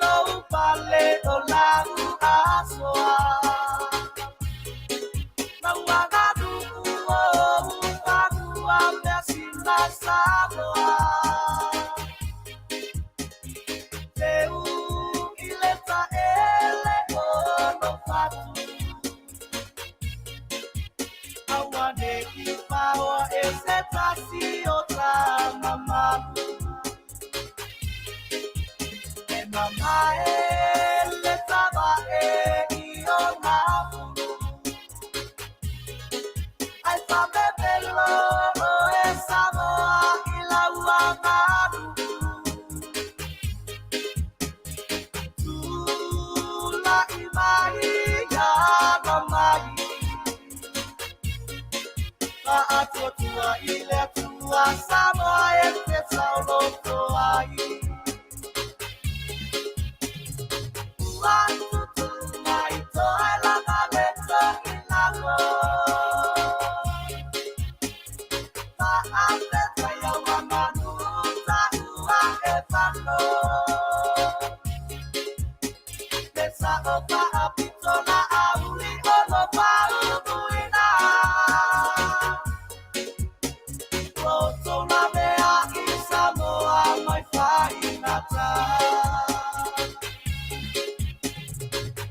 lou pale o lau asoa Lauaganu'u o ufanua mea sina Samoa Teu i le taele o lo fatu Aua nei paoa e se tasi o tamamalu E mamae le tavae i ona pulu Ai famevelo o e Samoa i lau aganu'u Tula'i mai ana mai Faatuatua i le Atua Samoa e te saoloto ai Ua tutu mai toelaga le toilalo Faapeta ia ua manu taua e fano Le sa'o faapito la auli o lo faumuina Ua outou lavea i Samoa mai faigata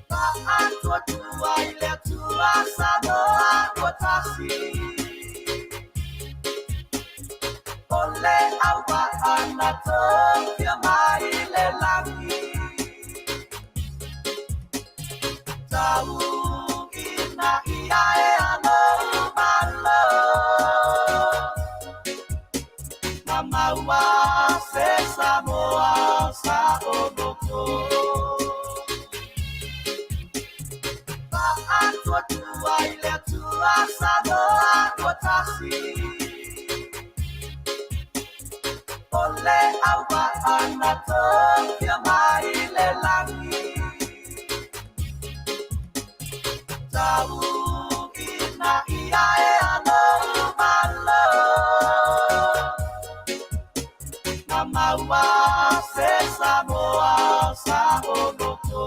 Faatuatua i le Atua Samoa ua tasi O le auvaa na tofia mai le lagi Tau ina ia e alo malo Na maua se Samoa saoloto Faatuatua i le Atua Samoa ua tasi O le auvaa na tofia mai le lagi Tau ina ia e alo malo Na maua se Samoa saoloto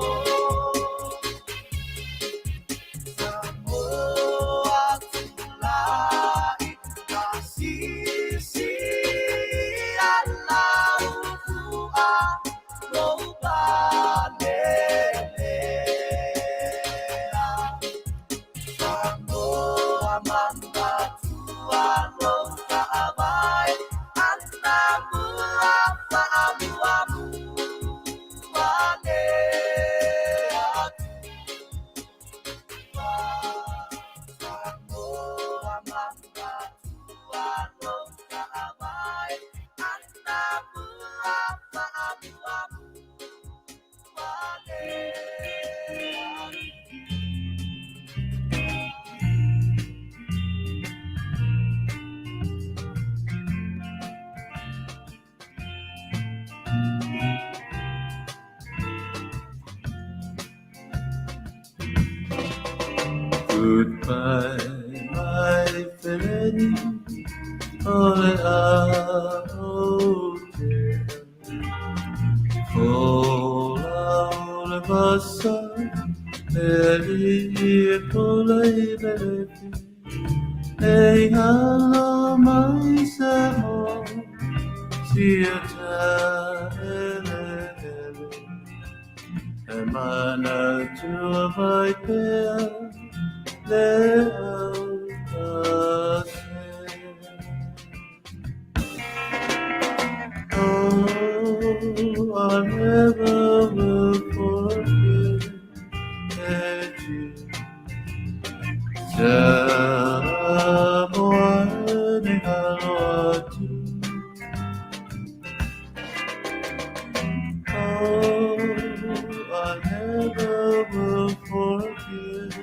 Samoa tulai kasisi alaufua lou palelea. Goodbye, my feleni, ole a o te. Fola ole vasa, e li e pola i belefi. E ngalo mai se mo, sia ta ele ele. E mana tua vai pea, le au ta se. Oh, I never will forget you. Samoa ni ngalo atu. Oh, I never will forget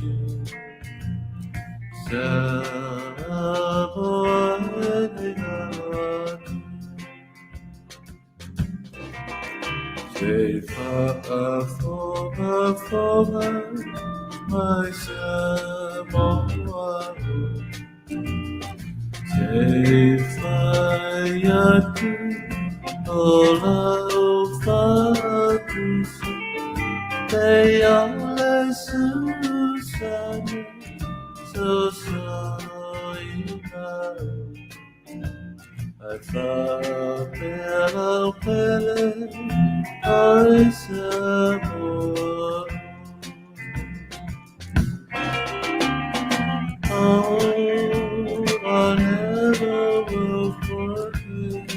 you. Samoa ni ngalo atu. Te whaafonga fonga mai Samoa. Te whai atu o lau whatusu. Te ale susana so soina. Ai whapea lau pele ai Samoa. Oh, I never will forget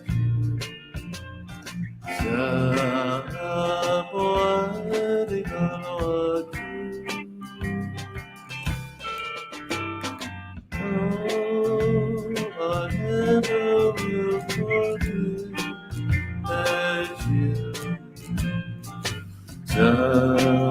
you. Samoa ni ngalo atu. Oh, I never will forget you. Samoa.